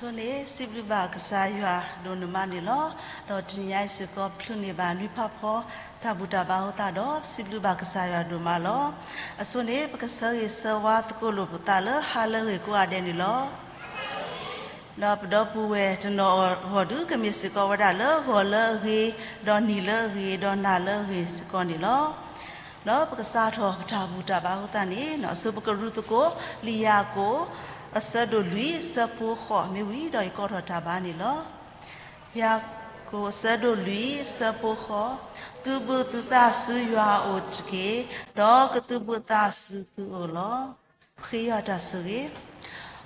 အဆိန့ၣ် စံးဘျုးဘၣ်ကစၢ်ယွၤဒိၣ်န့ၢ်မးန့ၣ်လီၤ. ဒီးတနံၤညါအံၤစ့ၢ်ကီး ပချုးန့ၢ်ဘၣ်နွံဖးဖီ တၢ်ဘူၣ်တၢ်ဘါအဃိသတးဒီး ပစံးဘျုးဘၣ်ကစၢ်ယွၤဒိၣ်မးလီၤ. အဆိန့ၣ် ပကဆၢဂ့ၤဆၢဝါသကိးလိာ်ပသးလၢ ဟါလၢအဂ့ၤကိးဂၤဒဲးန့ၣ်လီၤ. ဒီးပဒီပုၢ်ဝဲၢ်တနီၤအဂီၢ်ဒုး ကမ့ၢ်စ့ၢ်ကီးဝဲဒၣ်လၢ ဂီၤလၢအဂ့ၤ, ဒီးနံၤလၢအဂ့ၤ, ဒီးနၤလၢအဂ့ၤစ့ၢ်ကီးန့ၣ်လီၤ. ဒီးပကစးထီၣ်ပတၢ်ဘူၣ်တၢ်ဘါအဃိသတးန့ၣ် အဆိပကရူၢ်သကိး လံာ်ယၤကိာ် အဆၢဒိၣ်လွံၢ် အဆၢဖိဃိး မ့ၢ်ဝံၤဒီးယကိးထီၣ်တၢ်ဘါန့ၣ်လီၤ. ယၤကိာ်အဆၢဒိၣ်လွံၢ် အဆၢဖိဃိး, သုးဘူးသုသးဆူယွၤအအိၣ်တက့ၢ်, ဒီးကသုးဘူးသးဆူသုအိၣ်လီၤ. ပဃ့ယွၤတၢ်ဆိၣ်ဂ့ၤ.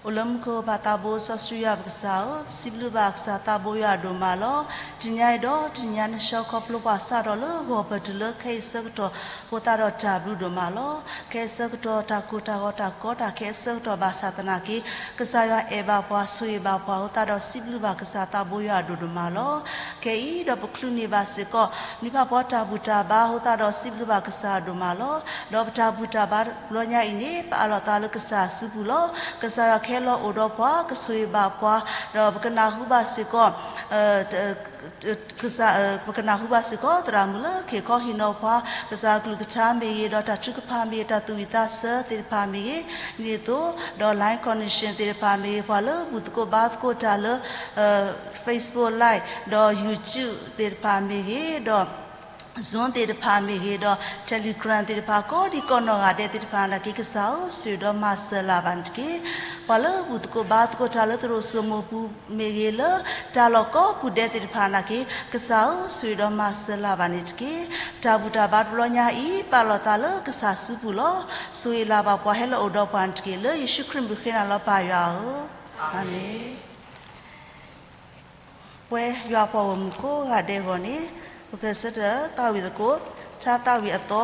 အိၣ်လၢမူခိၣ်ပၢ်သးဘိစီဆှံယွၤပကစၢ်ဧၢ, ပစံးဘျုးဘၣ်ကစၢ်သးဘိယွၤဒိၣ်မးလီၤ. တနံၤညါအံၤဒီး တနံၤညါနဆှၢခီဖျိပှၤစးထီၣ်လၢဂီၤပၢၢ်တုၤလၢခဲအံၤဆၢကတီၢ်အဃိသတးဒီး တၢ်ဘျုးဒိၣ်မးလီၤ. ခဲအံၤဆၢကတီၢ် တၢ်ကိၢ်တၢ်ဂီၤတၢ်ကီတၢ်ခဲအဆၢကတီၢ်ဘၣ်ဆၣ်သနာ်က့ ကစၢ်ယွၤအဲၣ်ဘၣ်ပှၤ ဆိၣ်ဂ့ၤဘၣ်ပှၤအဃိသတးဒီး စံးဘျုးဘၣ်ကစၢ်သးဘိယွၤဒိၣ်ဒိၣ်မးလီၤ. ခဲအံၤဒီးပချုးန့ၢ်ဘၣ်စ့ၢ်ကီး နွံဖးဖီတၢ်ဘူၣ်တၢ်ဘါအဃိသတးဒီး စံးဘျုးဘၣ်ကစၢ်ဒိၣ်မးလီၤ. ဒီးပတၢ်ဘူၣ်တၢ်ဘါတဘျီညါအံၤန့ၣ် ပအးလီၤသးလၢကစၢ်အစုပူၤလီၤ. ကစၢ်ယွၤကဟဲလီၤအိၣ်ဒီးပှၤ ကဆိၣ်ဂ့ၤဘၣ်ပှၤ, ဒီးပကနၢ်ဟူဘၣ်စ့ၢ်ကီး ကစၢ် ပကနၢ်ဟူဘၣ်စ့ၢ်ကီး သရၣ်မုၣ်လၢကဟ့ၣ်ခီဟ့ၣ်နီၤပှၤ ကစၢ်အကလုၢ်ကထါမ့ၢ်ဂ့ၤ, ဒီးတၢ်ထုကဖၣ်မ့ၢ်ဂ့ၤ, တၢ်သူၣ်ဝံၣ်သးဆၢသ့ၣ်တဖၣ်မ့ၢ်ဂ့ၤ, ဒ်န့ၣ်အသိး ဒီး line connection သ့ၣ်တဖၣ်မ့ၢ်ဂ့ၤ, ပှၤလၢဘူၣ်သကိးဘါသကိးတၢ်လၢ Facebook Live ဒီး YouTube သ့ၣ်တဖၣ်မ့ၢ်ဂ့ၤ, ဒီး Zoom သ့ၣ်တဖၣ်မ့ၢ်ဂ့ၤ, ဒီး Telegram သ့ၣ်တဖၣ် ကိးဒံကိးနီၢ်ဂၤဒဲးသ့ၣ်တဖၣ်နာ်က့ ကစၢ်ဧၢ ဆိၣ်ဂ့ၤဒီးမၤစၢၤလၢ်ဘၣ်န့ၣ်တက့ၢ်. ပှၤလၢဘူၣ်သကိးဘါသကိးတၢ်လၢသရိာ်စိမိၤပူၤမ့ၢ်ဂ့ၤ, လၢတၢ်လီၢ်ကိးပူၤဒဲးသ့ၣ်တဖၣ်နာ်က့ ကစၢ်ဧၢ ဆိၣ်ဂ့ၤဒီးမၤစၢၤလၢ်ဘၣ်န့ၣ်တက့ၢ်. တၢ်ဘူၣ်တၢ်ဘါတဘျီညါအံၤ ပာ်လီၤသးလၢကစၢ်စုပူၤလီၤ. ဆိၣ်ဂ့ၤလၢ်ဘၣ်ပှၤ ဟဲလီၤအိၣ်ဒီးပှၤန့ၣ်တက့ၢ်. လၢယ့ၣ်ၡူးခရံာ်မံၤဃ့နၤလီၤ ပၢ်ယွၤဧၢ, အၤမ့ၣ်. ပဝဲယွၤပှၤဂီၢ်မုၢ်ကိးဂၤဒဲးအဂီၢ်န့ၣ် ပကဆၢထၢၣ်သးဝံၣ်သကိး ထါသးဝံၣ်အသီ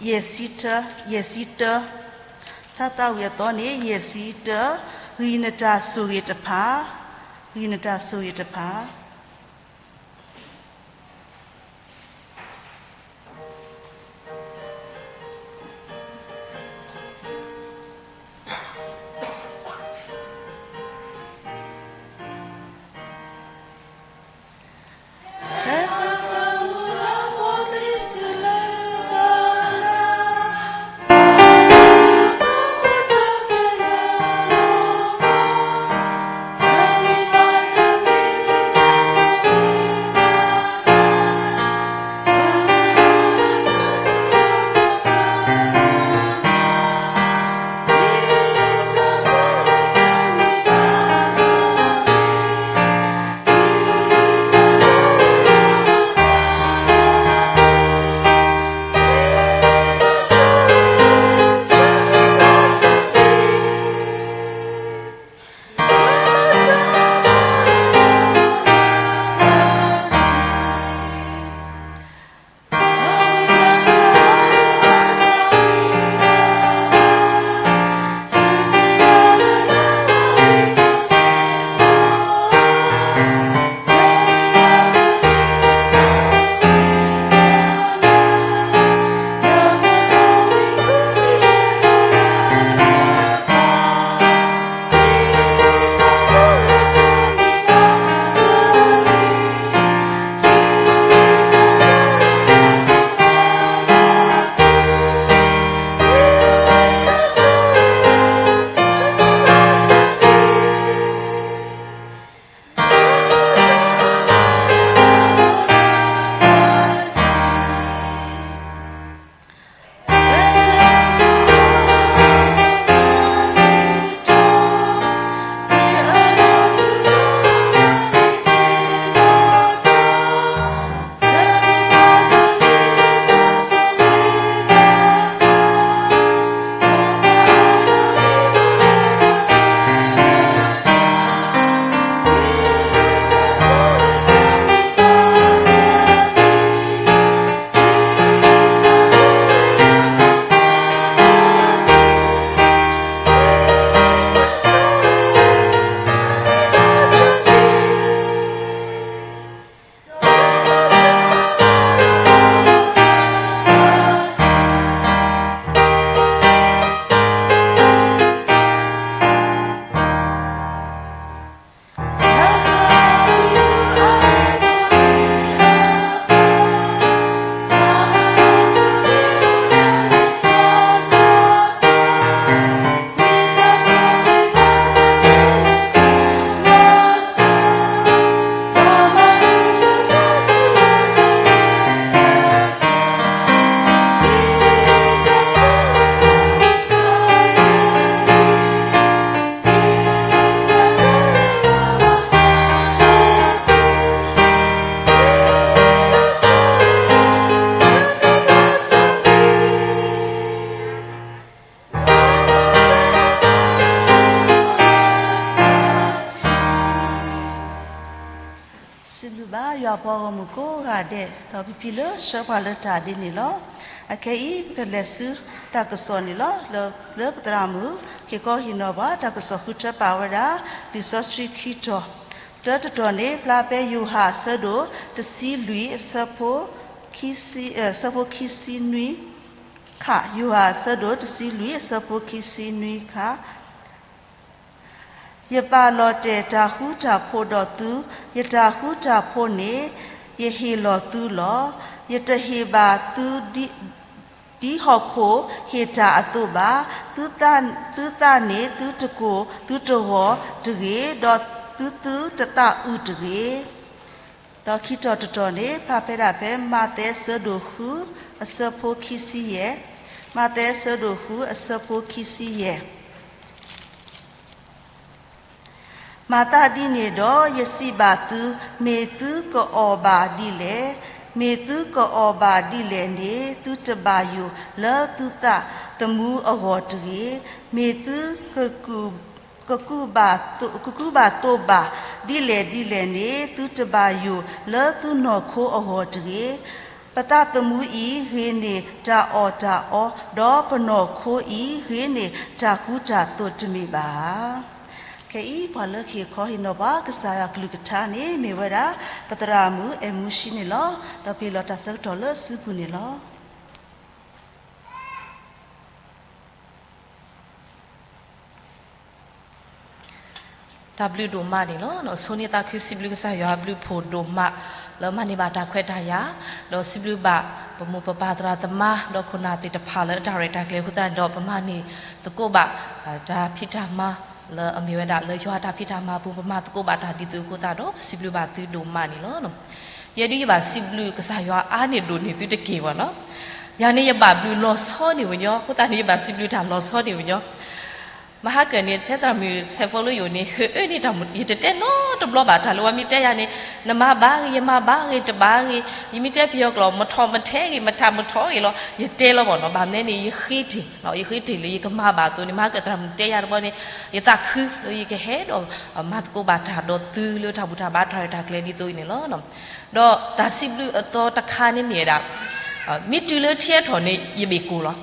ယဲၢ်ဆံတၢ, ယဲၢ်ဆံတၢ, ထါသးဝံၣ်အသီန့ၣ် ယဲၢ်ဆံတၢ, ဂံၢ်နတၢ်ဆိၣ်ဂ့ၤတဖၣ်, ဂံၢ်နတၢ်ဆိၣ်ဂ့ၤတဖၣ်. စံးဘျုးဘၣ်ယွၤအပှၤဂီၢ်မုၢ်ကိးဂၤဒဲး ဒီးဖံဖံလၢဆှၢပှၤလၢတၢ်ဒ်န့ၣ်လီၤ. အခဲအံၤ ပကလဲၤဆူတၢ်ကစီၣ်န့ၣ်လီၤ. လၢ လၢပသရၣ်မုၣ် ဟ့ၣ်ခီဟ့ၣ်နီၤပှၤ တၢ်ကစီၣ်ဃုထၢပာ်ဝဲဒၣ် လံာ်စီဆှံခံတီၤ, တၢတတီၤန့ၣ် ဖျါဖဲယိၤဟၣ်အဆၢဒိၣ်တဆံလွံၢ် အဆၢဖိခံဆံ အဆၢဖိခံဆံနွံ ခါ, ယိၤဟၣ်အဆၢဒိၣ်တဆံလွံၢ် အဆၢဖိခံဆံနွံခါ, ယပာ်လီၤတဲာ်တၢ်ဃူတၢ်ဖိးဒီးသု, ယတၢ်ဃူတၢ်ဖိးန့ၣ် ယဟ့ၣ်လီၤသုလီၤ. ယတဟ့ၣ်ဘၣ်သုဒ် ဒ်ဟီၣ်ခိၣ်ဟ့ၣ်တၢ်အသိးဘၣ်. သုသး သုသးန့ၣ်သုတကိၢ်သုတဂီၤတဂ့ၤ, ဒီးသုသုတသးအုးတဂ့ၤ. ဒီးခံတီၤတတီၤန့ၣ် ဖျါဖဲဒၣ်ဖဲမးသဲအဆၢဒိၣ်ဃု အဆၢဖိခံဆံယဲၢ်, မးသဲအဆၢဒိၣ်ဃု အဆၢဖိခံဆံယဲၢ်. မၤသးဒ်န့ၣ်ဒီး ယစံးဘၣ်သု, မ့ၢ်သုကအီၣ်ဘၣ်ဒ်လဲၣ်, မ့ၢ်သုကအီၣ်ဘၣ်ဒ်လဲၣ်န့ၣ် သုတဘၣ်ယိၣ်လၢသုသးသမူအဂီၢ်တဂ့ၤ. မ့ၢ်သု ကကူးဘၣ်သိးဘၣ်ဒ်လဲၣ်ဒ်လဲၣ်န့ၣ် သုတဘၣ်ယိၣ်လၢသုနီၢ်ခိအဂီၢ်တဂ့ၤ. ပသးသမူအံၤဂ့ၤန့ၢ်တၢ်အီၣ်တၢ်အီ, ဒီးပနီၢ်ခိအံၤဂ့ၤန့ၢ်တၢ်ဃူတၢ်သိးတမ့ၢ်ဘၣ်. ခဲအံၤ ပှၤလၢကဟ့ၣ်ခီဟ့ၣ်နီၤပှၤကစၢ်ယွၤကလုၢ်ကထါန့ၣ် မ့ၢ်ဝဲဒၣ် ပသရၣ်မုၣ်အဲၣ်မူဆံန့ၣ်လီၤ. ဒီးပဟ့ၣ်လီၤတၢ်ဆၢကတီၢ်လၢအစုပူၤန့ၣ်လီၤ. တၢ်ဘျုးဒိၣ်မးန့ၣ်လီၤ. ဆိၣ်ဂ့ၤသးခု စံးဘျုးကစၢ်ယွၤအဘျုးအဖှိၣ်ဒိၣ်မး လၢမၤန့ၢ်ဘၣ်တၢ်ခွဲးတၢ်ယာ်, ဒီးစံးဘျုးဘၣ်ပမိၢ်ပပၢ်သရၣ်သမါ ဒီးခိၣ်နၢ်သ့ၣ်တဖၣ်လၢအတၢ်ရဲၣ်တၢ်ကျဲၤအဃိသတးန့ၣ်ဒီး ပမၤန့ၢ်သကိးဘၣ် တၢ်ဖံးတၢ်မၤ လၢအမ့ၢ်ဝဲဒၣ်လၢယွၤတၢ်ဖံးတၢ်မၤအပူၤ ပမၤသကိးဘၣ်တၢ်ဒ်သိးအဃိသတးဒီး ပစံးဘျုးဘၣ်သုဒိၣ်မးန့ၣ်လီၤ. ယဲဒၣ်ယဘၣ်စံးဘျုးကစၢ်ယွၤအါန့ၢ်ဒိၣ်န့ၢ်သုတက့ၢ်ဘၣ်နီၤ. ယၤန့ၣ်ယဘၣ်ဘျုးလီၤဆီန့ၢ်ပညီ, အဃိသတးန့ၣ် ယဘၣ်စံးဘျုးတၢ်လီၤဆီန့ၢ်ပညီ. မဟါကၢန့ၣ် ထဲသရၣ်မုၣ်ဆဲးဖိလၢယိာ်န့ၣ် ဟၢအၢန့ၢ်တၢ်မူ, ယတတဲနီတဘျီဘၣ် တၢ်လၢဝဲမ့ၢ်တဲယၤန့ၣ် နမၤဘၣ်ဂ့ၤ ယမၤဘၣ်ဂ့ၤ တဘၣ်ဂ့ၤ, ယမ့ၢ်တဲပယီၤကျိာ် မထီၣ်မထဲဂ့ၤ မထးမထီဂ့ၤလီၤ ယတဲလီၤဘၣ်နီၤ. ဘၣ်မနုၤန့ၣ် ယဃ့တ့ၢ်, ယဃ့တ့ၢ်လၢယကမၤဘၣ်အသိးန့ၣ် မဟါကၢသရၣ်မုၣ်တဲယၤတဘျီန့ၣ် ယသးခုလၢယကဟဲဒီး မၤသကိးဘၣ်တၢ်ဒီးသုလၢတၢ်ဘူၣ်တၢ်ဘါတၢ်ရဲၣ်တၢ်ကျဲၤဒ်သိးအံၤန့ၣ်လီၤ. ဒီးတၢ်စံးဘျုးအသီတခါန့ၣ်မ့ၢ်ဝဲဒၣ် မ့ၢ်တုၤလၢထံဟဲထီၣ်န့ၣ် ယဘ့ၣ်ကိၢ်လီၤ.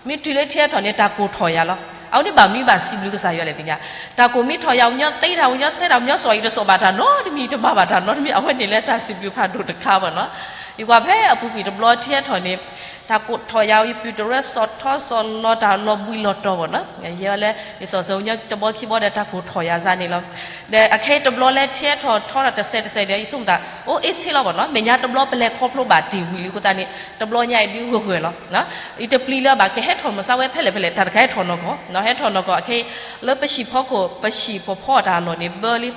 မ့ၢ်တုၤလၢထံဟဲထီၣ်န့ၣ် တၢ်ကိၢ်ထီၣ်ယၤလီၤ. အဝဲန့ၣ်ဘၣ်မနုၤဘၣ်စံးဘျုးကစၢ်ယွၤလဲၣ်သ့ၣ်ညါ, တၢ်ကိၢ်မ့ၢ်ထီၣ်ယၤ ပညီသ့တၢ် ပညီဆဲးတၢ် ပညီစီၤအံၤ တစီၤဘၣ်တၢ်နီတမံၤ တမၤဘၣ်တၢ်နီတမံၤ အဝဲန့ၣ်လၢတၢ်စံးဘျုးဖးဒိၣ်တခါဘၣ်နီၤ. ယကွၢ်ဖဲအပူၤကွံာ်တဘျီထံဟဲထီၣ်န့ၣ် တၢ်ကိၢ်ထီၣ်ယၤ ယပုၢ်တရၢစီၤထီစီၤလီၤတၢ်လီၤဘှံးလီၤတီၤဘၣ်နီၤ. ယဲလၢ ယစီၤစၢၤညါတဘျီခံဘျီဒီး တၢ်ကိၢ်ထီၣ်ယၤစ့ၢ်န့ၣ်လီၤ. ဒီးအခဲအံၤတဘျီလၢထံဟဲထီၣ်ထီတၢ်တစဲးတစဲးဒီး ယဆိကမိၣ်သး အိၣ်အ့ၣ်ဆ့လီၤဘၣ်နီၤ. မဲာ်ညါတဘျီပလဲၤခီဖျိဘၣ်တ့ၢ်ဝံၤလံအဃိသတးန့ၣ် တဘျီညါအံၤဒုးဂၢၢ်ဂၢၢ်လီၤ. ယတပျံၤလၢၤဘၣ် ကဟဲထီၣ်မုၢ်ဆါဝဲဖဲလဲၣ်ဖဲလဲၣ် တၢ်တခါဟဲထီၣ်နီၢ်ကီၢ်, ဟဲထီၣ်နီၢ်ကီၢ် အခဲအံၤ လၢပဟံၣ်ဖီခိၣ် ပဟံၣ်ဖီဖီအတၢ်လီၢ်န့ၣ်ဘၢလံ,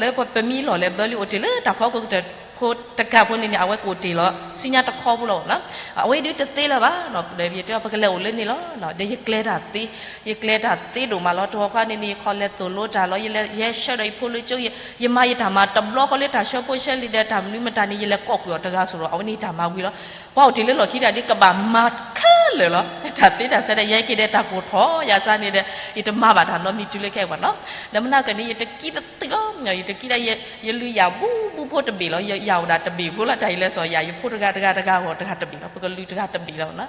လၢပမံလီၢ်လဲၤဘၢလံ အိၣ်တ့ၢ်လၢတၢ်ဖီခိၣ်ကတၢၢ်ဖိတကးဖိန့ၣ်န့ၣ် အဝဲကအိၣ်တ့ၢ်လီၤ ဆူညါတခီဖိလီၤနီၤ. အဝဲဒုးတသ့လၢၤဘၣ်နီၤ. ဒီးယတဲပကလဲၤအိၣ်လၢန့ၣ်လီၤ. ဒီးယကျဲတၢ်သ့, ယကျဲတၢ်သ့ဒိၣ်မးလီၤ. တဝီခွါန့ၣ်န့ၣ် ယခီလဲၤသိၣ်လိတၢ်လီၤ. ယလဲၤ ယဟဲဆှၢဒီးယဖိလၢကၠိ, ယမၤယတၢ်မၤတဘျီဃီလၢတၢ်ဆှၢဖိဆှၢလံၤဒီး တၢ်မနုၤမတၤန့ၣ် ယလဲၤကိးကွံာ်အီၤတဂၤစိၤဒီး အဝဲန့ၣ်တၢ်မၤဝံၤလီၤ. ပှၤအိၣ်တ့ၢ်လၢလီၢ်ခံတၢ်ဒ်ကဘၣ်မၤခဲလၢာ်လီၤ. တၢ်သ့တၢ်ဆဲးဒီး ယဲက့ၤဒီးတၢ်ကိၢ်ထီၣ်ယၤစ့ၢ်န့ၣ်ဒီး ယတမၤဘၣ်တၢ်နီတမံၤတုၤလၢခဲအံၤဘၣ်နီၤ. ဒီးမနုၤကန့ၣ် ယတကံပသံးလီၤ. ယတကံဒၣ် ယလုၢ်ယၤဘူဘူဖိတဘ့ၣ်လီၤ. ယယၤအိၣ်ဒၣ်တဘ့ၣ်ဖိလီၤ. တၢ်အံၤလဲၤစီၤယၤ ယဖိတဂၤတဂၤတဂၤဂီၢ်တဂၤတဘ့ၣ်လီၤ. ပကလုၢ်တဂၤတဘ့ၣ်လီၤနီၤ.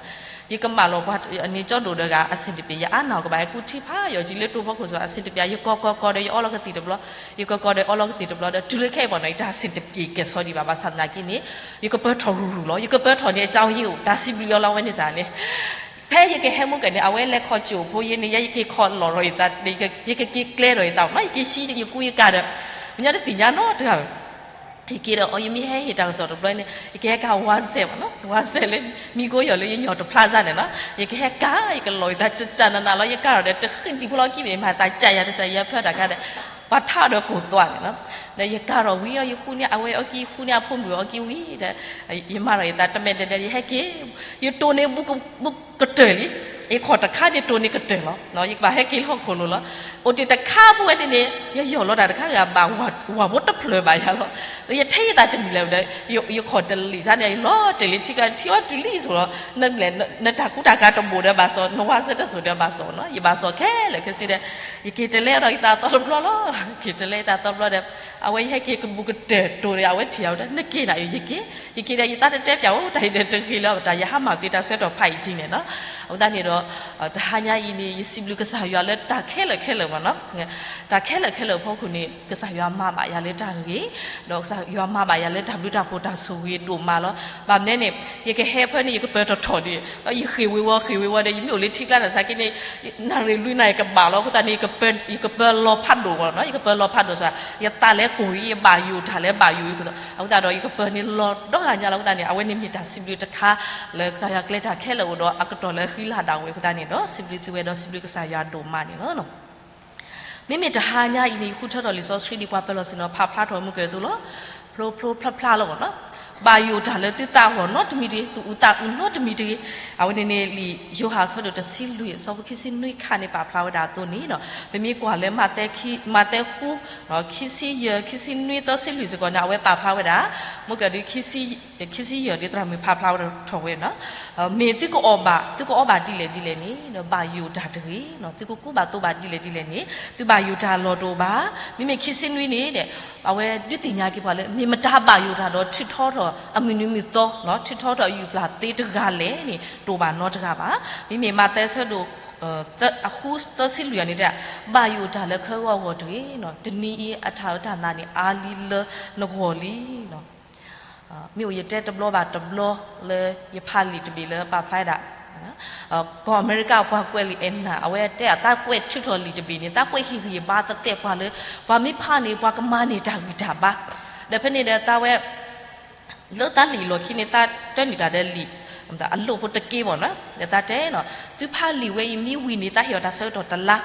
ယကမၣ်လီၤပှၤန့ၣ်ကၠီဒိၣ်ဒီးဂၤ အဆင်တပြေ ယအါနာ်ကဘၣ် ယကူထံဖးယီၤကံလၢတိဖိခိၣ်စီၤ အဆင်တပြေ ယကီၢ်ကီၢ်ကီၢ်ဒီး ယအီလီၤကသံၣ်တဘျီ, ယကီၢ်ကီၢ်ဒီးအီလီၤကသံၣ်တဘျီဒီး တုၤလၢခဲအံၤဘၣ်နီၤ ယတၢ်ဆင်တပြေကဲၣ်ဆိးဒံးဘၣ် ဘၣ်ဆၣ်သနာ်က့န့ၣ် ယကပၢၤထီၣ်ရူၤရူၤလီၤ. ယကပၢၤထီၣ်န့ၣ် အကြောင်းရင်းအိၣ် တၢ်စံးဘျုးအီၤလီၤ အဝဲန့ၣ်စ့ၢ်န့ၣ် ဖဲယကဟဲမူကန့ၣ် အဝဲလဲၤခီၣ်ကၠိၣ်ဖိယဲန့ၣ် ယဲယက့ၤခီၣ်လီၤရီၤယသး ယကက့ၤကျဲဒီးယသးနီၤ ယက့ၤဟံးယကူယကၤဒီး ပညီတသ့ၣ်ညါနီတဂၤဘၣ် ယက့ၤဒီး အီ ယမ့ၢ်ဟဲဟ့ၣ်တၢ်ကစီၣ်တဘျီန့ၣ် ယကဟဲကၤဝါစဲးဘၣ်နီၤ ဝါစဲးလၢ မံကိယီၤလၢယယီၤတဖျါစ့ၢ်န့ၣ်နီၤ ယကဟဲကၤ ယကလီၤယသးစ့ၢ်စ့ၢ်နးနးလီၤ ယကၤထီၣ်ဒီးတဃံဒံးဖိလီၤကံမ့ၢ်မၤသးကၢ်ယၤတစဲး ယဖျါတၢ်ခါဒီး ပှၤထါအီၤဒီးကိၢ်သွးန့ၣ်နီၤ ဒီးယကၤထီၣ်ဝံၤလီၤ ယဃုန့ၢ်အဝဲအီကံ ယဃုန့ၢ်အဖိမုၣ်အီကံဝံၤဒီး ယမၤထီၣ်ယသးတမဲာ်တဲးတဲး ယဟဲက့ၤ ယတိၢ်န့ၢ်ဘူးကတၢၢ်လံ ယခီၣ်တခါန့ၣ်တိၢ်န့ၢ်ကတၢၢ်လီၤ ယကဘၣ်ဟဲက့ၤလၢဟီၣ်ခိၣ်လိၤလီၤ အိၣ်တ့ၢ်တခါပူၤဝဲန့ၣ်န့ၣ် ယယီၤလီၤတၢ်တခါဂၤဘၣ် ဝၤဖိတဖျၢၣ်ဘၣ်ယၤလီၤ ယထဲယသးတမံၤလၢၤဒီး ယခီၣ်တလံာ်စ့ၢ်န့ၣ် ယလီၤတ့ၢ်လံထံကထံအီတုၤလံစိၤလီၤ နလဲၣ် နတၢ်ကူတၢ်ကၤတဘိၣ်ဒီးဘၣ်စီၤ နဝါစဲးတစိၤဒီးဘၣ်စီၤနီၤ ယဘၣ်စီၤခဲလၢာ်ခဲဆ့ဒီး ယက့ၤတလဲဒီးယသးသီတဘျီလီၤ က့ၤတလဲယသးသီတဘျီဒီး အဝဲယဟဲက့ၤကဘူးကတၢၢ်တိၤဒီး အဝဲထံၣ်အဝဲဒၣ် နက့ၤနၤအံၤ ယက့ၤ, ယက့ၤဒီး ယသးတတဲပၠးအိၣ်တၢ်အံၤဒီးတဂ့ၤလၢၤဘၣ် တၢ်ယဟါမၢ်သ့တၢ်ဆၢကတီၢ်ဖးအံၤကံန့ၣ်နီၤ. အဃိသတးန့ၣ်ဒီး တဟါညါအံၤန့ၣ် ယစံးဘျုးကစၢ်ယွၤလၢတၢ်ခဲလၢာ်ခဲလၢာ်မ့ၢ်နီၤ, တၢ်ခဲလၢာ်ခဲလၢာ်အဖီခိၣ်န့ၣ် ကစၢ်ယွၤမၤဘၣ်ယၤလၢတၢ်ဂ့ၤ, ဒီးကစၢ်ယွၤမၤဘၣ်ယၤလၢတၢ်ဘျုးတၢ်ဖှိၣ်တၢ်ဆိၣ်ဂ့ၤဒိၣ်မးလီၤ. ဘၣ်မနုၤန့ၣ် ယကဟဲဖဲန့ၣ် ယကပၢၤထီၣ်ထီၣ်ဒီး ဒီးယဃ့ၢ်ဝ့ၤဝီၤ ဃ့ၢ်ဝ့ၤဝီၤဒီး ယမ့ၢ်အိၣ်လၢထံကျါန့ၣ် စးက့န့ၣ် နၣ်ရံၣ်လွံၢ်နၣ်ရံၣ်ကဘၣ်လီၤ. အဃိသတးန့ၣ် ယကပၢၤလီၤဖးဒိၣ်ဂီၢ်နီၤ, ယကပၢၤလီၤဖးဒိၣ်စ့ၢ် ယသးလဲၤကိၢ်အံၤ ယဘၣ်ယိၣ်တၢ်လၢဘၣ်ယိၣ်အံၤအဃိသတး အဃိသတးဒီး ယကပၢၤန့ၣ်လီၤဒီဂၤညါလီၤ. အဃိသတးန့ၣ် အဝဲန့ၣ်မ့ၢ်တၢ်စံးဘျုးတခါ လၢကစၢ်ယွၤကျဲတၢ်ခဲလၢာ်အိၣ်ဒီးအကတီၢ်လၢအဃံလၤဒၣ်ဝဲအဃိသတးန့ၣ်ဒီး စံးဘျုးသုဝဲဒီးစံးဘျုးကစၢ်ယွၤဒိၣ်မးန့ၣ်လီၤ. မ့မ့ၢ်တဟါညါအံၤန့ၣ် ယဃုထၢထီၣ်လံာ်စီဆှံဒ်ပှၤပၢၤလီၢ်ဆ့ၣ်နီၤဖးဖျါထီၣ်မုၢ်ကၢၢ်အသိးလီၤ. ဖျိဖျိဖျါဖျါလီၤနီၤ. ဘၣ်ယိၣ်တၢ်လၢသုသးဂီၢ်နီတမံၤတဂ့ၤ, သုအုၣ်သးအုၣ်နီတမံၤတဂ့ၤ. အဝဲန့ၣ်န့ၣ် လံာ်ယိၤဟၣ်အဆၢဒိၣ်တဆံလွံၢ် အဆၢဖိခံဆံနွံခါန့ၣ် ပာ်ဖျါဝဲဒၣ်အသိးန့ၣ်နီၤ. ပမ့ၢ်ကွၢ်လၢ မးသဲဃု ခံဆံယဲၢ် ခံဆံနွံ သၢဆံလွံၢ်စ့ၢ်ကီးန့ၣ် အဝဲပာ်ဖျါဝဲဒၣ် မုၢ်ကၢၢ်ဒ် ခံဆံယဲၢ်ဒ်သရၣ်မုၣ်ဖးဖျါထီၣ်ဝဲနီၤ. မ့ၢ်သုကအီၣ်ဘၣ် သုကအီဘၣ်ဒ်လဲၣ်ဒ်လဲၣ်န့ၣ် ဘၣ်ယိၣ်တၢ်တဂ့ၤ, သုကကူဘၣ်သိးဘၣ်ဒ်လဲၣ်ဒ်လဲၣ်န့ၣ် သုဘၣ်ယိၣ်တၢ်လီၢ်တအိၣ်ဘၣ်. မ့မ့ၢ်ခံဆံနွံန့ၣ် အဝဲဒုးသ့ၣ်ညါက့ၤပှၤလၢ မ့ၢ်မတၤဘၣ်ယိၣ်တၢ်ဒီးထုးထီထီၣ်အမုၢ်နံၤမုၢ်သီ, ထုးထီထီၣ်အယူၢ်ပျၢ်သ့တဂၤလဲၣ်န့ၣ် တအိၣ်ဘၣ်နီတဂၤဘၣ်. မ့မ့ၢ်မးသဲအဆၢဒိၣ် အဃုသၢဆံလွံၢ်န့ၣ် ဘၣ်ယိၣ်တၢ်လၢခဲဂီၢ်အဂီၢ်တဂ့ၤ, တနံၤအံၤအတၢ်အၢတၢ်နးန့ၣ် အါလံလၢနဂီၢ်လံ. မ့ၢ်အိၣ်ယတဲတဘျီဘၣ်တဘျီလၢယဖးလံာ်တဘ့ၣ်လၢပာ်ဖျါဒၣ် ကီၢ်အမဲရကၤပှၤကွဲးလံာ်အဲၣ်နၤ အဝဲတဲအသးကွဲးထုးထီၣ်လံာ်တဘ့ၣ်န့ၣ် သးကွဲးဟ့ၣ်ဂံၢ်ဘါသတဲာ်ပှၤလၢ ပှၤမ့ၢ်ဖးန့ၣ် ပှၤကမၤန့ၢ်တၢ်ဂံၢ်တၢ်ဘါ ဒီးဖဲန့ၣ်ဒီးသးဝဲ လၢသးလံာ်လီၢ်ခံန့ၣ် သးတၢနုာ်တၢ်ဒီးလံာ် အလိၣ်ဖိတက့ဘၣ်နီၤ ဒီးသးတဲနီၤ သုဖးလံာ်ဝဲအံၤမ့ၢ်ဝံၤန့ၣ် သးဟ့ၣ်အီၤတၢ်ဆၢကတီၢ်တလါ,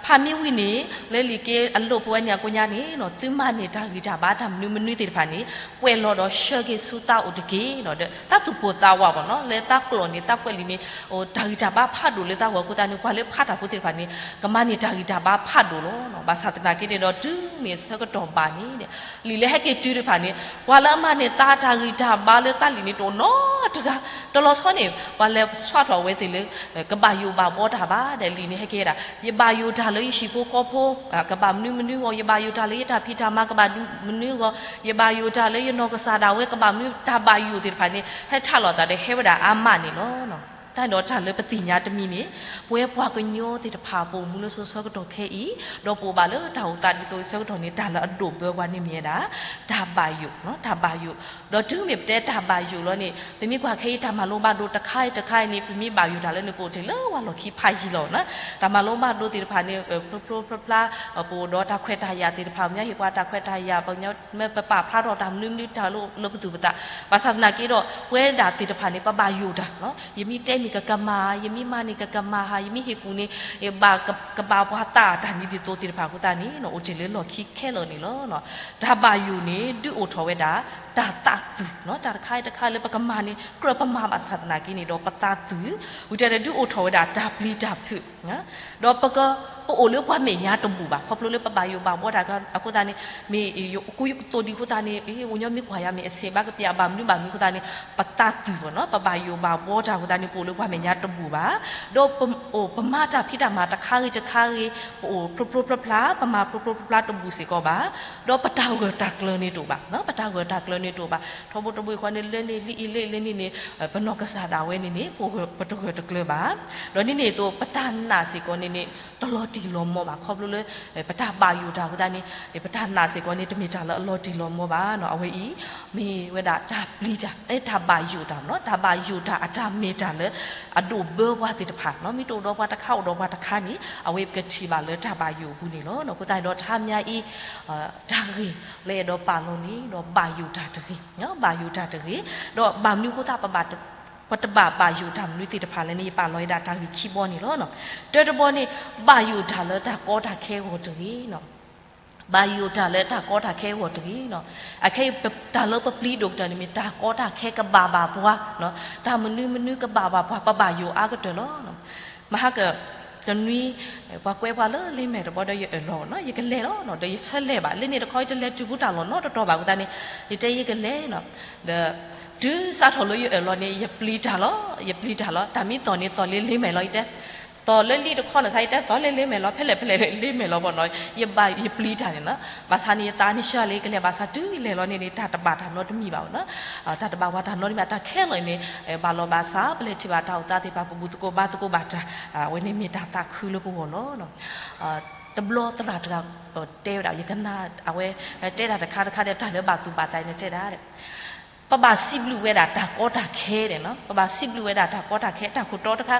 ဖးမ့ၢ်ဝံၤန့ၣ် လၢလံာ်က့အလိၣ်ဖိဝဲန့ၣ်အကိးညါန့ၣ်နီၤ သုမၤန့ၢ်တၢ်ဂံၢ်တၢ်ဘါတၢ်မနုၤမနုၤသ့ၣ်တဖၣ်န့ၣ် ကွဲးလီၤဒီးဆှၢက့ၤဆူသးအိၣ်တက့ၢ်နီၤ ဒီးသးသူၣ်ပိၢ်သးဝးဘၣ်နီၤ လၢသးကျိာ်န့ၣ် သးကွဲးလံာ်န့ၣ် တၢ်ဂံၢ်တၢ်ဘါဖးဒိၣ်လၢသးဂီၢ်အဃိသတးန့ၣ် ပှၤလၢဖးတၢ်ဖိသ့ၣ်တဖၣ်န့ၣ် ကမၤန့ၢ်တၢ်ဂံၢ်တၢ်ဘါဖးဒိၣ်လီၤ. ဘၣ်ဆၣ်သနာ်က့န့ၣ်ဒီး တုၤမ့ၢ်ဆၢကတီၢ်ဘၣ်န့ၣ် လံာ်လၢဟဲက့ၤတုၤတဖၣ်န့ၣ် ပှၤလၢအမၤန့ၢ်သးတၢ်ဂံၢ်တၢ်ဘါလၢသးလံာ်န့ၣ်တအိၣ်နီတဂၤ, တလီၤဆီန့ၣ် ပှၤလဲၤဆွးထီၣ်အဝဲသ့ၣ်လၢ ကဘၣ်ယိၣ်ဘၣ်ဘှီတၢ်ဘၣ် ဒီးလံာ်န့ၣ်ဟဲက့ၤဝဲဒၣ် ယဘၣ်ယိၣ်တၢ်လၢယဟံၣ်ဖိဃီဖိ ကဘၣ်မနုၤမနုၤဂီၢ် ယဘၣ်ယိၣ်တၢ်လၢယတၢ်ဖံးတၢ်မၤကဘၣ်မနုၤဂီၢ် ယဘၣ်ယိၣ်တၢ်လၢယနီၢ်ကစၢ်ဒၣ်ဝဲကဘၣ်မနုၤ တၢ်ဘၣ်ယိၣ်သ့ၣ်တဖၣ်န့ၣ် ဟဲထးလိာ်သးဒီးဟဲဝဲဒၣ်အါမးန့ၣ်လီၤ. တၢ်ဒီးတၢ်လၢပသ့ၣ်ညါတမံၤန့ၣ် ပဝဲပှၤကညီသ့ၣ်တဖၣ် ပအိၣ်မူလၢစိၤဆၢကတီၢ်ခဲအံၤ ဒီးပအိၣ်ဘၣ်လၢတၢ်အိၣ်သးဒ်သိးအံၤဆၢကတီၢ်န့ၣ် တၢ်လၢအဒိၣ်ဘၢပှၤန့ၣ်မ့ၢ်ဝဲဒၣ် တၢ်ဘၣ်ယိၣ်, တၢ်ဘၣ်ယိၣ်, ဒီးတုၤမ့ၢ်ပတဲတၢ်ဘၣ်ယိၣ်လီၤန့ၣ် ပမ့ၢ်ကွၢ်ခဲအံၤတၢ်မၤလိဘၣ်ဒိတခါအံၤတခါအံၤန့ၣ် ပမ့ၢ်ဘၣ်ယိၣ်တၢ်လၢန့ၣ် ပအိၣ်တ့ၢ်လၢပှၤလီၢ်ခံဖးယံၤလီၤနီၤ. တၢ်မၤလိဘၣ်ဒိသ့ၣ်တဖၣ်န့ၣ် ဖျိဖျိဖျါဖျါ ပအိၣ်ဒီးတၢ်ခွဲးတၢ်ယာ်သ့ၣ်တဖၣ် ပမ့ၢ်ဟ့ၣ်ပှၤတၢ်ခွဲးတၢ်ယာ် ပမ့ၢ်ပပာ်ဖျါထီၣ်တၢ်မနုၤမနုၤတၢ်လၢပသူၣ်ပသး ဘၣ်ဆၣ်သနာ်က့ဒီး ပဝဲဒၣ်သ့ၣ်တဖၣ်န့ၣ် ပဘၣ်ယိၣ်တၢ်, ယမ့ၢ်တဲန့ၣ်ကကမၤဧါ, ယမ့ၢ်မၤန့ၣ်ကကမၤဧါ, ယမ့ၢ်ဟ့ၣ်ကူၣ်န့ၣ် ဘၣ်ကဘၣ်ပှၤသးတၢ်န့ၣ်ဒ်သိးသ့ၣ်တဖၣ်အဃိသတးန့ၣ် အိၣ်တ့ၢ်လၢလီၢ်ခံခဲလၢာ်န့ၣ်လီၤ. တၢ်ဘၣ်ယိၣ်န့ၣ် ဒုးအိၣ်ထီၣ်ဝဲဒၣ် တၢ်သးသုး, တၢ်တခါအံၤတခါလၢပကမၤန့ၣ် ကြၢးပမၤဘၣ်ဆၣ်သနာ်က့န့ၣ်ဒီး ပသးသုး, ဝံၤတဲဒီးဒုးအိၣ်ထီၣ်ဝဲဒၣ်တၢ်ပျံၤတၢ်ဖုး ဒီးပက ပအိၣ်လၢပှၤမဲာ်ညါတဘူၣ်ဘၣ် ခီဖျိလၢပဘၣ်ယိၣ်ဘၣ်ဘှီတၢ်အဃိသတးန့ၣ် မ့ၢ်ကူသိးဒံးအဃိသတးန့ၣ် အိၣ်ညီမ့ၢ်ကွၢ်ယၤမ့ၢ်အဆ့ၣ်ဘၣ်ကပျၢ်ဘၣ်မနုၤဘၣ်မနုၤအဃိသတးန့ၣ် ပသးသုးဘၣ်နီၤ ပဘၣ်ယိၣ်ဘၣ်ဘှီတၢ်အဃိသတးန့ၣ် ပအိၣ်လၢပှၤမဲာ်ညါတဘူၣ်ဘၣ် ဒီးပအိၣ် ပမၤတၢ်ဖံးတၢ်မၤတခါဂ့ၤတခါဂ့ၤ ပအိၣ်ဖျိဖျိဖျါဖျါ ပမၤဖျိဖျိဖျါဖျါတဘူၣ်စ့ၢ်ကီးဘၣ် ဒီးပတၢ်ဂၢၢ်တၢ်ကျၢၤန့ၣ်တအိၣ်ဘၣ် ပတၢ်ဂၢၢ်တၢ်ကျၢၤန့ၣ်တအိၣ်ဘၣ် ထီဘိတဘိဃီန့ၣ် လၢန့ၣ်လံအံၤလၢလၢန့ၣ်န့ၣ် ပနီၢ်ကစၢ်ဒၣ်ဝဲန့ၣ်န့ၣ် ပတဂၢၢ်တကျၢၤဘၣ် ဒီးဒ်န့ၣ်အသိး ပတၢ်နာ်စ့ၢ်ကီးန့ၣ်န့ၣ် တလီၤတံၢ်လီၤမီၤဘၣ် ခီဖျိလၢ ပတၢ်ဘၣ်ယိၣ်တၢ်အဃိသတးန့ၣ် ပတၢ်နာ်စ့ၢ်ကီးန့ၣ် တမ့ၢ်တၢ်လၢအလီၤတံၢ်လီၤမီၤဘၣ်နီၤ အဝဲအံၤ မ့ၢ်ဝဲဒၣ်တၢ်ပျံၤတၢ် တၢ်ဘၣ်ယိၣ်တၢ်နီၤ တၢ်ဘၣ်ယိၣ်တၢ်အတၢ်မ့ၢ်တၢ်လၢ အဒိၣ်ဘၢပှၤသ့ၣ်တဖၣ်နီၤ မ့ၢ်တအိၣ်ဒီးပှၤတခါအိၣ်ဒီးပှၤတခါန့ၣ် အဝဲပကထံၣ်ဘၣ်လၢတၢ်ဘၣ်ယိၣ်အပူၤန့ၣ်လီၤ. အဃိသတးဒီးတဟါမညါအံၤ တၢ်ဂ့ၢ်လၢအဲၣ်ဒိးပာ်လီၤန့ၣ်ဒီးဘၣ်ယိၣ်တၢ်တဂ့ၤ, ဘၣ်ယိၣ်တၢ်တဂ့ၤ, ဒီးဘၣ်မနုၤအဃိသတး ပဘၣ် ပတဘၣ်ဘၣ်ယိၣ်တၢ်မနုၤသ့ၣ်တဖၣ်လဲၣ်န့ၣ် ယပာ်လီၤဝဲဒၣ်တၢ်ဂ့ၢ်ခံဘီန့ၣ်လီၤ. တၢတဘီန့ၣ် ဘၣ်ယိၣ်တၢ်လၢတၢ်ကီတၢ်ခဲအဂီၢ်တဂ့ၤ, ဘၣ်ယိၣ်တၢ်လၢတၢ်ကီတၢ်ခဲအဂီၢ်တဂ့ၤနီၤ. အခဲအံၤ တၢ်လၢပပျံၤဒိၣ်ကတၢၢ်န့ၣ်မ့ၢ် တၢ်ကီတၢ်ခဲကဘၣ်ဘၣ်ပှၤ, တၢ်မနုၤမနုၤကဘၣ်ဘၣ်ပှၤ ပဘၣ်ယိၣ်အါကတၢၢ်လီၤ. မဟါက တနွံ ပှၤကွဲပှၤလၢလ့မဲာ်တဘီဒီးယအၢၣ်လီၤနီၤ ယကလဲၤလီၤနီၤ ဒီးယဆၢလဲၤဘၣ် လၢန့ၣ်တခီယတလဲၤတုၤဘူးတၢ်လီၢ်နီတတီၤဘၣ်အဃိသတးန့ၣ် ယတဲယကလဲၤနီၤ ဒီး တုၤစးထီၣ်လၢယအၢၣ်လီၤန့ၣ် ယပျံၤတၢ်လီၤ ယပျံၤတၢ်လီၤ တၢ်မံသီၣ်န့ၣ်သီၣ်လံလ့မဲာ်လီၤ ယတဲ သီၣ်လၢလံာ်တခီန့ၣ် စးယတဲသီၣ်လဲလဲမဲာ်လီၤ ဖဲလဲၣ်ဖဲလဲၣ်လဲမဲာ်လီၤဘၣ်နီၤ ယဘၣ်ယပျံၤတၢ်န့ၣ်နီၤ ဘၣ်ဆၣ်န့ၣ် ယသးန့ၣ်ဆှၢလံ ကလဲၤဘၣ်ဆၣ်တုၤလဲၤလီၤန့ၣ်န့ၣ် တၢ်တဘၣ်တၢ်နီတမံၤဘၣ်နီၤ တၢ်တဘၣ်ပှၤတၢ်နီတမံၤ တၢ်ခဲလၢာ်န့ၣ် ဘၣ်လီၤဘၣ်စး ပလဲၤထံၣ်ဘၣ်တၢ်အိၣ်သးသ့ၣ်တဖၣ် ပဘူၣ်သကိးဘါသကိးဘၣ်တၢ် အဝဲန့ၣ်မ့ၢ်တၢ်သးခုလၢပဂီၢ်လီၤ. တဘျီသရၣ်တဂၤ တဲဝဲဒၣ် ယကနၣ် အဝဲတဲဒၣ်တခါတခါဒီး တၢ်လၢဘၣ်သူၣ်ဘၣ်သးန့ၣ်တဲဒၣ် ပဘၣ်စံးဘျုးဝဲဒၣ်တၢ်ကီတၢ်ခဲန့ၣ်နီၤ ပဘၣ်စံးဘျုးဝဲဒၣ်တၢ်ကီတၢ်ခဲ တၢ်ခိၣ်တီတခါ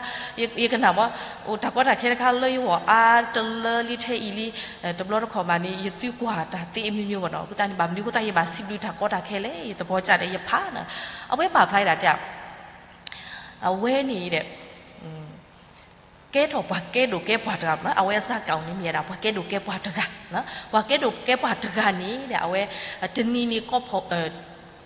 ယကနၣ်ဘၣ် အိၣ်တၢ်ကီတၢ်ခဲတခါလၢယဂီၢ်အါတလၢလံထဲအံၤလံ တဘျီတခီၣ်ဘၣ်န့ၣ် ယသံကွၢ်တၢ်သ့အမျိုးမျိုးဘၣ်နီၤ အဃိသတးန့ၣ် ဘၣ်မနုၤအဃိသတး ယဘၣ်စံးဘျုးတၢ်ကီတၢ်ခဲလဲၣ် ယသဘောကျတယ် ယဖးနီၤ အဝဲပာ်ဖျါဒၣ်တဲ အဝဲန့ၣ်ဒီး ကဲထီၣ်ပှၤကဲဒိၣ်ကဲပှၢ်တဂၤနီၤ အဝဲအစးကအိၣ်န့ၣ်မ့ၢ်ဝဲဒၣ် ပှၤကဲဒိၣ်ကဲပှၢ်တဂၤ ပှၤကဲဒိၣ်ကဲပှၢ်တဂၤန့ၣ်ဒီး အဝဲ တနံၤန့ၣ်ကီၢ်ဖီၣ်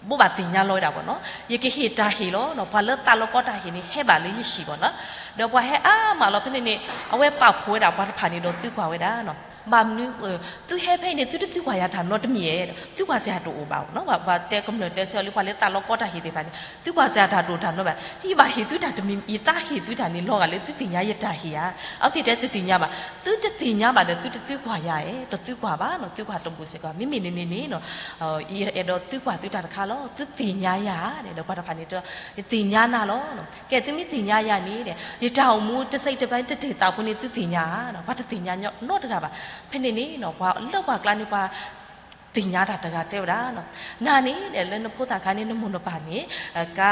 ဘိးဘၣ်သ့ၣ်ညါလီၤဝဲဒၣ်ဘၣ်နီၤ ယကဟ့ၣ်တၢ်ဟ့ၣ်လီၤနီၤ ပှၤလၢသးလီကီတၢ်ဟ့ၣ်န့ၣ် ဟဲဘၣ်လၢယဟံၣ်ဘၣ်နီၤ ဒီးပှၤဟဲအါမးလီၤ ဖဲန့ၣ်န့ၣ် အဝဲပာ်ဖှိၣ်ဝဲဒၣ်ပှၤတဖၣ်န့ၣ်ဒီးသံကွၢ်ဝဲဒၣ်နီၤ ဘၣ်မနုၤ သုဟဲဖဲအံၤန့ၣ် သုတသံကွၢ်ယၤတၢ်နီတမံၤဧါ သံကွၢ်စ့ၢ်တအိၣ်ဘၣ်နီၤ ပှၤတဲကမျၢၢ်တဲဆၢအီၤလံ ပှၤလၢသးလီကီတၢ်ဟ့ၣ်သ့ၣ်တဖၣ်န့ၣ် သံကွၢ်စ့ၢ်တၢ်တအိၣ်တၢ်နီဘၣ် ယဘၣ်ဟ့ၣ်သုတၢ်တမံၤ ယသးဟ့ၣ်သုတၢ်န့ၣ် လီၤဂာ်လၢသုသ့ၣ်ညါယတၢ်ဟ့ၣ်ဧါ အဝဲသ့ၣ်တဲတသ့ၣ်ညါဘၣ် သုတသ့ၣ်ညါဘၣ်ဒီး သုတသံကွၢ်ယၤဧါ တသံကွၢ်ဘၣ် သံကွၢ်တဘူးစ့ၢ်ကီး မ့မ့ၢ်န့ၣ်န့ၣ်န့ၣ် ယအဲၣ်ဒိးသံကွၢ်သုတၢ်တခါလီၤ သုသ့ၣ်ညါယၤဧါ ဒီးပှၤတဖၣ်န့ၣ် ယသ့ၣ်ညါနၤလီၤ ကဲသုမ့ၢ်သ့ၣ်ညါယၤန့ၣ် ယတၢ်အိၣ်မူတစဲးတပျဲတတ့ၢ်သးဖိန့ၣ် သုသ့ၣ်ညါဧါ ပှၤတသ့ၣ်ညါနီတဂၤဘၣ် ဖဲန့ၣ်န့ၣ် ပှၤလၢပှၤကျါန့ၣ် ပှၤသ့ၣ်ညါတၢ်တဂၤတဲဝဲဒၣ် နၤန့ၣ် လၢနဖိသၣ်ခါန့ၣ် နမိၢ်နပၢ်န့ၣ် ကါ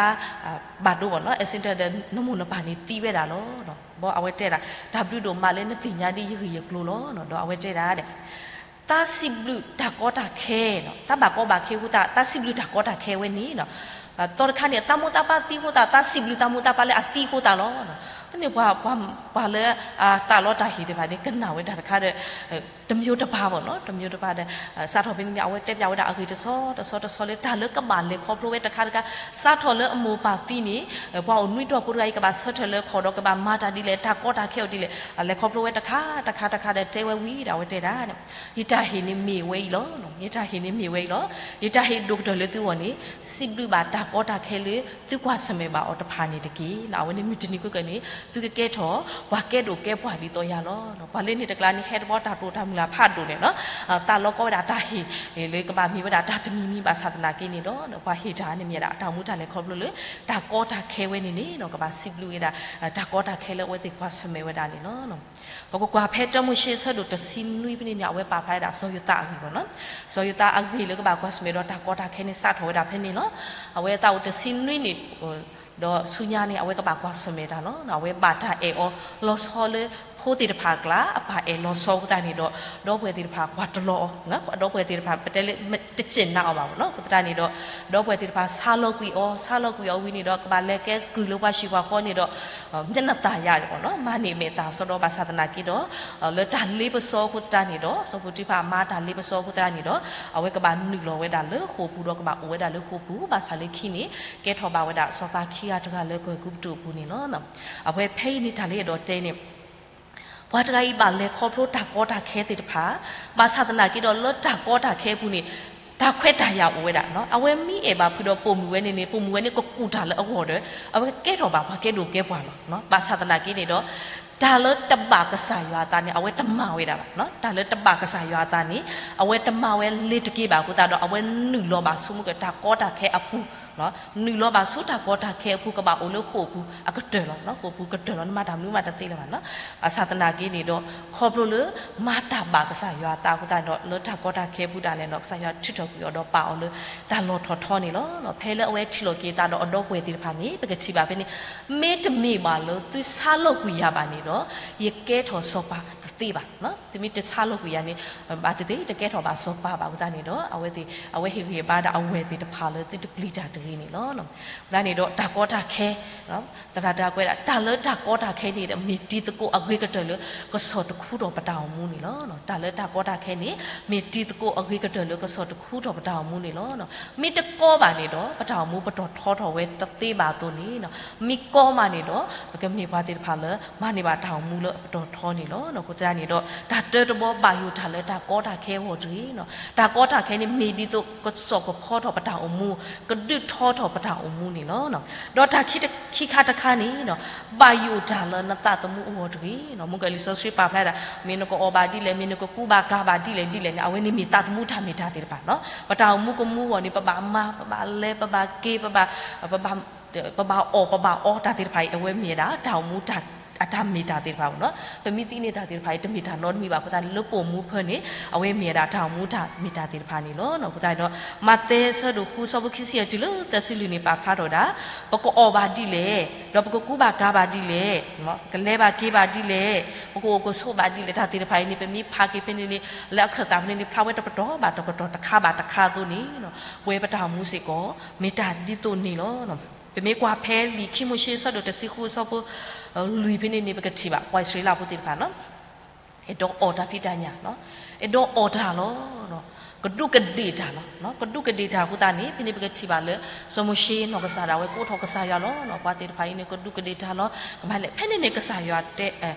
ဘၣ်ဒိဘၣ်နီၤ accident ဒီး နမိၢ်နပၢ်န့ၣ်သံဝဲဒၣ်လီၤ. ဘၣ်အဝဲတဲဒၣ် တၢ်ဘျုးဒိၣ်မးလၢနသ့ၣ်ညါဒ်ယဂ့ၢ်ယကျိၤလီၤ. ဒီးအဝဲတဲဒၣ် သးစံးဘျုးတၢ်ကီတၢ်ခဲ, တၢ်ဘၣ်ကီဘၣ်ခဲအဃိသတး သးစံးဘျုးတၢ်ကီတၢ်ခဲဝဲန့ၣ်, သီတခါန့ၣ် သးမိၢ်သးပၢ်သံအဃိသတး သးစံးဘျုးသးမိၢ်သးပၢ်လၢအသံအဃိသတးလီၤ. န့ၣ် ပှၤလၢအသးလီတၢ်ဟ့ၣ်သ့ၣ်တဖၣ်န့ၣ် ကနၣ်ဝဲတၢ်တခါဒီး တမျိုးတစ်ပါပေါ့နော်, တမျိုးတစ်ပါဒီး စးထီၣ်ဖဲန့ၣ်န့ၣ် အဝဲတဲပၠးဝဲဒၣ်အဂ့ၢ်တဆီတဆီလၢ တၢ်လၢကဘၣ်လဲၤခီဖျိဝဲတခါတခါ, စးထီၣ်လၢအမိၢ်ပၢ်သံန့ၣ် ပှၤအိၣ်နွံတီၢ်ဖိတဂၤအံၤ ကဘၣ်ဆၢထၢၣ်လၢခီၣ်ဒီး ကဘၣ်မၤတၢ်ဒ်လဲၣ်, တၢ်ကီတၢ်ခဲအိၣ်ဒ်လဲၣ်, လဲၤခီဖျိဝဲတခါတခါတခါဒီး တဲဝဲဝံၤဒီး အဝဲတဲဒၣ် ယတၢ်ဟ့ၣ်န့ၣ်မ့ၢ်ဝဲအံၤလီၤ. ယတၢ်ဟ့ၣ်န့ၣ်မ့ၢ်ဝဲအံၤလီၤ. ယတၢ်ဟ့ၣ်ဒိၣ်ကတၢၢ်လၢသုဂီၢ်န့ၣ် စံးဘျုးဘၣ်တၢ်ကီတၢ်ခဲလၢ သုကွၢ်ဆၢၣ်မဲာ်ဘၣ်အီၤတဖၣ်န့ၣ်တက့ၢ်. အဝဲန့ၣ်မုၢ်တနံၤခဲကနံၣ် သုကကဲထီၣ် ပှၤကဲဒိၣ်ကဲပှၢ်ဒ်သိးယၤလီၤ. ပှၤလၢန့ၣ်တကျါန့ၣ် ဟဲတဘျီတၢ်တိာ်တၢ်မုၢ်လၢ်ဖးဒိၣ်န့ၣ်လီၤ. သးလီကီဝဲဒၣ်တၢ်ဟ့ၣ်လၢကဘၣ်မ့ၢ်ဝဲဒၣ်တၢ်တမံၤမံၤဘၣ်ဆၣ်သနာ်က့န့ၣ်ဒီး ပှၤဟ့ၣ်တၢ်န့ၣ်မ့ၢ်ဒၣ် တၢ်အိၣ်မူတၢ်လဲၤခီဖျိလၢ တၢ်ကီတၢ်ခဲဝဲန့ၣ်န့ၣ် ကဘၣ်စံးဘျုးဝဲဒၣ် တၢ်ကီတၢ်ခဲလၢအဝဲသ့ၣ်ကွၢ်ဆၢၣ်မဲာ်ဝဲဒၣ်န့ၣ်လီၤ. ပကကွၢ်ဖဲတၢမိၤၡ့အဆၢဒိၣ်တဆံနွံဖဲန့ၣ်န့ၣ် အဝဲပာ်ဖျါဝဲဒၣ်စီၤယိၤသးအဂ့ၢ်ဘၣ်နီၤ. စီၤယိၤသးအဂ့ၢ်လၢကဘၣ်ကွၢ်ဆၢၣ်မဲာ်ဒီးတၢ်ကီတၢ်ခဲန့ၣ် စးထီၣ်ဝဲဒၣ်ဖဲန့ၣ်လီၤ. အဝဲအသးအိၣ်တဆံနွံနံၣ် ဒီးဆူညါန့ၣ် အဝဲကဘၣ်ကွၢ်ဆၢၣ်မဲာ်တၢ်လီၤ. အဝဲဘၣ်တၢ်အဲၣ်အီၤလီၤဆီလၢ ဖိသ့ၣ်တဖၣ်အကျါ အပၢ်အဲၣ်လီၤဆီအဃိသတးန့ၣ်ဒီး ဒီပုၢ်ဝဲၢ်သ့ၣ်တဖၣ်ကွၢ်တလီၤအီၤ, ဒီပုၢ်ဝဲၢ်သ့ၣ်တဖၣ် ပတဲလၢ တစဲးနးအီၤဘၣ်နီၤ. အဃိသတးန့ၣ်ဒီး ဒီပုၢ်ဝဲၢ်သ့ၣ်တဖၣ်ဆါလီၤကွံာ်အီၤ, ဆါလီၤကွံာ်အီၤဝံၤန့ၣ်ဒီး ကဘၣ်လဲၤကဲကုၢ်လၢပှၤဟံၣ်ပှၤဃီန့ၣ်ဒီး မျက်နှာသာ ယၤဒီးနီၤ မၤန့ၢ်မဲာ်သၣ်စီဒီး ဘၣ်ဆၣ်သနာ်က့ဒီး လၢတၢ်လ့ပစီအဃိသတးန့ၣ်ဒီး စီၤပူၤတံဖၣ်မၤတၢ်လ့ပစီအဃိသတးန့ၣ်ဒီး အဝဲကဘၣ်နုာ်လီၤဝဲဒၣ်လၢဃိာ်ပူၤဒီးကဘၣ်အိၣ်ဝဲဒၣ်လၢဃိာ်ပူၤ, ဘၣ်ဆၣ်လၢခံန့ၣ် ကဲထီၣ်ဘၣ်ဝဲဒၣ်စီၤပၤခံဂၤတဂၤလၢကီၢ်အဲၤကူပတူးအပူၤန့ၣ်လီၤ. အဝဲဖဲအံၤန့ၣ်တၢ်လၢအဲၣ်ဒိးတဲန့ၣ် ပှၤတဂၤအံၤဘၣ်လဲၤခီဖျိတၢ်ကီတၢ်ခဲသ့ၣ်တဖၣ်, ဘၣ်ဆၣ်သနာ်က့ဒီးလၢတၢ်ကီတၢ်ခဲအပူၤန့ၣ် တၢ်ခွဲးတၢ်ယာ်အိၣ်ဝဲဒၣ်, အဝဲမ့ၢ်အဲၣ်ဘၣ်ဖုးဒီးပိာ်မုၣ်ဝဲန့ၣ်န့ၣ် ပိာ်မုၣ်ဝဲန့ၣ်ကကူၣ်တၢ်လၢအဂီၢ်ဒီး အဝဲကကဲထီၣ်ဘၣ်ပှၤကဲဒိၣ်ကဲပှၢ်လီၤ. ဘၣ်ဆၣ်သနာ်က့န့ၣ်ဒီး တၢ်လၢတဘၣ်ကစၢ်ယွၤအသးန့ၣ် အဝဲတမၤဝဲဒၣ်ဘၣ်. တၢ်လၢတဘၣ်ကစၢ်ယွၤအသးန့ၣ် အဝဲတမၤဝဲလ့ၤတက့ၢ်ဘၣ်အဃိသတးဒီး အဝဲနုာ်လီၤဘၣ်ဆူမုၢ်ကတၢ်ကီတၢ်ခဲအပူၤ နုာ်လီၤဘၣ်ဆူတၢ်ကီတၢ်ခဲအပူၤ ကဘၣ်အိၣ်လၢဃိာ်ပူၤအကတၢၢ်လီၤ. ဃိာ်ပူၤကတၢၢ်လီၤ နမၤတၢ်မနုၤမးတသ့လၢၤဘၣ်နီၤ. ဘၣ်ဆၣ်သနာ်က့န့ၣ်ဒီး ခီဖျိလၢ မၤတၢ်ဘၣ်ကစၢ်ယွၤအသးအဃိသတးဒီး လၢတၢ်ကီတၢ်ခဲအပူၤဒၣ်လဲာ်ဒီး ကစၢ်ယွၤထုးထီၣ်ကွံာ်အီၤဒီးပာ်အီၤလၢတၢ်လီၢ်ထီၣ်ထီန့ၣ်လီၤ. ဖဲလၢအဝဲထံၣ်လိာ်က့ၤအသးဒီးအဒီပုၢ်ဝဲၢ်သ့ၣ်တဖၣ်န့ၣ် ပကထံၣ်ဘၣ်ဖဲန့ၣ် မ့တမ့ၢ်ဘၣ်လၢသုဆါလီၤကွံာ်ယၤဘၣ်န့ၣ်ဒီး ယကဲထီၣ်စီၤပၤတသ့ဘၣ်. သုမ့ၢ်တဆါလီၤကွံာ်ယၤန့ၣ် ဘၣ်သ့ၣ်သ့ၣ် ယတကဲထီၣ်ဘၣ်စီၤပၤဘၣ်အဃိသတးန့ၣ်ဒီး အဝဲသ့ၣ် အဝဲဟ့ၣ်ဂံၢ်ဟ့ၣ်ဘါဒၣ်အဝဲၢ်သ့ၣ်တဖၣ်လၢသုတပျံၤတၢ်တဂ့ၤန့ၣ်လီၤ. အဃိသတးန့ၣ်ဒီးတၢ်ကီတၢ်ခဲ သရၣ်တဂၤကွဲးဒၣ် တၢ်လၢတၢ်ကီတၢ်ခဲန့ၣ်ဒီး မ့ၢ်တံၤသကိးအဂ့ၤကတၢၢ်လၢ ကစီၣ်တခူထီၣ်ပတၢ်အိၣ်မူန့ၣ်လီၤ. တၢ်လၢတၢ်ကီတၢ်ခဲန့ၣ် မ့ၢ်တံၤသကိးအဂ့ၤကတၢၢ်လၢ ကစီၣ်တခူထီၣ်ပတၢ်အိၣ်မူန့ၣ်လီၤ. မ့ၢ်တကီဘၣ်န့ၣ်ဒီး ပတၢ်အိၣ်မူပတီၢ်ထီထီၣ်ဝဲတသ့ဘၣ်အသိးန့ၣ် မ့ၢ်ကီမးန့ၣ်ဒီး ပကမ့ၢ်ပှၤသ့ၣ်တဖၣ်လၢ မၤန့ၢ်ဘၣ်တၢ်အိၣ်မူလၢအပတီၢ်ထီန့ၣ်လီၤ. န့ၣ်ဒီး တၢ်တၢတဘီဘၣ်ယိၣ်တၢ်လၢတၢ်ကီတၢ်ခဲအဂီၢ်တဂ့ၤ. တၢ်ကီတၢ်ခဲန့ၣ်မ့ၢ်ဒ်သိးကစိာ်ကဖီထီၣ်ပတၢ်အိၣ်မူ, ကဒုးထီထီၣ်ပတၢ်အိၣ်မူန့ၣ်လီၤ. ဒီးတၢ်ခံခါတခါန့ၣ်ဒီး ဘၣ်ယိၣ်တၢ်လၢနသးသမူအဂီၢ်တဂ့ၤ. မ့ၢ်ကလံာ်စီဆှံပာ်ဖျါဒၣ် မ့ၢ်နကအီၣ်ဘၣ်ဒ်လဲၣ်, မ့ၢ်နကကူဘၣ်ကၤဘၣ်ဒ်လဲၣ်ဒ်လဲၣ်န့ၣ် အဝဲန့ၣ်မ့ၢ်သးသမူတၢ်မ့ၢ်တၢ်သ့ၣ်တဖၣ်. ပတၢ်အိၣ်မူကမူအဂီၢ်န့ၣ် ပဘၣ်မၤ ပဘၣ်လဲၤ ပဘၣ်က့ၤ ပဘၣ် ပဘၣ်အီၣ်ပဘၣ်အီတၢ်သ့ၣ်တဖၣ်အံၤ အဝဲမ့ၢ်ဝဲဒၣ်တၢ်အိၣ်မူ အတၢ်မ့ၢ်တၢ်သ့ၣ်တဖၣ်အဂီၢ်န့ၣ်. ပမ့ၢ်သ့န့ၢ်တၢ်သ့ၣ်တဖၣ်အံၤ တမ့ၢ်တၢ်နီတမံၤဘၣ်အဃိသတးန့ၣ် လၢပအိၣ်မူဖဲန့ၣ် အဝဲမ့ၢ်ဝဲဒၣ်တၢ်အိၣ်မူတၢ်မ့ၢ်တၢ်သ့ၣ်တဖၣ်န့ၣ်လီၤ. အဃိသတးဒီး မးသဲအဆၢဒိၣ်ဃုအဆၢဖိခံဆံယဲၢ်တုၤလၢသၢဆံလွံၢ်န့ၣ် ပာ်ဖျါထီၣ်ဝဲဒၣ် ပကအီၣ်ဘၣ်ဒ်လဲၣ်, ဒီးပကကူဘၣ်ကၤဘၣ်ဒ်လဲၣ်, ကလဲၤဘၣ်က့ၤဘၣ်ဒ်လဲၣ်, ပကအိၣ်ကဆိးဘၣ်ဒ်လဲၣ် တၢ်သ့ၣ်တဖၣ်အံၤန့ၣ် ပမ့ၢ်ဖးက့ၤဖဲန့ၣ်န့ၣ် လၢအခၢၣ်သးဖဲန့ၣ်န့ၣ် ဖျါဝဲတပတီၢ်ဘၣ်တပတီၢ်တခါဘၣ်တခါအသိးန့ၣ် ပဝဲပတၢ်အိၣ်မူစ့ၢ်ကီး မ့ၢ်တၢ်ဒ်သိးန့ၣ်လီၤ. ပမ့ၢ်ကွၢ်ဖဲလံာ်ခံမိၤၡ့အဆၢဒိၣ်တဆံဃုအဆၢဖိ လွံၢ်ဖဲန့ၣ်န့ၣ် ပကထံၣ်ဘၣ် ပှၤအံၣ်စရ့လးဖိသ့ၣ်တဖၣ်န့ၣ် အဲၣ်ဒိးအီၣ်တၢ်ဖံးတၢ်ညၣ်, အဲၣ်ဒိးအီၣ်တၢ်လီၤ, ကဒူးကဒ့ၣ်တၢ်လီၤ. ကဒူးကဒ့ၣ်တၢ်အဃိသတးန့ၣ် ဖဲန့ၣ်ပကထံၣ်ဘၣ်လၢ စီၤမိၤၡ့နီၢ်ကစၢ်ဒၣ်ဝဲ ကအိးထီၣ်ကစၢ်ယွၤလီၤ. ပှၤသ့ၣ်တဖၣ်အံၤန့ၣ် ကဒူးကဒ့ၣ်တၢ်လီၤ. ကမၤလဲၣ် ဖဲန့ၣ်န့ၣ် ကစၢ်ယွၤတဲ,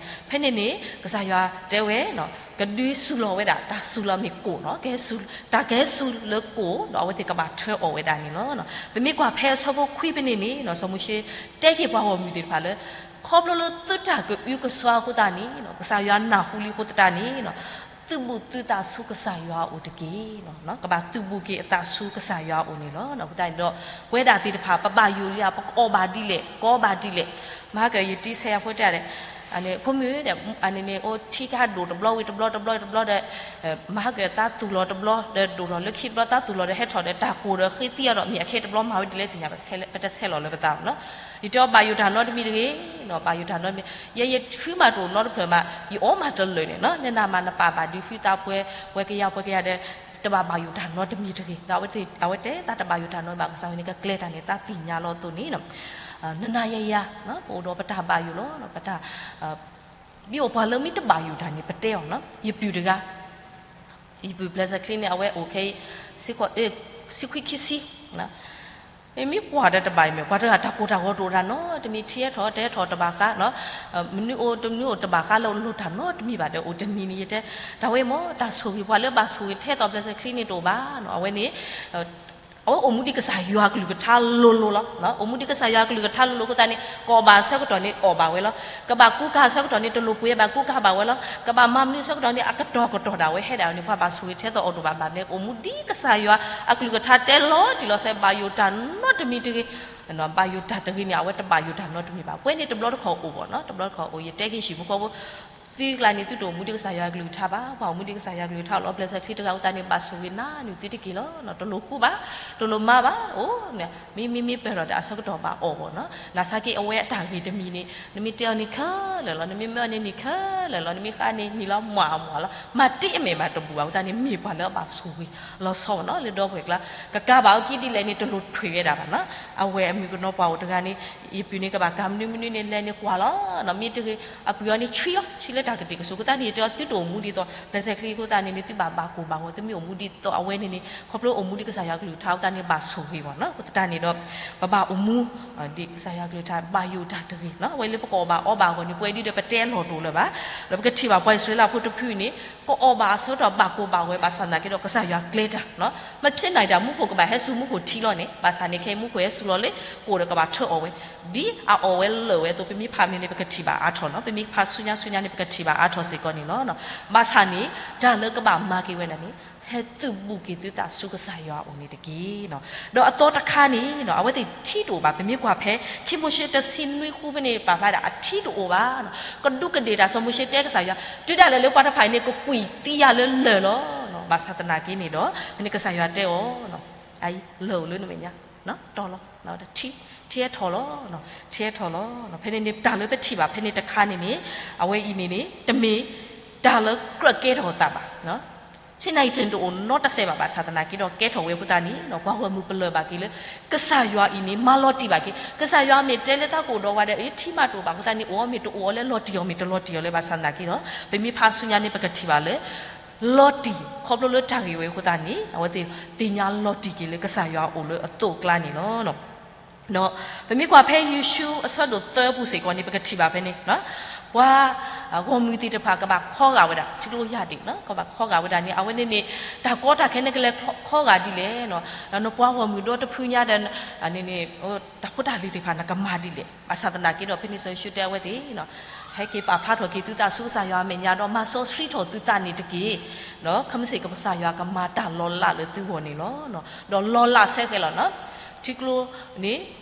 ဖဲန့ၣ်န့ၣ် ကစၢ်ယွၤတဲဝဲ ကဒုးစူၤလီၤဝဲဒၣ် တၢ်စူၤလီၤမ့ၢ်ကိၣ်န့ၣ်, တၢ်ကဟဲစူၤလၢကိၣ်ဒီး အဝဲသ့ၣ်ကဘၣ်ထၢအီၣ်ဝဲဒၣ်န့ၣ်လီၤ. ပမ့ၢ်ကွၢ်ဖဲအဆၢဖိခွံဖဲန့ၣ်န့ၣ် စီၤမိၤၡ့တဲက့ၤပှၤဂီၢ်မုၢ်သ့ၣ်တဖၣ်လၢ ခီဖျိလၢသုတၢ်ကအုကစွါအဃိသတးန့ၣ် ကစၢ်ယွၤနၢ်ဟူလံအဃိသတးန့ၣ် သုးဘူးသုသးဆူကစၢ်ယွၤအအိၣ်တက့ၢ်. ကဘၣ်သုးဘူးက့ၤအသးဆူကစၢ်ယွၤအအိၣ်န့ၣ်လီၤ. အဃိသတးန့ၣ်ဒီး ပဝဲဒၣ်သ့ၣ်တဖၣ် ပဘၣ်ယိၣ်လံဧါ, ပကအီၣ်ဘၣ်ဒ်လဲၣ်, ကအီဘၣ်ဒ်လဲၣ်. မဟါကယတံၤဆဲးယၤဖိတဲဒၣ် ဖိမုၣ်ဒီး အန့ၣ်န့ၣ် အိၣ်ထံကဟးဒိၣ်တဘျီဝံၤတဘျီတဘျီတဘျီဒီး မဟါကသးသူၣ်လီၤတဘျီဒီး ဒိၣ်ထီၣ်လၢခံတဘျီ သးသူၣ်လီၤဒီးဟဲထီၣ်ဒီး တၢ်ကိၢ်ဒီးဃ့သံအီၤဒီး မ့ၢ်အခဲတဘျီမၤဝဲဒ်လဲၣ်သ့ၣ်ညါ, ပတဆဲးလီၤလၢပသးဘၣ်န့ၣ်. ယတဲအီၤဘၣ်ယိၣ်တၢ်နီတမံၤတဂ့ၤ, ဘၣ်ယိၣ်တၢ်နီတမံၤ, ယဲယဃုမးတအိၣ်နီတဖျၢၣ်မး ယအီၣ်မးတလၢာ်န့ၣ်, နနၤမးနပာ်ဘၣ်ဒုးဃုသးပှဲၤ ပှဲၤကယၤပှဲၤကယၤဒီး တဘၣ်ဘၣ်ယိၣ်တၢ်နီတမံၤတဂ့ၤ. အဝဲတဲသးတဘၣ်ယိၣ်တၢ်နီတမံၤဘၣ် ကစၢ်ယွၤန့ၣ် ကကျဲၤတၢ်န့ၣ် သးသ့ၣ်ညါလီၤအသိးန့ၣ် နၤနၤယၤယၤ ပအိၣ်ဒီးပတၢ်ဘၣ်ယိၣ်လီၤ. ပတၢ် မ့ၢ်အိၣ်ပှၤလၢမ့ၢ်တဘၣ်ယိၣ်တၢ်န့ၣ် ပတဲအီၤန့ၣ်. ယပုၢ်တဂၤ, ယပုၢ်ဘျဲးစဲးချံန့ၣ် အဝဲအိၣ်ခဲအံၤ စ့ၢ်ကီး စံခွံခံဆံ မ့ၢ်ကွၢ်ဒီးတဘၣ်အံၤမ့ၢ် ပှၤတဂၤတၢ်ကိၢ်တၢ်ဂီၤတအိၣ်တၢ်နီတမံၤ ထံဟဲထီၣ်တဲထီၣ်တဘၣ်ဃး, မနုၤအိၣ်တမနုၤအိၣ်တဘၣ်ဃး လၢအိၣ်လိၣ်တၢ်နီတမံၤဘၣ်ဒီး အိၣ်တနံၤန့ၣ် ယတဲ တၢ်ဝဲမ့ၢ်တၢ်ဆိၣ်ဂ့ၤ ပှၤလၢဘၣ်ဆိၣ်ဂ့ၤထဲသိးဘျဲးစဲးချံန့ၣ်တအိၣ်ဘၣ်. အဝဲန့ၣ် အဝဲအိၣ်မူဒ်ကစၢ်ယွၤကလုၢ်ကထါလိၤလိၤလီၤ. အိၣ်မူဒ်ကစၢ်ယွၤကလုၢ်ကထါလိၤလိၤအဃိသတးန့ၣ် ကအီၣ်ဘၣ်အဆၢကတီၢ်န့ၣ် အီၣ်ဘၣ်ဝဲလီၤ. ကဘၣ်ကူကၤအဆၢကတီၢ်န့ၣ် တလိၣ်ပှ့ၤဘၣ်ကူကၤဘၣ်ဝဲလီၤ. ကဘၣ်မၤမနုၤအဆၢကတီၢ်န့ၣ် အကတီၢ်ကတီၢ်ဒၣ်ဝဲဟဲဒၣ်န့ၣ် ပှၤဘၣ်ဆိၣ်ဂ့ၤထဲသိးအီၤတအိၣ်ဘၣ်ဘၣ်န့ၣ် အိၣ်မူဒ်ကစၢ်ယွၤအကလုၢ်ကထါတဲလီၤတံၢ်လီၤဆဲး ဘၣ်ယိၣ်တၢ်နီတမံၤတဂ့ၤ. ဘၣ်ယိၣ်တၢ်တဂ့ၤန့ၣ် အဝဲတဘၣ်ယိၣ်တၢ်နီတမံၤဘၣ်. ပှဲၤန့ၣ်တဘျီတခီၣ်အိၣ်ဘၣ်န့ၣ်, တဘျီတခီၣ်အိၣ် ယတဲက့ၤဟံၣ်ဖိဃီဖိ သုကျါန့ၣ် သုတအိၣ်မူဒ်ကစၢ်ယွၤကလုၢ်ကထါဘၣ်, ပှၤအိၣ်မူဒ်ကစၢ်ယွၤကလုၢ်ကထါလီၤ. ဘျဲးစဲးချံတဂၤအဃိသတးန့ၣ် ဘၣ်ဆိၣ်ဂ့ၤနၤနုာ်သုတက့ၢ်လီၤ. တလိၣ်ဃူဘၣ်, တလိၣ်မၤဘၣ်, အိၣ် မ့မ့မ့ၢ်ပၢၢ်ထီၣ်ဒီးအဆၢကတီၢ်ဘၣ်အီၣ်ဘၣ်န့ၣ်. နာ်သက့အဝဲအတၢ်ဂ့ၢ်တမံၤန့ၣ် နမ့ၢ်တဲအီၤန့ၣ်ခဲလၢာ်လီၤ, နမ့ၢ်မၢအီၤန့ၣ်န့ၣ်ခဲလၢာ်လီၤ, နမ့ၢ်ဃါန့ၣ်န့ၣ်လီၤ မွၤအမွၤလီၤ. မၤတ့ၢ်အမဲာ်မၤတဘူးဘၣ်အဃိသတးန့ၣ် မ့ၢ်ပှၤလၢအဘၣ်ဆိၣ်ဂ့ၤလီၤဆီဘၣ်န့ၣ် လၢဒီပုၢ်ဝဲၢ်ကျါ ကကၤဘၣ်အီၤက့ဒ်လဲၣ်န့ၣ် တလိၣ်ထွဲးဝဲဒၣ်ဘၣ်န့ၣ်. အဝဲအမုၣ်ကနီၤပှၤအိၣ်တဂၤန့ၣ် ယပုၢ်န့ၣ် ကဘၣ်ကၤမနုၤမနုၤန့ၣ် လဲၤန့ၣ်ကွၢ်လီၤ. မ့ၢ်တဂ့ၤ အပုၢ်အီၤန့ၣ် ဆှံလီၤ, ဆှံလၢတၢ်ကတံာ်ကဆူး အဃိသတးန့ၣ် ယတဲအီၤ သုတအိၣ်မူဒ်သိး ဘျဲးစဲးချံအဃိသတးန့ၣ်န့ၣ် သုဘၣ်ဘၣ်ကိၢ်ဘၣ်ဂီၤ, သုမ့ၢ်အိၣ်မူဒ်သိးအဝဲန့ၣ်န့ၣ် ခီဖျိအိၣ်မူဒ်ကစၢ်ယွၤကလုၢ်ကထါအဃိသတးန့ၣ် ဘၣ်ဆိၣ်ဂ့ၤဘၣ်န့ၣ်. အဃိသတးန့ၣ်ဒီး ပဘၣ်အိၣ်မူ ဒ်ကစၢ်ယွၤကလုၢ်ကထါ ဘၣ်ယိၣ်တၢ်တဂ့ၤန့ၣ်. အဝဲလၢပကအီၣ်ဘၣ်အီဘၣ်အဂီၢ်န့ၣ် ပဝဲဒ်ဒီးပတဲအလီၢ်တအိၣ်လၢၤဘၣ်. ဒီးပကထံၣ်ဘၣ်ပှၤအံၣ်စရ့လးဖိတဖုန့ၣ် ကအီၣ်ဘၣ်အဆၢကတီၢ်ဘၣ်ကိၢ်ဘၣ်ဂီၤ ဘၣ်ဆၣ်သနာ်က့ဒီး ကစၢ်ယွၤကျဲၤတၢ်န့ၣ်. မဖဲန့ၣ်ဒၣ် မူခိၣ်ကဘၣ်ဟဲစူၤမူခိၣ်ထံလီၤန့ၣ်, ဘၣ်ဆၣ်န့ၣ် ခဲအံၤမူခိၣ်ဟဲစူၤလီၤလၢကိၣ်ဒီးကဘၣ်ထၢအီၣ်ဝဲ ဒ်အအီၣ်ဝဲလၢာ်ဝဲအသိး ပမ့ၢ်ဖးမ့ၢ်န့ၣ် ပကထံၣ်ဘၣ်အါထီၣ်န့ၣ်. ပမ့ၢ်ဖးဆူညါဆူညါန့ၣ် ပကထံၣ်ဘၣ်အါထီၣ်စ့ၢ်ကီးန့ၣ်လီၤ. ဘၣ်ဆၣ်န့ၣ် တၢ်လၢကဘၣ်မၤက့ၤဝဲဒၣ်န့ၣ် ဟဲသုးဘူးက့ၤသုသးဆူကစၢ်ယွၤအအိၣ်န့ၣ်တက့ၢ်. ဒီးအသီတခါန့ၣ် အဝဲသ့ၣ်ထံတအိၣ်ဘၣ်. ပမ့ၢ်ကွၢ်ဖဲ ခံမိၤၡ့တဆံနွံဃုဖဲန့ၣ် ပာ်ဖျါဒၣ်အထံတအိၣ်ဘၣ်. ကဒူးကဒ့ၣ်တၢ် စီၤမိၤၡ့တဲကစၢ်ယွၤ တုၤဒၣ်လဲာ်လၢပှၤတဖၣ်အံၤန့ၣ် ကကွံာ်သံယၤလၢလၢၢ်လီၤ. ဘၣ်ဆၣ်သနာ်က့န့ၣ်ဒီး ဖဲန့ၣ်ကစၢ်ယွၤတဲအီၤ လၢၢ်အိၣ်လၢနမဲာ်ညါ တီလီၤ, ထံဟဲထီၣ်လီၤ, ထံဟဲထီၣ်လီၤ. ဖဲန့ၣ်န့ၣ် တၢ်လၢပထံၣ်ဘၣ်ဖဲန့ၣ်တခါန့ၣ်န့ၣ် အဝဲအံၤန့ၣ်န့ၣ် တမ့ၢ်တၢ်လၢကြၢးကဲထီၣ်အသးဘၣ်. ဆ့နၤအံၤ တအိၣ်နီတစဲးဘၣ် ဘၣ်ဆၣ်သနာ်က့ဒီး ကဲထီၣ်ဝဲအဃိသတးန့ၣ် ပှၤဂီၢ်မုၢ်ပလၢၢ်ဘၣ်က့ၤလၢ ကစၢ်ယွၤအံၤန့ၣ် မၤလီၤတံၢ်ဘၣ်က့ၤ, ကစၢ်ယွၤမ့ၢ်တဲလၢတၢ်ကအိၣ်ဒီးဝဲဒီး ထံမးတအိၣ်ဘၣ်အဃိသတးန့ၣ် အိၣ်အီၤမ့ၢ်တအိၣ်အီၤလၢလီၤတံၢ်အီၤမ့ၢ်တလီၤတံၢ်အီၤလၢ ဘၣ်ဆၣ်သနာ်က့ဒီး ပမ့ၢ်ဖးဆူညါန့ၣ် ပကထံၣ်ဘၣ်လၢ လီၤတံၢ် ခီဖျိလၢတၢ်ဂ့ၢ်ဝဲအဃိသတးန့ၣ် အဝဲသ့ၣ်သ့ၣ်ညါလီၤတံၢ်က့ၤလၢကစၢ်ယွၤအိၣ်လၢအသိးအကျါန့ၣ်လီၤ. ဒီးပမ့ၢ်ကွၢ်ဖဲယိၤၡူအဆၢဒိၣ်သၢပူၤစ့ၢ်ကီးန့ၣ် ပကထံၣ်ဘၣ်ဖဲန့ၣ် ပှၤဂီၢ်မုၢ်သ့ၣ်တဖၣ်ကဘၣ်ခီဂာ်ဝဲဒၣ် ထံကျိယၢ်ဒံးနီၤ ကဘၣ်ခီဂာ်ဝဲဒၣ်န့ၣ် အဝဲန့ၣ်န့ၣ် တၢ်ကီတၢ်ခဲန့ၣ်ကလဲၤခီဂာ်ဒ်လဲၣ်နီၤ နပှၤဂီၢ်မုၢ်ဒီတဖုညါဒီး န့ၣ်န့ၣ် တၢ်ဖိတၢ်လံၤသ့ၣ်တဖၣ်န့ၣ် ကမၤဒ်လဲၣ် ဘၣ်ဆၣ်သနာ်က့ဒီး ဖဲန့ၣ်စီၤယိၤၡူတဲအဝဲသ့ၣ် ဟဲက့ၤပာ်ဖျါထီၣ်က့ၤသုသးဆူကစၢ်ယွၤအမဲာ်ညါဒီး မၤစီဆှံထီၣ်သုသးန့ၣ်တက့ၢ် ဒီးခဲမုၢ်ဆ့ၣ်ကစၢ်ယွၤကမၤတၢ်လီၤလးလၢသုဂီၢ်န့ၣ်လီၤ. ဒီးလီၤလးဆဲးဃဲးလီၤနီၤ ထံကျိန့ၣ်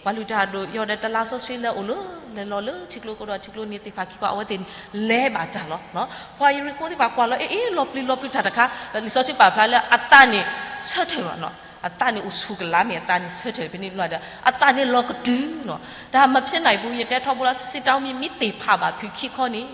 ပှၤလုၢ်တၢ်ဒိၣ်ယီၤဒီးတလါစီဆှံလဲၤအိၣ်လၢ လဲၤလီၤလၢထံကျိကဒီး ထံကျိန့ၣ်သ့ၣ်တဖၣ်ခံခီ အဝဲသ့ၣ်န့ၣ် လဲၤဘၣ်တၢ်လီၤ. ပှၤယရံၣ်ခိၣ်သ့ၣ်တဖၣ်ကွၢ်လီၤ အ့ၣ်အ့ၣ် လီၤပျံၤလီၤပျံၤတၢ်တခါ လံာ်စီဆှံပာ်ဖျါလၢအသးန့ၣ် ဆၢထၢၣ်လီၤနီၤ အသးန့ၣ်အိၣ်ဆူၣ်ကလာ်မ့ၢ်အသးန့ၣ်ဆၢထၢၣ် ဖဲန့ၣ်လီၤဒီး အသးန့ၣ်လီၤကတုၤနီၤ တၢ်မၤဖျဲးနၢ်အံၤပူၤ ယတဲထီဘိလီၤ စံးတၢ်မ့ၢ်မ့ၢ်သ့ၣ်ဖးဘၣ်ဖုခံခီန့ၣ်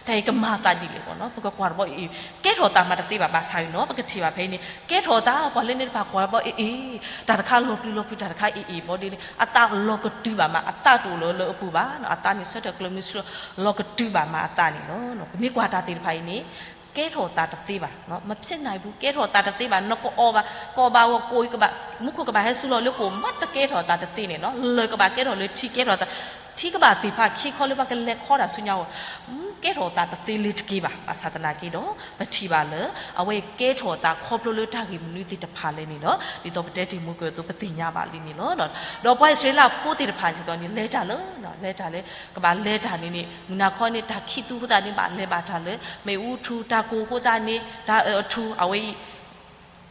တၢ်အံၤကမၤအသးဒ်လဲၣ်ဘၣ်နီၤ ပကကွၢ်တဘျီအံၤ ကဲထီၣ်သးမးတသ့ဘၣ် ဘၣ်ဆၣ်အံၤနီၤ ပကထံၣ်ဘၣ်ဖဲအံၤန့ၣ် ကဲထီၣ်သး ပှၤလၢန့ၣ်တဖၣ်ကွၢ်တဘျီအ့ၣ်အ့ၣ် တၢ်တခါလီၤပျံၤလီၤပျံၤ တၢ်တခါအ့ၣ်အ့ၣ်ဘီဒ်န့ၣ် အသးလီၤကတုၤဘၣ်မး အသးတအိၣ်လၢၤလၢအပူၤဘၣ်နီၤ အသးန့ၣ်ဆၢထၢၣ်ကျၢၤမုဆူ လီၤကတုၤဘၣ်မးအသးန့ၣ်လီၤ. ပမ့ၢ်ကွၢ်တၢ်သ့ၣ်တဖၣ်အံၤန့ၣ် ကဲထီၣ်သးတသ့ဘၣ် မၤဖျဲးနၢ်အံၤပူၤ ကဲထီၣ်သးတသ့ဘၣ် နကအီၣ်ဘၣ် ကအီၣ်ဘၣ်အီၤကိၣ် မူခိၣ်ကဘၣ်ဟဲဆူလီၤလၢကိၣ် မးတကဲထီၣ်သးတသ့န့ၣ်နီၤ လၢၢ်ကဘၣ်ကဲထီၣ်လၢထံကဲထီၣ်သး ထံကဘၣ်သ့ၣ်တဖၣ်ခံခီလၢပှၤကလဲၤခီတၢ်ဆူညါအဂီၢ် ကဲထီၣ်သးတသ့လၢၤတက့ၢ်ဘၣ် ဘၣ်ဆၣ်သနာ်က့ဒီး ပထံၣ်ဘၣ်လၢ အဝဲကဲထီၣ်သးခီဖျိလၢတၢ်ဂ့ၢ်မနုၤသ့ၣ်တဖၣ်လဲၣ်န့ၣ်လီၤ. ဒ်သိးပတဲတ့ၢ်မူကၢၢ်အသိး ပသ့ၣ်ညါဘၣ်လံန့ၣ်လီၤ. ဒီးပှၤအံၣ်စရ့လးဖိသ့ၣ်တဖၣ်စ့ၢ်ကီးန့ၣ် လဲၤတၢ်လၢ လဲၤတၢ်လၢ ကဘၣ်လဲၤတၢ်န့ၣ်န့ၣ် မုၢ်နၤခီန့ၣ် တၢ်ခံးသူအဃိသတးန့ၣ် ဘၣ်လဲၤဘၣ်တၢ်လၢ မ့ၣ်အူထူ တၢ်ကိၢ်အဃိသတးန့ၣ် တၢ်အၢၣ်အထူ အဝဲအံၤ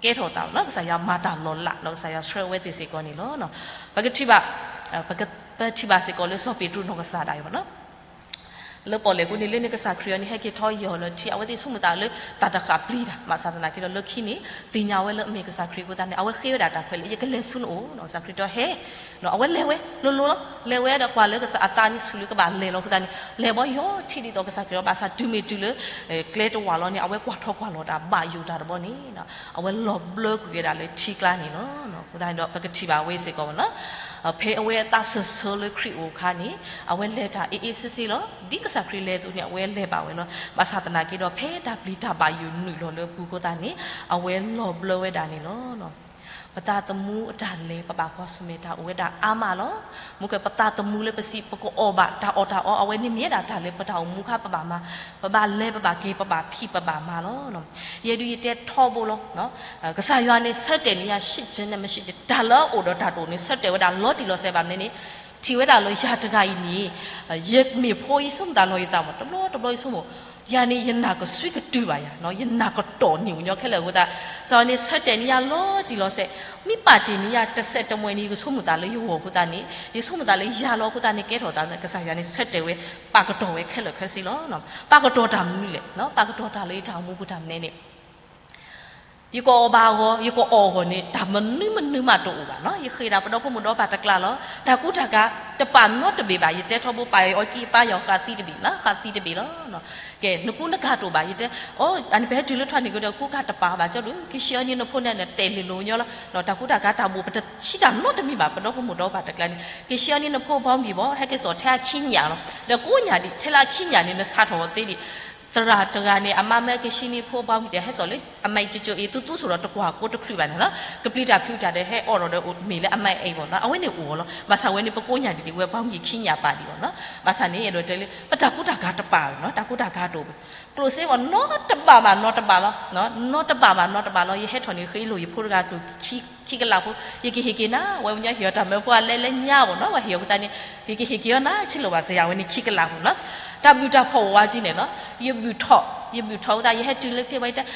ကဲထီၣ်သးလီၤနီၤ ကစၢ်ယွၤမၤတၢ်လီၤလးလီၤ ကစၢ်ယွၤဆှၢအဝဲသ့ၣ်စ့ၢ်ကီးန့ၣ်လီၤ. ပကထံၣ်ဘၣ် ပထံၣ်ဘၣ်စ့ၢ်ကီးလၢစီၤပ့းတရူးနီၢ်ကစၢ်ဒၣ်အံၤဘၣ်နီၤ လၢပီၣ်လဲၣ်အဃိန့ၣ် လၢန့ၣ်ကစၢ်ခရံာ်အံၤန့ၣ် ဟဲက့ၤထီၣ်ယီၤလၢထံ အဝဲသ့ၣ်ဆိကမိၣ်သးလၢ တၢ်တဃၣ်ပျံၤတၢ် ဘၣ်ဆၣ်သနာ်က့ဒီး လၢခံန့ၣ် သ့ၣ်ညါဝဲလၢအမ့ၢ်ကစၢ်ခရံာ်အဃိသတးန့ၣ် အဝဲဃ့ဝဲဒၣ်တၢ်ခွဲးလၢ ယကလဲၤဆူနအိၣ်နီၤ ကစၢ်ခရံာ်တဲ ဟဲ အဝဲလဲၤဝဲ လိၤလိၤလီၤ လဲၤဝဲဒီးကွၢ်လၢကစၢ်အသးန့ၣ်ဆူၣ်လၢကဘၣ်လဲၤလီၤအဃိသတးန့ၣ် လဲၤဘီယီၤထံဒ်သိးကစၢ်ခရံာ်လီၤ ဘၣ်ဆၣ်တုၤမ့ၢ်တုၤလၢ ကျဲတဝာ်လီၤန့ၣ် အဝဲကွၢ်ထီၣ်ကွၢ်လီၤတၢ်ဘၣ်ယိၣ်တၢ်တဘျီန့ၣ် အဝဲလီၤဘျၢကွံာ်ဝဲဒၣ်လၢထံကျါန့ၣ်လီၤ. အဃိသတးန့ၣ်ဒီး ပကထံၣ်ဘၣ်ဝဲစ့ၢ်ကီးနီၤ ဖဲအဝဲအသးစၢၢ်ဆၢလၢခရံာ်အအိၣ်အခါန့ၣ် အဝဲလဲၤတၢ်အ့ၣ်အ့ၣ်စ့စ့လီၤ ဒ်ကစၢ်ခရံာ်လဲၤအသိးန့ၣ် အဝဲလဲၤဘၣ်ဝဲလီၤ. ဘၣ်ဆၣ်သနာ်က့ဒီး ဖဲတၢ်ပျံၤတၢ်ဘၣ်ယိၣ်နုာ်လီၤလၢအပူၤအဃိသတးန့ၣ် အဝဲလီၤဘျၢဝဲဒၣ်န့ၣ်လီၤ. ပသးသမူအတၢ်လဲၤ ပဘၣ်ကွၢ်ဆၢၣ်မဲာ်တၢ်အိၣ်ဝဲဒၣ်အါမးလီၤ. မ့ၢ်ကဲ ပသးသမူလၢပစံး ပကအီၣ်ဘၣ် တၢ်အီၣ်တၢ်အီ အဝဲန့ၣ်မ့ၢ်ဝဲဒၣ်တၢ်လၢပတၢ်အိၣ်မူအခါ ပဘၣ်မၤ ပဘၣ်လဲၤ ပဘၣ်က့ၤ ပဘၣ်ဖံး ပဘၣ်မၤလီၤ. ယဲဒုးယတဲထီဘိလီၤ ကစၢ်ယွၤန့ၣ် ဆၢတဲာ်န့ၢ်ယၤ ရှိခြင်းနဲ့မရှိခြင်း တၢ်လၢအအိၣ်ဒီးတၢ်တအိၣ်န့ၣ် ဆၢတဲာ်ဝဲဒၣ်လီၤတံၢ်လီၤဆဲးဘၣ်မနုၤန့ၣ် ထံၣ်ဝဲဒၣ်လၢယၤတဂၤအံၤန့ၣ် ယမ့ၢ်ဖိအံၤ ဆိကမိၣ်သးလီၤယသးမး တဘျီတဘျီယဆိကမိၣ် ယၤန့ၣ် ယနာ်ကစူၣ်ကတုၤဘၣ်ယၤ ယနာ်ကတီၢ်န့ၢ် ကညီခဲလၢာ်အဃိသတး ကစၢ်ယွၤန့ၣ် ဆၢတဲာ်န့ၢ်ယၤလီၤတံၢ်လီၤဆဲး မ့ၢ်ပာ်တ့ၢ်န့ၢ်ယၤတစဲးတမှဲၤန့ၣ် ယကဆိကမိၣ်သးလၢယဂီၢ်အဃိသတးန့ၣ် ယဆိကမိၣ်သးလၢယၤလီၤအဃိသတးန့ၣ် ကဲထီၣ်သး ကစၢ်ယွၤန့ၣ် ဆၢတဲာ်ဝဲ ပာ်ကတီၢ်ဝဲခဲလၢာ်ခဲဆ့လီၤ. ပာ်ကတီၢ်တၢ်မနုၤလဲၣ် ပာ်ကတီၢ်တၢ်လၢယတၢ်အိၣ်မူပူၤတၢ်မနုၤန့ၣ် ယကအီၣ်ဘၣ်အဂီၢ် ယကအီၣ်အဂီၢ်န့ၣ် တၢ်မနုၤမနုၤမးတအိၣ်ဘၣ်နီၤ ယဃ့ဒၣ်ပဒီဖိမိၢ်ဒီပၢ်တကျါလီၤ တၢ်ကူတၢ်ကၤ တပာ်နီတဘ့ၣ်ဘၣ် ယတဲထီဘိပာ်အီၤကံပာ်ယီၤဃာ်သံတဘ့ၣ်နီၤ ဃာ်သံတဘ့ၣ်လီၤ ကဲ နကူနကၤတအိၣ်ဘၣ် ယတဲ အၢ အန့ၣ်ပဟဲတုၤလၢထီၣ်န့ၣ်ကဒီး ကူကၤတပာ်ဘၣ်ကၠီဒုး က့ၤဆှံအီၤန့ၢ်နဖိန့ၣ် တဲာ်လံာ်လိၤညီလီၤ တၢ်ကူတၢ်ကၤတၢ်ဘိၣ် ပတဆံတၢ်နီတမံၤဘၣ် ပဒီဖိမိၢ်ဒီပၢ်တကျါန့ၣ် က့ၤဆှံအီၤန့ၢ်နဖိဘီမုၢ်ဘီ ဟဲက့ၤစိာ်ထဲအခံညၣ်လီၤ ဒီးကိးညၣ်ဒံး ထဲလၢအခံညၣ်န့ၣ် နဆါထီၣ်အီၤသ့ဒံး သရၣ်တဂၤန့ၣ် အမါမၢက့ၤဆှံန့ၢ်ဖိဘီမုၢ်ဒီး ဟဲစိာ်လၢ အမါအံၤကၠိကၠိအံၤ သူသူစိာ်ဒီးတကွၢ်ကိးတချုးဘၣ်န့ၣ်လီၤ ကပျံၤတၢ်ဖုးတၢ်ဒီး ဟဲအီၣ်ဒီးဒီးမ့ၢ်လၢအမါအံၤဘၣ်နီၤ အဝဲန့ၣ်အိၣ်လီၤ ဘၣ်ဆၣ်ဝဲန့ၣ် ပကိးညၣ်ဒံးဒံး ဝဲဘီမုၢ်ခံညၣ်ပာ်ဒံးဘၣ်နီၤ ဘၣ်ဆၣ်န့ၣ် အဲၣ်ဒိးတဲလၢ ပတၢ်ကူတၢ်ကၤတပာ်ဘၣ်နီၤ တၢ်ကူတၢ်ကၤတအိၣ်ဘၣ် ကျိၣ်စ့ဝဲနီတဘၣ်ဘၣ်နီတဘၣ်လီၤ နီတဘၣ်ဘၣ်နီတဘၣ်လီၤ ယဟဲထီၣ်န့ၣ် ဃ့လိာ်ယဖိတဂၤဒိၣ် ခံကလးဖိ ယကဟ့ၣ်က့ၤနၤ ဝဲပညီဟ့ၣ်အီၤတၢ်မၢဖိအလဲလဲညါဘၣ်နီၤ ဝဲဟ့ၣ်အီၤအဃိသတးန့ၣ် ယကဟ့ၣ်က့ၤအီၤနၤ ဆံးလိာ်ဘၣ်စ့ၢ်ယၤဝဲန့ၣ် ခံကလးဖိနီၤ တၢ်ဘုၣ်တၢ်ဖှီၣ်အိၣ်ဝဲကံန့ၣ်နီၤ ယဘုၣ်ထီၣ် ယဘုၣ်ထီၣ်အဃိသတး ယဟဲတုၤလၢဖဲဝဲတၢ်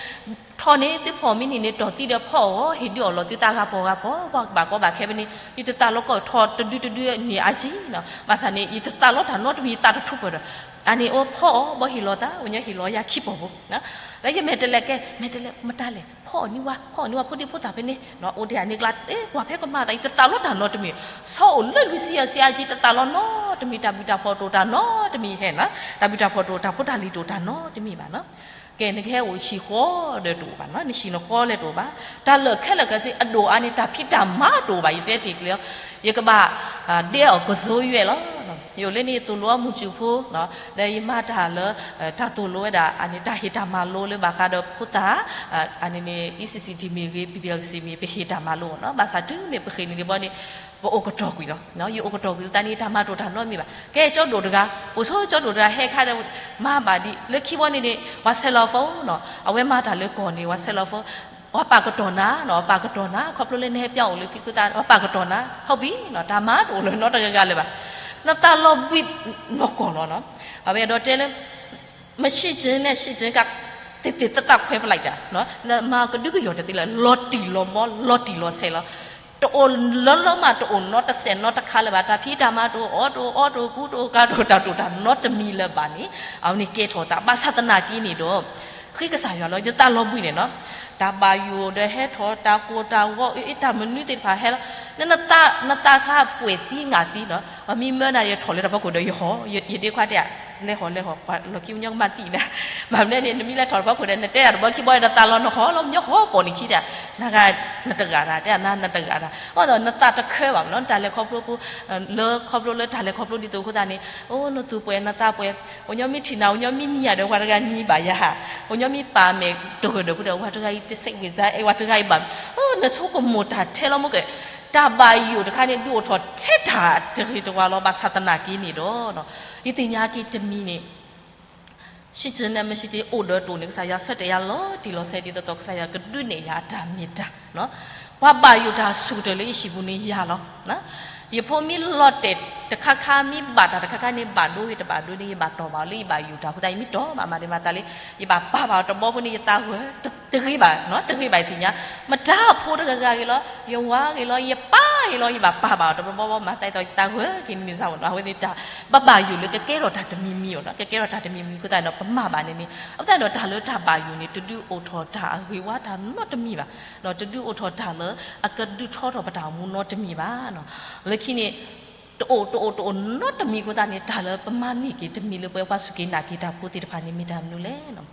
ထီၣ်န့ၣ် သုဖီၣ်မံၤန့ၣ်န့ၣ် တီၢ်သံဒီးဖီၣ်အီၤ ဟ့ၣ်ဒုးအီၣ်လီၤသုသးဂၤပီၤဂၤပီၤ ပှၤကဘၣ်ကီဘၣ်ခဲဖဲန့ၣ် ယတသးလီကီၢ်ထီၣ်တဒုတဒုန့ၣ်အါကံနီၤ ဘၣ်ဆၣ်န့ၣ် ယတသးလီတၢ်နီတမံၤ ယသးတထူၣ်ပၢၢ်ဒီး အန့ၣ်အိၣ်ဖီၣ်အီၤ ဘီဟ့ၣ်လီၤသး ဝဲညီဟ့ၣ်လီၤယၤခံပီၤဖိ လၢယမဲာ်တဲးလဲးကဲ မဲာ်တဲးလဲး မတၤလဲၣ် ဖီၣ်အီၤန့ၢ်ဝဲ ဖီၣ်အီၤန့ၢ်ဝဲဖိဒံဖိသၣ်ဖဲန့ၣ် အိၣ်ဒံးအန့ၣ်ကျါ ကွၢ်ဖဲကမၤသး ယတသးလီတၢ်နီတမံၤ ဆီအိၣ်လၢလွံၢ်ဆံယဲၢ်ဆံအါကံ တသးလီနီတမံၤ တၢ်ဘုၣ်တၢ်ဖှီၣ်တအိၣ်တၢ်နီတမံၤဟဲနီၤ တၢ်ဘုၣ်တၢ်ဖှီၣ်တအိၣ် တၢ်ဖိတၢ်လံၤတအိၣ်တၢ်နီတမံၤဘၣ်နီၤ ကဲ နကဟဲအိၣ်ဟံၣ်ဃီဒီးတအိၣ်ဘၣ်နီၤ နဟံၣ်နဃီလၢတအိၣ်ဘၣ် တၢ်လၢာ်ခဲလၢာ်ခဲဆ့ အဒိၣ်အါန့ၣ် တၢ်ဖံးတၢ်မၤတအိၣ်ဘၣ် ယတဲတ့ၢ်ကျဲၤအီၤ ယကဘၣ် ဒဲအီၤကစိယွဲၢ်လီၤ ယအိၣ်လၢန့ၣ် ယသိၣ်လိအီၤမုၢ်စူၣ်ဖိ, ဒီးယမၤတၢ်လၢ တၢ်သိၣ်လိဝဲဒၣ် အန့ၣ်တၢ်ဟ့ၣ်တၢ်မၤလိလၢဘၣ်ဃးဒီးဖိသၣ်, အန့ၣ်န့ၣ် E C C D မ့ၢ်ဂ့ၤ P P L C မ့ၢ် ပဟ့ၣ်တၢ်မၤလိနီၤ. ဘၣ်ဆၣ်တုၤမ့ၢ်ပဃ့ၢ်န့ၣ်ဒံးဘီန့ၣ် ပအိၣ်ကတီၢ်ကွံာ်လီၤ. ယအိၣ်ကတီၢ်ကွံာ်သတးန့ၣ် တၢ်မၤတအိၣ်တၢ်နီတမံၤဘၣ်. ကဲကၠီဒိၣ်တဂၤ, အိၣ်ဆိကၠီဒိၣ်တဂၤဟဲခါဒီး မၤဘၣ်ဒံး လၢခံဘီန့ၣ်န့ၣ် ပှၤဆဲးလီၤဖိနီၤ, အဝဲမၤတၢ်လၢကီၢ်န့ၣ် ပှၤဆဲးလီၤဖိ ပှၤပာ်ကတီၢ်နၤနီၤ, ပာ်ကတီၢ်နၤ, ခီဖျိလၢနဟဲပၠီအိၣ်လၢဖံဖုသး ပှၤပာ်ကတီၢ်နၤ, ဟုတ်ပြီနီၤ, တၢ်မၤတအိၣ်လၢၤနီတဂၤဂၤလၢၤဘၣ်. နသးလီၤဘှံးနီၢ်ကီၢ်လီၤနီၤ. အဝဲအဲၣ်ဒိးတဲလၢ မရှိခြင်းနဲ့ ရှိခြင်းက သင့်သင့်သက်သက်ခွဲပလိုက်တာ, မၤကဒုကယီၢ်တသ့လၢၤ, လီၤတံၢ်လီၤမီ လီၤတံၢ်လီၤဆဲးလီၤ. တအိၣ်လၢလၢမး တအိၣ်နီတစဲးနီတခါလၢၤဘၣ်. တၢ်ဖံးတၢ်မၤတအိၣ် အီၣ်တအိၣ် အီတအိၣ် ကူတအိၣ် ကၤတအိၣ် တၢ်တအိၣ်တၢ်နီတမံၤလၢၤဘၣ်န့ၣ် အဝဲန့ၣ်ကဲထီၣ်သး ဘၣ်ဆၣ်သနာ်က့န့ၣ်ဒီး ဃ့ကစၢ်ယွၤလီၤ ယသးလီၤဘှံးန့ၣ်နီၤ. တၢ်ဘၣ်ယိၣ်ဒီးဟဲထီၣ် တၢ်ကိၢ်တၢ်ဂီၤ အ့ တၢ်မနုၤသ့ၣ်တဖၣ်ဟဲလီၤ. န နသးတဖၣ်ပှဲၤသံငါသံနီၤ, ပမ့ၢ်မၢနၤ ယထီၣ်လၢတၢ်ဖီခိၣ်ဒီးယဟီၣ်, ယဒ့ခွါတဲ လဲၤဟီၣ်လဲၤဟီၣ် ပှၤလီၢ်ခံပညီကမၤသံနၤ, ဘၣ်မနုၤန့ၣ် နမ့ၢ်လဲၤထီၣ်တၢ်ဖီခိၣ်ဒီး နတဲတၢ်တဘီခံဘီဒီး နသးလီၤနဟီၣ်လီၤ ပညီဟီၣ်ပိာ်န့ၣ်ခံတဲ နဂၤ နတဂၤတၢ် တဲနၤနတဂၤတၢ် အဃိဒီးနသးတခၢဘၣ်မနီၤ တၢ်လဲၤခီဖျိဖိ လၢခီဖျိလၢတၢ်လဲၤခီဖျိဒ်သိးအဃိသတးန့ၣ် အိၣ် နသူၣ်ပှဲၤနသးပှဲၤ အိၣ်ညီမ့ၢ်ထံၣ်နၤ အိၣ်ညီမ့ၢ်နံၤယၤဒီး ပှၤတဂၤနံၤဘၣ်ယၤဟး အိၣ်ညီမ့ၢ်ပာ်မဲာ်တဂၢၢ်ဒီး ပှၤတဂၤအံၤတစဲးဝံၤသးအဲၣ် ပှၤတဂၤအံၤဘၣ် အိၣ် နဆိကမိၣ်တၢ်ထဲလီၤမ့ၢ်ကဲ တၢ်ဘၣ်ယိၣ်တခါန့ၣ် ဒုးအိၣ်ထီၣ်ထဲတၢ်တဂ့ၤတဝါလီၤ ဘၣ်ဆၣ်သနာ်က့န့ၣ်ဒီး ယသ့ၣ်ညါက့ၤတမံၤန့ၣ် ရှိခြင်းနဲ့ မရှိခြင်း အိၣ်ဒီးတအိၣ်န့ၣ် ကစၢ်ယွၤဆၢတဲာ်ယၤလီၤတံၢ်လီၤဆဲးဒ်သိးသိး ကစၢ်ယွၤကဒုးနဲၣ်ယၤအတၢ်မ့ၢ်တၢ် ပှၤဘၣ်ယိၣ်တၢ်ဆိၣ်ကတၢၢ်လၢယဟံၣ်ပူၤန့ၣ်ယၤလီၤ. ယဖိမ့ၢ်လီၤတဲာ်တခါခါ မ့ၢ်ဘၣ်တၢ်တခါခါန့ၣ် ဘၣ်ဒိဂ့ၤတဘၣ်ဒိန့ၣ် ယဘၣ်တီၢ်ဘၣ်အီၤလၢယဘၣ်ယိၣ်တၢ်အဃိသတး ယမ့ၢ်တီၢ်ဘၣ်မၤဒံးမၤသးလၢ ယဘၣ်ပာ်ဘၣ်အီၤတဘီဖိန့ၣ် ယသးဂၢၢ်တဂ့ၤဘၣ် တဂ့ၤဘၣ်ယသ့ၣ်ညါ မတၤအဖိတဂၤဂၤဂ့ၤလီၤ ယဝၤဂ့ၤလီၤ ယပၢ်ဂ့ၤလီၤ ယဘၣ်ပာ်ဘၣ်အီၤတဘီဘီဘီ မၤသးဒ်သိးယသးဂၢၢ်က့ၤန့ၣ်န့ၣ်စ့ၢ်ကီးနီၤ အဝဲန့ၣ်တၢ် ပဘၣ်ယိၣ်လၢကကဲထီၣ်တၢ်တမံၤမံၤအီၤနီၤ ကကဲထီၣ်တၢ်တမံၤမံၤအဃိသတးဒီး ပမၤဘၣ်န့ၣ်န့ၣ် အဃိသတးဒီးတၢ်လၢတၢ်ဘၣ်ယိၣ်န့ၣ် တဒုးအိၣ်ထီၣ်တၢ်အဂ့ၤဝါတၢ်နီတမံၤဘၣ် တဒုးအိၣ်ထီၣ်တၢ်လၢအကဒုးထီထီၣ်ပတၢ်အိၣ်မူနီတမံၤဘၣ်နီၤ လၢခံန့ၣ် တအိၣ်တအိၣ်တအိၣ်နီတမံၤအဃိသတးန့ၣ် တၢ်လၢပမၤန့ၢ်က့ၤတမံၤလၢပဝဲပှၤစူၢ်က့ၤနာ်က့ၤတၢ်ဖိသ့ၣ်တဖၣ်န့ၣ် မ့ၢ်တၢ်မနုၤလဲၣ်နီၤ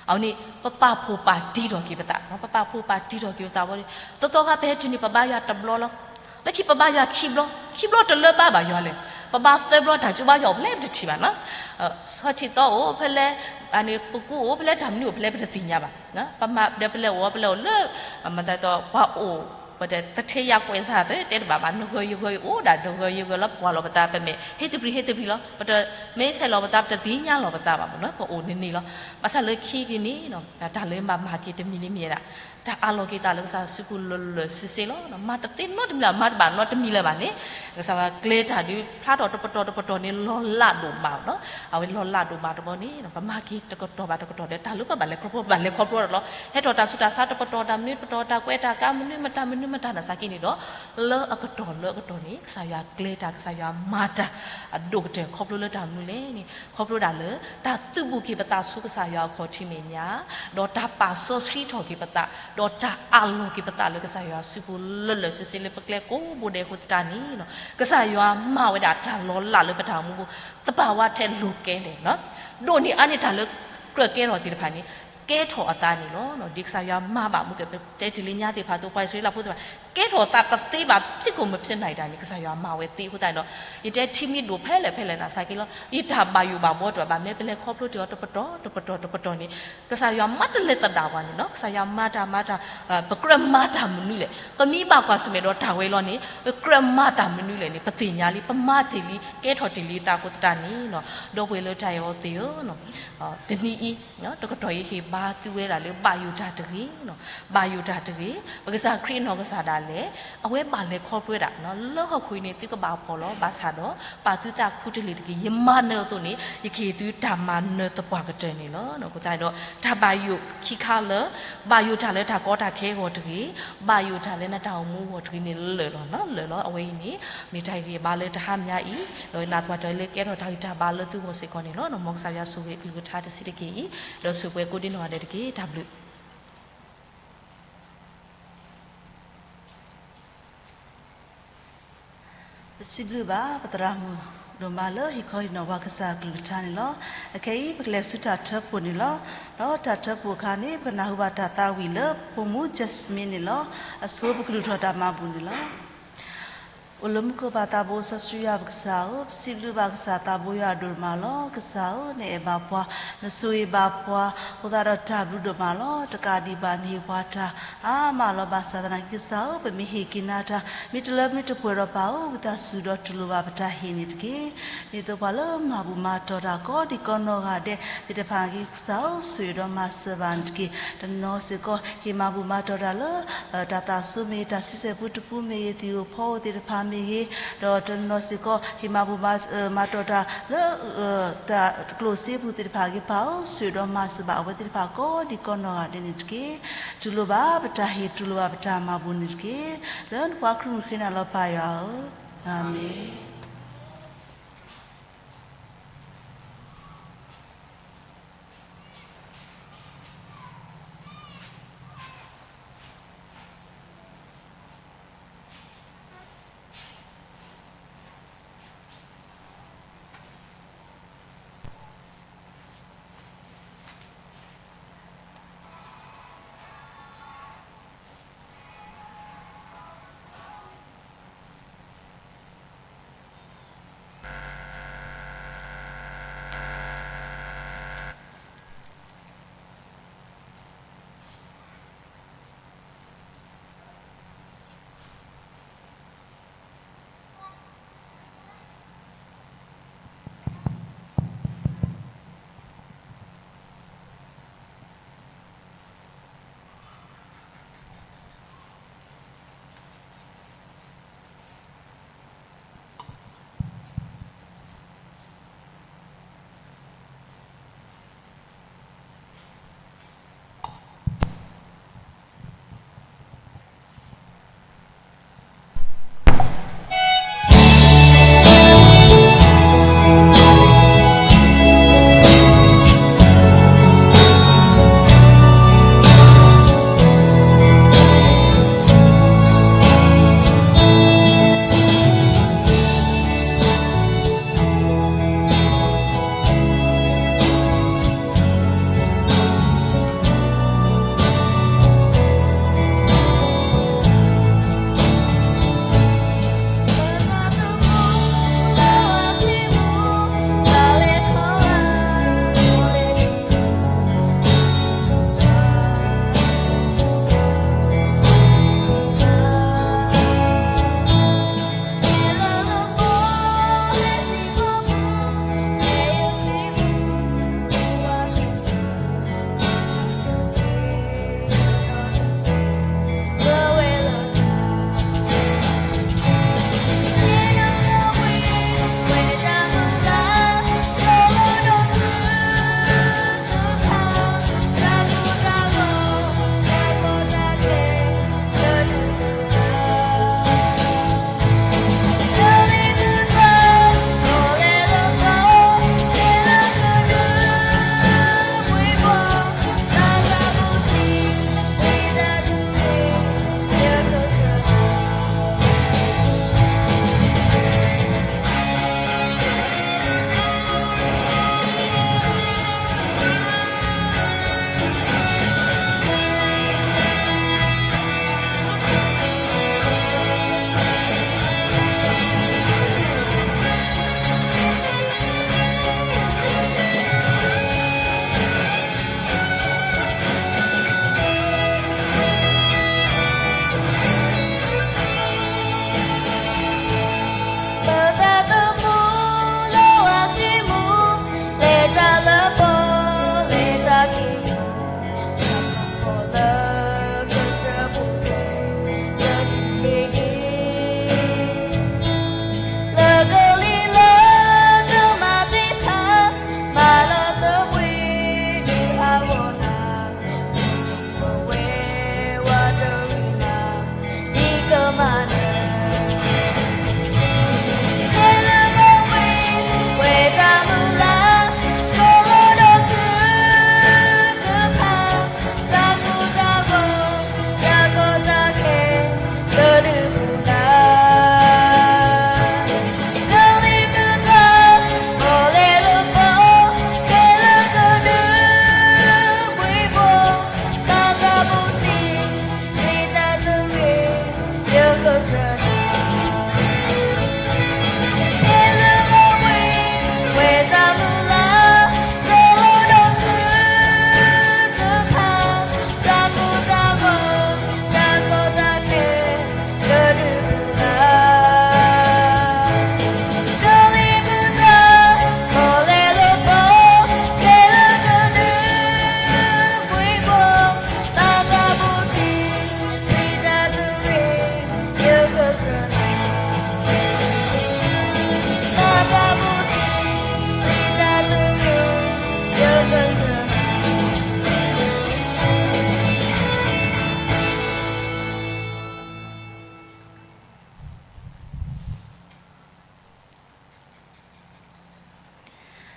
အဝဲန့ၣ် ပပာ်ဖှိၣ်ပာ်တံၢ်ထီၣ်က့ၤပသး ပပာ်ဖှိၣ်ပာ်တံၢ်ထီၣ်က့ၤပသးဝဲ သီသီခါပဟဲတုၤန့ၣ် ပဘါယွၤတဘျီလီၤ လၢခံပဘါယွၤခံဘျီ ခံဘျီတလၢဘၣ်ဘၣ်ယွၤလဲၣ် ပဘါသၢဘျီတၢ်ကၠိဘါယွၤအိၣ်ဖဲလဲၣ်ပတထံၣ်ဘၣ်နီၤ ဆီထံသီအိၣ်ဖဲလဲၣ် ပကူအိၣ်ဖဲလဲၣ် တၢ်မနုၤအိၣ်ဖဲလဲၣ်ပတသ့ၣ်ညါဘၣ် ပမၤဒီးပလဲၤအိၣ်ပလဲၤအိၣ်လၢ မၤသးဒ်သိးပှၤအိၣ် ပတသထ့ယါကွဲးစၢ်သ့တဲတဘၣ်ဘၣ် နဂၢၢ်ယဂၢၢ်အိၣ်ဒၣ် နဂၢၢ်ယဂၢၢ်လီၤ ပကွၢ်လီၤပသး ပမဲာ်ဟ့ၣ်တပျံၤဟ့ၣ်တပျံၤလီၤ ပတမ့ၢ်ဆဲးလီၤပသး ပတသ့ၣ်ညါလီၤပသးဘၣ်မနီၤ ပအိၣ်န့ၣ်န့ၣ်လီၤ ဘၣ်ဆၣ်လၢခံက့ၤန့ၣ် တၢ်လၢမၤမၤက့ၤတမံၤန့ၣ်မ့ၢ်ဝဲဒၣ် တၢ်အးလီၤက့ၤသးလၢကစၢ်ယွၤစုပူၤလၢာ်လၢာ်ဆ့ဆ့လီၤ မၤတသ့နီတမံၤလၢၤ မၤတဘၣ်နီတမံၤလၢၤဘၣ်န့ၣ် ကစၢ်ယွၤကျဲတၢ်ဒုး ဖျါထီၣ်တပတီၢ်တပတီၢ်န့ၣ် လီၤလးဒိၣ်မးနီၤ အဝဲလီၤလးဒိၣ်မးတဘျီန့ၣ် ပမၤက့ၤတကတီၢ်ဘၣ်တကတီၢ်ဒီး တၢ်လၢပဘၣ်လဲၤခီဖျိ ပဘၣ်လဲၤခီဖျိဒီးလီၤ ဟဲထီၣ်တၢ်ဆူးတၢ်ဆါတပတီၢ် တၢ်မနုၤတပတီၢ် တၢ်ကွဲးတၢ်ကါ မနုၤမတၤမနုၤမတၤနာ်သက့န့ၣ်ဒီး လၢအကတီၢ်လၢအကတီၢ်န့ၣ် ကစၢ်ယွၤကျဲတၢ် ကစၢ်ယွၤမၤတၢ် အဒိၣ်ကတၢၢ် ခီဖျိလၢတၢ်မနုၤလဲၣ်န့ၣ် ခီဖျိဒၣ်လၢ တၢ်သုးဘူးက့ၤပသးဆူကစၢ်ယွၤအခီၣ်ထံးမဲာ်ညါ ဒီးတၢ်ပာ်စီဆှံထီၣ်က့ၤပသး ဒီးတၢ်အးလီၤက့ၤပသးလၢကစၢ်ယွၤစုပူၤလၢာ်လၢာ်ဆ့ဆ့လၢပကျဲကိးဘိဒဲးအဃိသတးန့ၣ် ကစၢ်ယွၤမၤဝဲဒၣ်တၢ်လီၤလးလၢပတၢ်အိၣ်မူပူၤ သဘာဝထဲလိၤကဲလဲၣ် ဒိၣ်န့ၢ်အါန့ၢ်တၢ်လၢကြၢးကဲထီၣ်သ့ၣ်တဖၣ်န့ၣ် ကဲထီၣ်အသးန့ၣ်လီၤ. ဒ်ကစၢ်ယွၤမၤဘၣ်မူကဲ ပတဲတ့ၢ်လံညါသ့ၣ်တဖၣ်အသိး ပှၤအံၣ်စရ့လးဖိသ့ၣ်တဖၣ် ကဲထီၣ်သးတသ့ဘၣ် ဖြစ်ကိုမဖြစ်နိုင်တာန့ၣ် ကစၢ်ယွၤမၤဝဲသ့အဃိသတးန့ၣ်ဒီး ယတဲထံမံၤဒိၣ်ဖဲလဲၣ်ဖဲလဲၣ်နာ်သက့လီၤ. ယတၢ်ဘၣ်ယိၣ်ဘၣ်ဘှီတအိၣ်ဘၣ် မ့ၢ်ပလဲၤခီဖျိတ့ၢ်အီၤတပတီၢ်တပတီၢ်တပတီၢ်န့ၣ် ကစၢ်ယွၤမၤတလဲၤသဒၣ်ပှၤန့ၣ်လီၤ. ကစၢ်ယွၤမၤတၢ်မၤတၢ် ပကြၢးမၤတၢ်မနုၤလဲၣ်. ပမ့ၢ်ဘၣ်ကွၢ်ဆၢၣ်မဲာ်ဒီးတၢ်ဝဲလီၤန့ၣ် ပကြၢးမၤတၢ်မနုၤလဲၣ်န့ၣ် ပသ့ၣ်ညါလံ ပမၤတ့ၢ်လံ ကဲထီၣ်တ့ၢ်လံသးအဃိသတးန့ၣ် ဒီပုၢ်ဝဲၢ်လၢတၢ်အဲၣ်အီၤသ့ၣ်ဧၢ တနံၤအံၤ တကတီၢ်အံၤဟ့ၣ်ဘါသုဝဲဒၣ်လၢဘၣ်ယိၣ်တၢ်တဂ့ၤ, ဘၣ်ယိၣ်တၢ်တဂ့ၤ, ပကစၢ်ခရံာ်အနီၢ်ကစၢ်ဒၣ်လဲာ် အဝဲဘၣ်လဲၤခီဖျိဝဲဒၣ် လၢဟီၣ်ခိၣ်အံၤန့ၣ် သုကဘၣ်ဖှီၣ်လီၤ ဘၣ်ဆၣ်ဒီး ပာ်သုသးခူတလ့ၢ်တက့ၢ်. ယမၤနၢၤအသိးန့ၣ် ယကဟ့ၣ်သုတၢ်မၤနၢၤသပှၢ်ကတၢၢ်န့ၣ်လီၤ. အဃိသတးဒီး တၢ်ဘၣ်ယိၣ်ခံခါလၢ ဘၣ်ယိၣ်တၢ်လၢတၢ်ကီတၢ်ခဲအဂီၢ်တဂ့ၤ, ဘၣ်ယိၣ်တၢ်လၢနတၢ်အိၣ်မူအဂီၢ်တဂ့ၤန့ၣ် လၢာ်လီၤ, လၢာ်လီၤ. အဝဲအံၤန့ၣ် မ့ၢ်တၢ်ဟ့ၣ်ဂံၢ်ဟ့ၣ်ဘါလၢတဟါမၠါအံၤ, ဒီးနာ်သပှၢ်တၢၢ်လၢကဲထီၣ်တၢ်ဂံၢ်တၢ်ဘါလၢသုဂီၢ်စ့ၢ်ကီးန့ၣ်လီၤ. မ်ကစၢ်ယွၤဆိၣ်ဂ့ၤအကလုၢ်ကထါတဆံးတက့ၢ်အံၤ, ဒီးဆိၣ်ပှဲၤကိးဒံနီၢ်ဂၤဒဲးတက့ၢ်. တၢ်ဘျုး ပစံးဘျုးဘၣ် ပသရၣ်မုၣ်ဒိၣ်မးလၢဟ့ၣ်ခီဟ့ၣ်နီၤပှၤကစၢ်အကလုၢ်ကထါန့ၣ်လီၤ. အခဲအံၤ ပကလဲၤဆူတၢ်ထၢဖှိၣ်န့ၣ်လီၤ. ဒီးတၢ်ထၢဖှိၣ်အခါန့ၣ် ပကနၢ်ဟူဘၣ်တၢ်သးဝံၣ်လၢ ဖိမူ Jasmine န့ၣ်လီၤ. အဆိပကဒုးထီၣ်တၢ်မၤဘူၣ်န့ၣ်လီၤ. အိၣ်လၢမူခိၣ်ဘၣ်သးဘိစီဆှံယွၤပကစၢ်ဧၢ, ပစံးဘျုးဘၣ်ကစၢ်သးဘိယွၤဒိၣ်ဒိၣ်မးလီၤ. ကစၢ်ဧၢ, နအဲၣ်ဘၣ်ပှၤ, နဆိၣ်ဂ့ၤဘၣ်ပှၤ, အဃိသတးဒီးတၢ်ဘျုးဒိၣ်မးလီၤ. တကးဒံးဘၣ်နဟ့ၣ်ပှၤတၢ်အါမးလီၤ. ဘၣ်ဆၣ်သနာ်က့ကစၢ်ဧၢ, ပမ့ၢ်ဟ့ၣ်က့ၤနၤတၢ် မ့ၢ်တလၢမ့ၢ်တပှဲၤဒီးပာ်အိၣ်ဝံသးစူၤဒီးတူၢ်လိာ်ဘၣ်ပတၢ်ဟ့ၣ်န့ၣ်တက့ၢ်. ဒ်သိးပှၤလၢမၤဘူၣ်မၤတီၢ်တၢ်ကိးဒံးကိးနီၢ်ဂၤဒဲးသ့ၣ်တဖၣ်က့ ကစၢ်ဧၢ, ဆိၣ်ဂ့ၤဒီးမၤစၢၤဘၣ်န့ၣ်တက့ၢ်. တနီၤစ့ၢ်ကီး ဟ့ၣ်မၤဘူၣ်မၤတီၢ်တၢ်လၢ တၢ်သးစူၤမ့ၢ်ဂ့ၤ, တၢ်ဆံဆဲၣ်ပူတပူမ့ၢ်ဂ့ၤ, သံၣ်ဧိၤဖီဧိၤသ့ၣ်တဖၣ်မ့ၢ်ဂ့ၤ, ဒီးတနီၤစ့ၢ်ကီး ဟ့ၣ်မၤဘူၣ်မၤတီၢ်တၢ်လၢ တၢ်ကျိၣ်စ့ပူၤသ့ၣ်တဖၣ်က့ၤပာ်အိၣ်, ဆိၣ်ဂ့ၤဒီးမၤစၢၤဘၣ်အဝဲသ့ၣ်တဖၣ်ကိးဒံးကိးနီၢ်ဂၤဒဲးန့ၣ်တက့ၢ်. တူၢ်လိာ်ဘၣ်ပတၢ်ဟ့ၣ်, တူၢ်လိာ်ဘၣ်ပတၢ်မၤဘူၣ်န့ၣ်တက့ၢ်. လၢနဖိခွါခရံာ်မုၢ်ဃ့နၤလီၤပၢ်ယွၤဧၢ, အၤမ့ၣ်.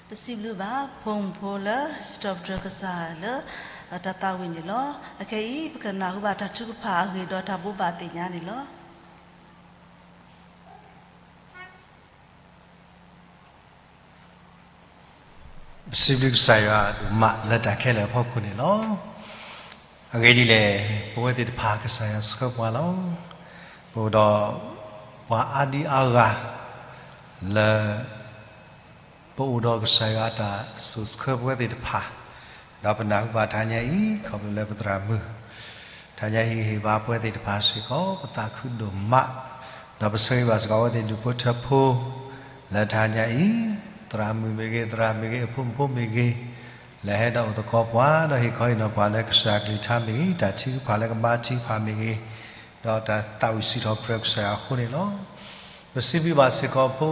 ပစံးဘျုးဘၣ် ဖိမုၣ်ဖိလၢ စံးထီၣ်ပတြၢၤကစၢ်လၢ တၢ်သးဝံၣ်န့ၣ်လီၤ. အခဲအံၤ ပကနၢ်ဟူဘၣ်တၢ်ထုကဖၣ်အဂ့ၢ်ဒီးတၢ်ဘိးဘၣ်သ့ၣ်ညါန့ၣ်လီၤ. ပစံးဘျုးကစၢ်ယွၤဒိၣ်မးလၢတၢ်ခဲလၢာ်အဖီခိၣ်န့ၣ်လီၤ. အဂ့ၢ်ဒ်လဲၣ်, ပဝဲသ့ၣ်တဖၣ်ကစၢ်ယွၤဆှၢပှၤလီၤ. ပအိၣ်ဒီး ပှၤအါဒံအါဂၤ လၢ ပအိၣ်ဒီးကစၢ်ယွၤအတၢ်ဆိၣ်ဆှၢပဝဲသ့ၣ်တဖၣ်, ဒီးပနၢ်ဟူဘၣ်တဟါညါအံၤ ခီဖျိလၢပသရၣ်မုၣ် တဟါညါအံၤဟ့ၣ်ဂံၢ်ဟ့ၣ်ဘါပဝဲသ့ၣ်တဖၣ်စ့ၢ်ကီး ပသးခုဒိၣ်မး, ဒီးပဆၢဂ့ၤဘၣ်စ့ၢ်ကီးအဝဲသ့ၣ်ဒူၣ်ဖိထၢဖိ လၢတဟါညါအံၤ သရၣ်မုၣ်မ့ၢ်ဂ့ၤ, သရၣ်မ့ၢ်ဂ့ၤ, အဖိမုၣ်ဖိမ့ၢ်ဂ့ၤ, လၢဟဲဒီးအိၣ်သကိးပှၤ ဒီးဟ့ၣ်ခီဟ့ၣ်နီၤပှၤလၢကစၢ်အကလုၢ်ကထါမ့ၢ်ဂ့ၤ, တၢ်ထုကဖၣ်လၢကဘါထုကဖၣ်မ့ၢ်ဂ့ၤ, ဒီးတၢ်သးဝံၣ်စံးထီၣ်ပတြၢၤကစၢ်ယွၤအဃိန့ၣ်လီၤ. ပစံးဘျုးဘၣ်စ့ၢ်ကီး ပ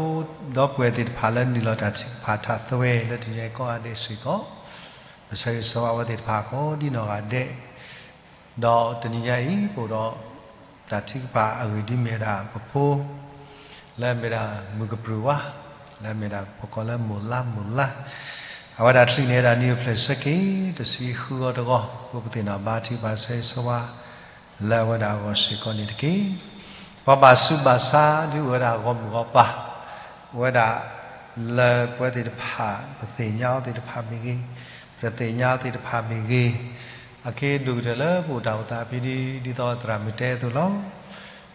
ဒီပုၢ်ဝဲၢ်သ့ၣ်တဖၣ်လၢနုာ်လီၤတၢ်ထုကဖၣ်ထးသွဲ လၢတနံၤညါအံၤကိးဂၤဒဲးစ့ၢ်ကီး, ပဆၢဂ့ၤဆၢဝါအဝဲသ့ၣ်တဖၣ်ကိးဒ်နီၢ်ဂၤဒဲး, ဒီးတနံၤညါအံၤ ပအိၣ်ဒီး တၢ်ထုကဖၣ်အဂ့ၢ်ဒ်အမ့ၢ်ဝဲဒၣ် ပဖိ လၢအမ့ၢ်ဒၣ်မုၢ်ကပြုၢ်ဝါ, လၢအမ့ၢ်ဒၣ်ပကိးလၢမိၢ်လါ မိၢ်လါ, အဝဲဒၣ်ချံးန့ၢ်ဝဲဒၣ်နံၣ်အိၣ်ဖျဲၣ်ဆၢက့ၤ တဆံဃုအီၤတဂီၤ, ပပသ့ၣ်နီၣ်ဘါထုကဖၣ်ဆၢဂ့ၤဆၢဝါ လၢအဝဲဒၣ်အဂီၢ်စ့ၢ်ကီးန့ၣ်တက့ၢ်. ပှၤဘၣ်ဆူးဘၣ်ဆါဒုးအိၣ်ဝဲဒၣ်ဂီၢ်မုၢ်ဂီၢ်ပၤ, အိၣ်ဝဲဒၣ် လၢပဝဲသ့ၣ်တဖၣ် ပသ့ၣ်ညါအီၤသ့ၣ်တဖၣ်မ့ၢ်ဂ့ၤ, ပတသ့ၣ်ညါအီၤသ့ၣ်တဖၣ်မ့ၢ်ဂ့ၤ, အက့ၤဒိၣ်ကတၢၢ်လၢပအိၣ်တၢ်အိၣ်သးဖဲဒ် ဒ်သိးသရၣ်မုၣ်တဲအသိးလီၤ.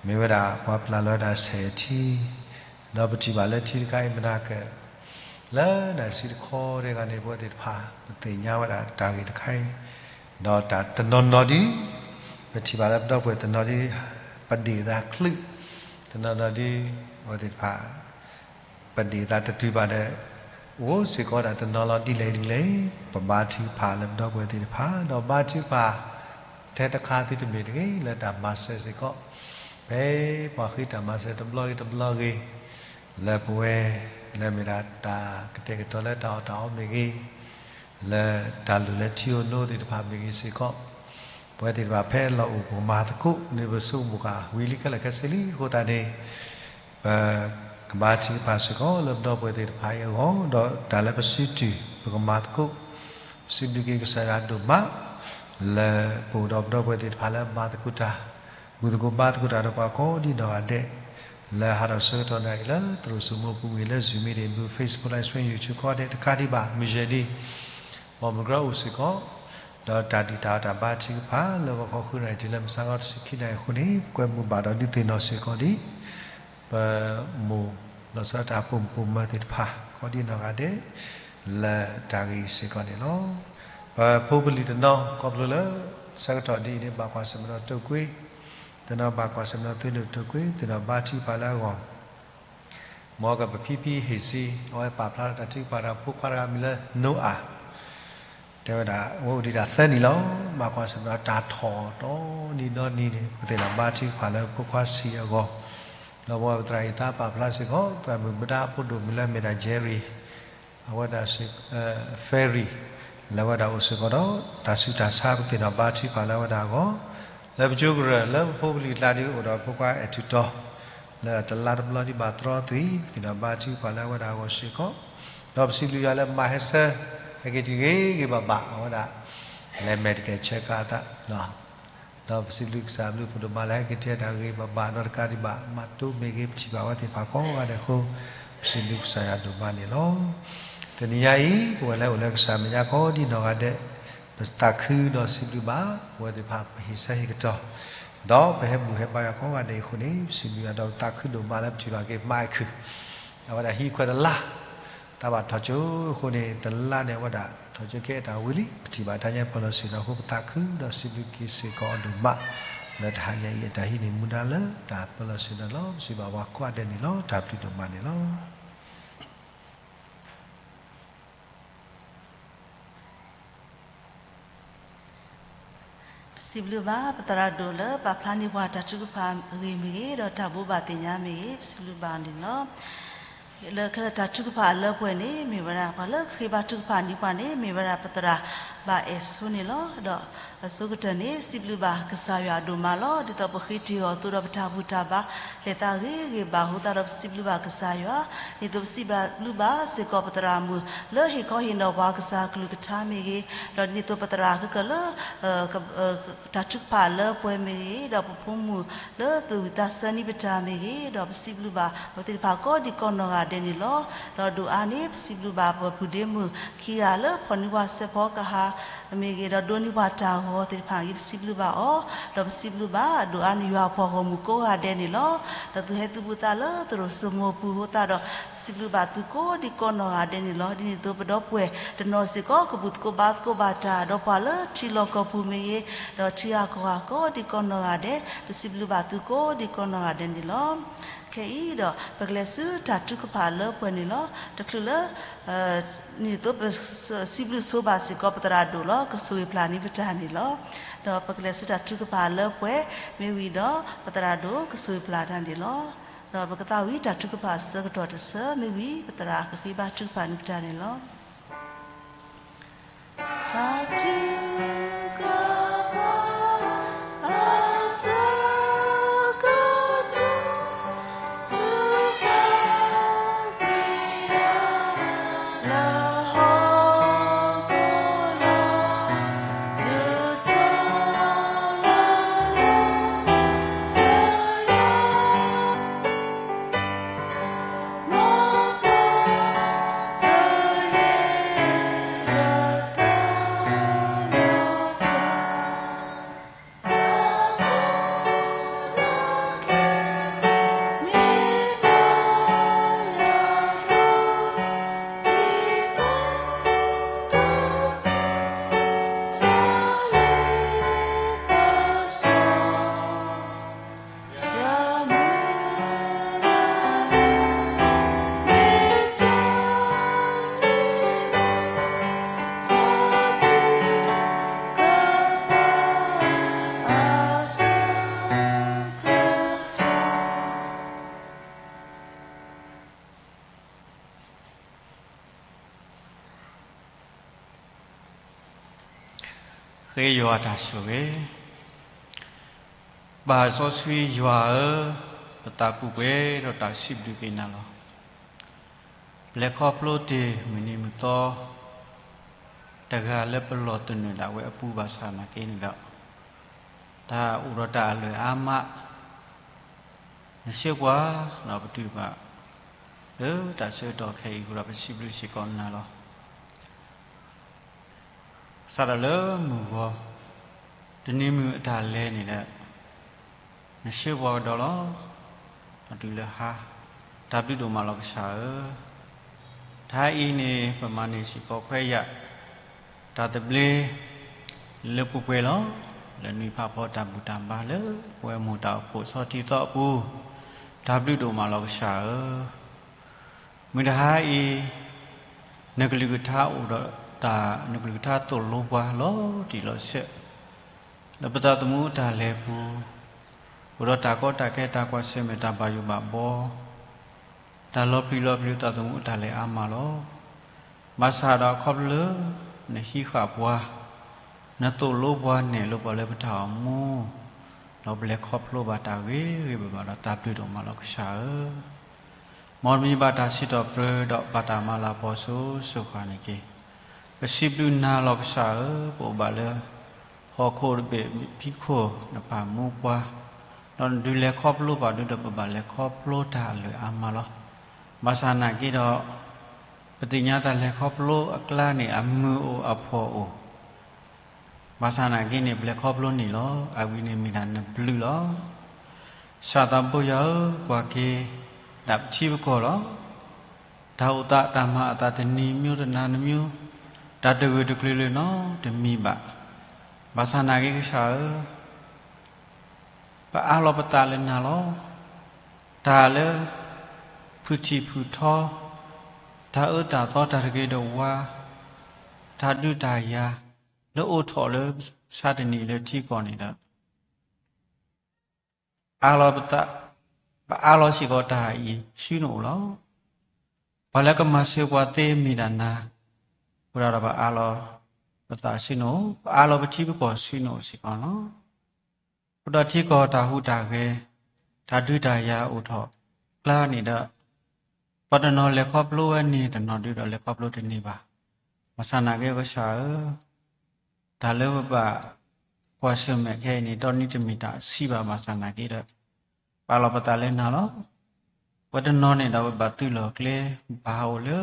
မ့ၢ်ဝဲဒၣ်ပှၤပျၢ်လီၤဝဲဒၣ်ဆဲးထံ, ဒီးပထံၣ်ဘၣ်လၢထံတခါအံၤမနၤက လၢနၣ်ရံၣ်တဆံတခီတဂၤန့ၣ် ပဝဲသ့ၣ်တဖၣ် ပသ့ၣ်ညါဝဲဒၣ်တၢ်ဂ့ၢ်တခါအံၤ, ဒီးတၢ်တနီၤနီၤဒ် ပထံၣ်ဘၣ်လၢပဒီပုၢ်ဝဲၢ်တနီၤဒ် ပဒ့ၣ်သးချုး, တနီၤနီၤဒ် အဝဲသ့ၣ်တဖၣ် ပဒ့ၣ်သးတတုၤဘၣ်ဒီး အိၣ်စ့ၢ်ကီးဒၣ်တနီၤလီၤဒ်လဲၣ်ဒ်လဲၣ်, ပဘါထုကဖၣ်လၢပဒီပုၢ်ဝဲၢ်သ့ၣ်တဖၣ်, ဒီးဘါထုကဖၣ် ထဲတခါသုတမ့ၢ်တဂ့ၤ လၢတၢ်မၤစၢၤစ့ၢ်ကီး, ဖဲပှၤဃ့တၢ်မၤစၢၤတဘျီဂ့ၤတဘျီဂ့ၤ, လၢပဝဲ လၢမ့ၢ်ဒၣ်တၢ်ကတဲာ်ကတီၤလၢတၢ်အီၣ်တၢ်အီမ့ၢ်ဂ့ၤ, လၢတၢ်လိၣ်လၢထံဧိၤနိသ့ၣ်တဖၣ်မ့ၢ်ဂ့ၤစ့ၢ်ကီး, ပဝဲသ့ၣ်တဖၣ်ဖဲလီၤအိၣ်ပကမၤသကိးန့ၣ် ပဆိကမိၣ်ဃာ်ဝံၤလံခဲလၢာ်ခဲဆ့လံအဃိသတးန့ၣ်, ပကဘါထုကဖၣ်စ့ၢ်ကီးလၢပဒီပုၢ်ဝဲၢ်သ့ၣ်တဖၣ်အံၤအဂီၢ်, ဒီးတၢ်လၢပစုတုၢ် ပကမၤသကိး, ပစံးဘျုးက့ၤကစၢ်ယွၤဒိၣ်မး, လၢပအိၣ်ဒီးပဒီပုၢ်ဝဲၢ်သ့ၣ်တဖၣ်လၢမၤသကိးတၢ်, ဘူၣ်သကိးဘါသကိးတၢ်ဒီးပှၤကိးဒ်နီၢ်ဂၤဒဲး, လၢဟးထီၣ်ဆၢကတီၢ်နၣ်ရံၣ်လၢသရိာ်စိမိပူၤမ့ၢ်ဂ့ၤ လၢ Zoom မ့ၢ်ဂ့ၤ Facebook Live Stream YouTube ကိးဂၤဒဲးတခါဒံးဘၣ် မုၢ်ယဲၢ်ဒံး ဘီမုၢ်ကရၢအိၣ်စ့ၢ်ကီး, ဒီးတၢ်ဒံးတၢ်အီၣ်တၢ်ဘါထုကဖၣ် လၢဂီၤခီဃုနၣ်ရံၣ်တုၤလၢမုၢ်ဆါခီတဆံခံနၣ်ရံၣ်အဃိန့ၣ် ပကွဲမုာ်ဘၣ်ဒီးဒုးသ့ၣ်နီၣ်စ့ၢ်ကီးဒ် ပမိၢ်လီၤဆီဒၣ်တၢ်ပိာ်မုၣ်ပိာ်မၢၤသ့ၣ်တဖၣ် ကိးဒ်နီၢ်ဂၤဒဲး လၢတၢ်ဂ့ၢ်အံၤစ့ၢ်ကီးန့ၣ်လီၤ. ပဖိပလံၤတနီၤ ခီဖျိလၢ ဆၢကတီၢ်ဒ်အံၤန့ၣ် ဘၣ်ကွၢ်ဆၢၣ်မဲာ်ဒီးတိာ်ကွံာ်, တနီၤဘၣ်ကွၢ်ဆၢၣ်မဲာ်ဒီးသုးဒိၣ်တိာ်ကွံာ်, တနီၤဘါထုကဖၣ်လၢအဂီၢ် မ်ကပဖံဖံဟ့ၣ်စံ အဝဲပာ်ဖျါထီၣ်တၢ်ထုကဖၣ်ဒီးဖိခွါတဂၤမံၤလၢနိအၤ, တဲဝဲဒၣ် အဝဲအိၣ်ဒံးဒၣ်သၢနံၣ်လီၤ. ဘၣ်ကွၢ်ဆၢၣ်မဲာ်ဒီးတၢ်ထီၣ်ဒီနံၤဒီနံၤန့ၣ် ပသ့ၣ်နီၣ်ဘါထုကဖၣ်လၢဖိခွါဆံးအဂီၢ်, ဒီးပဝဲပသရၣ်အံၤသးပာ်ဖျါစ့ၢ်ကီး သရၣ်မုၣ်ဘုဒါအဖိဒိၣ်မုၣ်လၢအမ့ၢ်ဒၣ် Jerry အဝဲဒၣ် Ferry လၢအဝဲဒၣ်အိၣ်စ့ၢ်ကီးဒီး တၢ်ဆူးတၢ်ဆါ ပသ့ၣ်နီၣ်ဘါထုကဖၣ်လၢအဝဲဒၣ်အဂီၢ်, လၢပကၠိကရၢၢ် လၢပဖိပလံၤအကျါဒ်အိၣ်ဒီးဖိခွါအဲၣ်ထူးတီၤ လၢတလါတဘျီဒ်ဘၣ်သရီသွံၣ် ပသ့ၣ်နီၣ်ဘါထုကဖၣ်လၢအဝဲဒၣ်အဂီၢ်စ့ၢ်ကီး, ဒီးပစံးဘျုးယွၤလၢမါဟဲဆၢ ဟဲက့ၤတဂ့ၤဂ့ၤဘၣ်ဘၣ် အဝဲဒၣ် လဲၤ medical check up အသး ဒီးပစံးဘျုးကစၢ်ဘျုးဖှိၣ်ဒိၣ်မးလၢဟဲက့ၤတဂ့ၤဘၣ်ဘၣ် ဒီးတကးဒံးဘၣ် မၤတိၢ်မ့ၢ်ဂ့ၤ ပထံၣ်ဘၣ်ဝဲသ့ၣ်တဖၣ်ကိးဂၤဒဲးအဃိ ပစံးဘျုးကစၢ်ယွၤဒိၣ်မးန့ၣ်လီၤ. တနံၤညါအံၤ ပဝဲလၢအိၣ်လၢကစၢ်မဲာ်ညါကိးဒ်နီၢ်ဂၤဒဲး ပသးခုဒီးစံးဘျုးဘၣ် ပဝဲသ့ၣ်တဖၣ်ပဟ့ၣ်ဆၢဟ့ၣ်ကတီၤ ဒီးပဟဲဘူၣ်ဟဲဘါယွၤကိးဂၤဒဲးအံၤအဃိန့ၣ် ပစံးဘျုးယွၤဒီးပသးခုဒိၣ်မးလၢပထံၣ်ဘၣ်က့ၤမါအံၤခုၣ် အဝဲဒၣ်ဟံးခွဲးတလါ တၢ်ဘၣ်ထီၣ်ကၠိအဃိန့ၣ် တလါန့ၣ် အဝဲဒၣ်ထီၣ်ကၠိကဲတၢ်ဝံၤလံ ပထံၣ်ဘၣ်တၢ်ညါပၢၢ်လီၤဆ့ၣ်နီၤအဃိ ပသးခုဒီးစံးဘျုးက့ၤစ့ၢ်ကီးအီၤဒိၣ်မး လၢတဟါညါအံၤအတၢ်ဟံးန့ၢ်မူဒါလၢတၢ်ပၢၢ်လီၤဆ့ၣ်နီၤလီၤ. ပစံးဘၣ်ပှၤကိးဂၤဒဲးန့ၣ်လီၤ. တၢ်ဘျုးဒိၣ်မးန့ၣ်လီၤ. ပစံးဘျုးဘၣ် ပသရၣ်ဒိၣ်လၢပာ်ဖျါန့ၢ်ပှၤတၢ်ထုကဖၣ်အဂ့ၢ်မ့ၢ်ဂ့ၤ ဒီးတၢ်ဘိးဘၣ်သ့ၣ်ညါမ့ၢ်ဂ့ၤ ပစံးဘျုးဘၣ်အီၤန့ၣ်လီၤ. လၢခဲလၢာ်တၢ်ထုကဖၣ်အလၢပှဲၤန့ၣ် မ့ၢ်ဝဲဒၣ် ပှၤလၢဃ့ဘါထုကဖၣ်န့ၢ်ပှၤန့ၣ် မ့ၢ်ဝဲဒၣ်ပသရၣ်ဘၣ်အဲၣ်ဆိန့ၣ်လီၤ. ဒီး အဆိကတၢၢ်န့ၣ် စံးဘျုးဘၣ်ကစၢ်ယွၤအဒိၣ်မးလီၤ. ဒ်သိးပဃ့တ့ၢ်အီၤအသိးဒီး ပတၢ်ဘူၣ်တၢ်ဘါ လဲၤသးဂ့ၤဂ့ၤဘၣ်အဃိသတးဒီး ပစံးဘျုးဘၣ်ကစၢ်ယွၤ, ဒ်သိးပစံးဘျုးဘၣ်စ့ၢ်ကီးပသရၣ်မုၣ် လၢဟ့ၣ်ခီဟ့ၣ်နီၤပှၤကစၢ်အကလုၢ်ကထါမ့ၢ်ဂ့ၤ, ဒီးဒ်သိးပသရၣ်ခဲကၢၢ်လၢ တၢ်ထုကဖၣ်လၢပှဲၤမ့ၢ်ဂ့ၤ, ဒီးပဖိမုၣ်လၢသူၣ်ဝံၣ်သးဆၢန့ၢ်ပတၢ်မ့ၢ်ဂ့ၤ, ဒီးပစံးဘျုးဘၣ်အဝဲသ့ၣ်တဖၣ်ကိးဒံးကိးနီၢ်ဂၤဒဲးန့ၣ်လီၤ. ဒီးဒိၣ်အါန့ၣ် ပစံးဘျုးဘၣ်ပပုၢ်ဒ့မုၣ်ခံဂၤလၢ ဖီၣ်န့ၢ်ပှၤစဲးဖီကဟၣ်မ့ၢ်ဂ့ၤ, ဒီးဒိးန့ၢ်ပှၤတၢ်ဂီၤသ့ၣ်တဖၣ်ဂ့ၤ ပစံးဘျုးဘၣ်အီၤ, ဒီးပစံးဘျုးဘၣ်ဒိၣ်အါန့ၣ် ယွၤအပှၤဂီၢ်မုၢ်ကိးဂၤဒဲးန့ၣ်လီၤ. ဒီးသုဟဲသုဘူးသးလၢသရိာ်စိမိၤပူၤအဃိသတးဒီး ပစံးဘျုးဘၣ်သုကိးဒံးကိးနီၢ်ဂၤဒဲးန့ၣ်လီၤ. ဒ်န့ၣ်အသိး ပဒီပုၢ်ဝဲၢ်တနီၤစ့ၢ်ကီး ကဘူၣ်သကိးဘါသကိးဘၣ်တၢ် ဒီးပှၤလၢထံလီၢ်ကီၢ်ပူၤမ့ၢ်ဂ့ၤ, ဒီးထံဂၤကီၢ်ဂၤကိးဒံးကိးနီၢ်ဂၤဒဲး ပစံးဘျုးဘၣ်သုကိးဒံးကိးနီၢ်ဂၤဒဲးန့ၣ်လီၤ. ခဲအံၤဒီး ပကလဲၤဆူတၢ်ထုကဖၣ်လၢပှဲၤန့ၣ်လီၤ. တချုးလၢ ဒ်န့ၣ်အသိး ပစံးဘျုးဆိဘၣ်စ့ၢ်ကီးပသရၣ်ဒိၣ်လီၤ. ကဆိၣ်ဂ့ၤဖျါန့ၢ်ပတၢ်န့ၣ်လီၤ. ဒီးပကလဲၤဆူတၢ်ထုကဖၣ်လၢပှဲၤမ့ၢ်ဝံၤဒီး ပသရၣ်ဒိၣ်ကဆိၣ်ဂ့ၤဖျါတၢ်န့ၣ်လီၤ. ဒီးပကသးဝံၣ်တၢ်ထုကဖၣ်အဆၢကတီၢ်တဆၢမ့ၢ်ဝံၤ ပသရၣ်ကဃ့ဘါထုကဖၣ်န့ၢ်ပတၢ်န့ၣ်လီၤ. တၢ်ထုကဖၣ်အဆၢကတီၢ် ထုကဖၣ် ဃ့ယွၤတၢ်ဆိၣ်ဂ့ၤ, ပၢ်စီဆှံယွၤဧၢ, ပသးပူၤပှဲၤဒီးတၢ်စံးဘျုးက့ၤနၤလီၤ. ပလဲၤခီဖျိတ့ၢ်မုၢ်နံၤမုၢ်သီ တဂၤလၢပလီၢ်သနၢၣ်ဒၣ်ဝဲအပူၤဘၣ်ဆၣ်နာ်က့န့ၣ်ဒီး တၢ်အိၣ်ဒီးတၢ်အလွဲၢ်အါမး နဆှၢပှၤ ဒီးပတုာ်ဘၣ် လၢတၢ်ဆၢကတီၢ်ခဲအံၤအဃိဒီး ပစံးဘျုးစ့ၢ်ကီးနၤလီၤ. စးထီၣ်လၢမုၢ်ဂီၤ တနံၤမုၢ်အတၢ်လဲၤန့ၣ်ဒီး နဆှၢပှၤကဒီးလီၤ. ဒီးတုၤလၢဟါ တၢ်ဘျုးဒိၣ်မးလီၤကစၢ်ဧၢ. တဟါအံၤန့ၣ် ပမၤန့ၢ်စ့ၢ်ကီးခွဲးယာ် တၢ်သဘျ့ လၢပှဲၤပှဲၤလီၤ. လၢနွံဖးဖီတၢ်ဘူၣ်တၢ်ဘါလၢ ပဝဲမိၢ်တၢ်အိၣ်ဖှိၣ်ဆီထံသီအပူၤ တၢ်ဘျုးဒိၣ်မးလီၤကစၢ်ဧၢ. မုၢ်တဟါအံၤ နကလုၢ်ကထါအိၣ်ဒီးတၢ် နကလုၢ်ကထါသိၣ်လိပှၤလီၤတံၢ်လီၤဆဲး လၢပသးသမူအတၢ်လဲၤပူၤ အိၣ်ဒီးတၢ်ကီတၢ်ခဲ တၢ်ကွၢ်ဆၢၣ်မဲာ် တၢ်ဘၣ်ယိၣ်ဘၣ်ဘီ တၢ်လီၤပျံၤလီၤပျံၤ သးသမူအတၢ်လဲၤအါမးလီၤ. ဘၣ်ဆၣ်ဒီးခီဖျိလၢ နဟံးဃာ်ပှၤ နသိၣ်လိပှၤနဲၣ်လိပှၤလၢပတၢ်အိၣ်မူ ဒီးပလဲၤခီဖျိဘၣ်တၢ်ဂ့ၤဂ့ၤဘၣ်ဘၣ်ဒီး တၢ်ဘျုးဒိၣ်မးလီၤကစၢ်ဧၢ. မ်တမံၤဘၣ်တၢ်စံးထီၣ်ပတြၢၤဒီးဘၣ်တၢ်မၤလၤကပီၤစိၤစိၤဃၣ်န့ၣ်တက့ၢ်. ပစံးဘျုးနၤလီၤကစၢ်ဧၢ, ပအိၣ်ဘၣ်လၢ ဟီၣ်ခိၣ်တဘ့ၣ်ဖံးခိၣ် နပာ်မူပှၤ, ဒီးနဒုးလဲၤခီဖျိဘၣ်ဒုးဒီး ပဘၣ်လဲၤခီဖျိတၢ်အလွဲၢ်အါမးလီၤ. ဘၣ်ဆၣ်နာ်က့ဒီး ပသ့ၣ်ညါတၢ်လဲၤခီဖျိအကျါန့ၣ် အမုာ်အိၣ်အဖှီၣ်အိၣ် ဘၣ်ဆၣ်နာ်က့န့ၣ် ပလဲၤခီဖျိန့ၣ်လီၤ. အဂ့ၢ်န့ၣ်မ့ၢ်ဒၣ်နဘျုးလီၤ. စၢ်သးဘိယွၤဧၢ, ကွၢ်က့ၤဒၣ်ပထံပကီၢ်လီၤ. တၢ်အိၣ်သးတၢ်မၤအသးတနံၤမံၤတနၤတမံၤ, တၢ်တဂၢၢ်တကျၢၤလၢၤနီတမံၤဘၣ်. ဘၣ်ဆၣ်နာ်က့ကစၢ်ဧၢ, ပအၢၣ်လီၤပသးလၢနၤလီၤ. တၢ်လၢ ဖုၣ်ထံၣ်ဖုၣ်ထီ, တၢ်အၢတၢ်သီ တၢ်တဂ့ၤတဝါ, တၢ်ဒုးတၢ်ယၤ လၢအိၣ်ထီၣ်လၢဆါတနံၤလၢထံကီၢ်န့ၣ်ဒီး အၢၣ်လီၤပသး, ပအၢၣ်လီၤစ့ၢ်ကီးတၢ်အံၤဆူနအိၣ်လီၤ. ပှၤလၢကမၤစၢၤပှၤသ့မ့ၢ်ဒၣ်နၤ, အဃိဒီးပအၢၣ်လီၤ, ပ ပသးဆူနအိၣ်, ပအၢၣ်လီၤပထံပကီၢ်ဆူနအိၣ်စ့ၢ်ကီးလီၤ. အဃိဒီးထံကီၢ်တၢ်ဟူးတၢ်ဂဲၤ, တၢ်ဒုးတၢ်ယၤအိၣ်ထီၣ်ကျါန့ၣ်ဒီး, ပှၤတနီၤလဲၤခီဖျိဝဲန့ၣ်, တနီၤဒုးဒီးလဲၤခီဖျိတန့ၢ်ဘၣ်. ဘၣ်ဆၣ်နာ်က့ကစၢ်ဧၢ, တၢ်လၢပဘၣ်ကွၢ်ဆၢၣ်မဲာ်ခဲအံၤန့ၣ် ဒီးနံၤတမ့ၢ်တၢ်ဆံးဘၣ်. ဘၣ်ဆၣ်နာ်က့ဒီး ပအၢၣ်လီၤပသးလၢနၤလီၤ. ပှၤတနီၤန့ၣ်ဒီးပဘၣ်သုးလီၢ်ကျဲ, ဘၣ်အိၣ်လၢ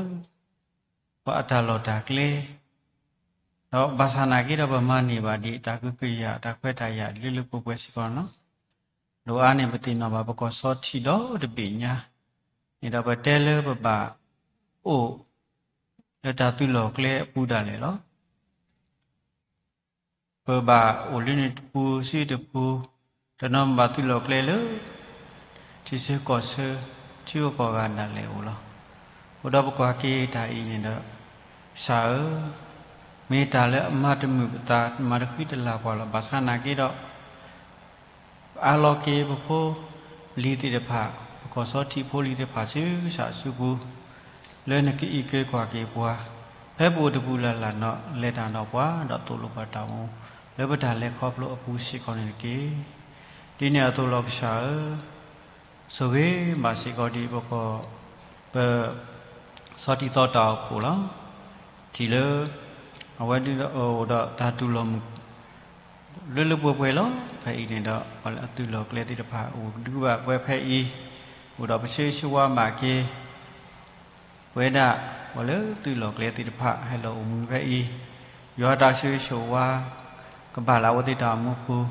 ပှၤအတၢ်လီၢ်တၢ်ကျဲ, ဒီးဘၣ်ဆၣ်နာ်က့ဒီးပမၤန့ၢ်ဘၣ်ဒံးတၢ်ကဟုကယာ်တၢ်ခွဲးတၢ်ယာ်လၢလၢပှဲၤပှဲၤစ့ၢ်ကီးလီၤ. ဒ်အံၤန့ၣ် ပသ့ၣ်နီၣ်ဘၣ်ပကီၢ်စီထံးဒီတဘ့ၣ်ညါ, န့ၣ်ဒီးပတဲလၢပဘၣ်အိၣ်လၢတၢ်သုးလီၢ်ကျဲအပူၤဒၣ်လဲာ်လီၤ. ပဘၣ်အိၣ်လၢန့ၣ်တပူၤဆူတပူၤ, တနီၤဘၣ်သုးလီၢ်ကျဲလၢ ထံဆၢကီၢ်ဆၢ, ထံဂုၤကီၢ်ဂၤဒၣ်လဲာ်အိၣ်လီၤ. အဃိဒီးပကွၢ်က့ၤတၢ်အံၤန့ၣ်ဒီး, ကစၢ်ဧၢ, မ့ၢ်တၢ်လၢအမၤတမုာ်ပသး, မၤတဃံတလၤပှၤလီၤ. ဘၣ်ဆၣ်နာ်က့ဒီး ပအၢၣ်လီၤက့ၤပဖိလံၤသ့ၣ်တဖၣ်, ပကီၢ်စီထံးဖိလံၤသ့ၣ်တဖၣ်ဆူကစၢ်အစုပူၤ, လၢနကအံးက့ၤကွၢ်က့ၤပှၤ, ဖဲပအိၣ်တပူၤလၢ်လၢ်ဒီး လဲၤတၢ်ဒီးပှၤ, ဒီးသိၣ်လိပှၤတၢ်အိၣ်မူ လၢပတၢ်လဲၤခီဖျိအပူၤစ့ၢ်ကီးန့ၣ်တက့ၢ်. ဒ်န့ၣ်အသိးလီၤကစၢ်ဧၢ, ဆိၣ်ဂ့ၤဘၣ်စ့ၢ်ကီးဒ်ပကီၢ်, ပ စီၤတံၤသီတၢ်အိၣ်ဖှိၣ်လီၤ. ထံၣ်လၢ အဝဲဒၣ်ဒီးအိၣ်ဒီးတၢ်တူၢ်လိာ်မုာ် လၢလၢပှဲၤပှဲၤလီၤ. ဖဲအံၤန့ၣ်ဒီး ပှၤလၢအသုးလီၢ်ကျဲသ့ၣ်တဖၣ် အိၣ်ဒုးဘၣ်ဝဲဖဲအံၤ, အိၣ်ဒီးပဆၢဂ့ၤဆၢဝါဘၣ်က့ၤ ဝဲဒၣ် ပှၤလၢသုးလီၢ်ကျဲသ့ၣ်တဖၣ် ဟဲလီၤအိၣ်မူဖဲအံၤ, ယွၤတၢ်ဆိၣ်ဂ့ၤဆိၣ်ဝါ ကဘၣ်လၢအဝဲသ့ၣ်တၢ်အိၣ်မူပူၤ,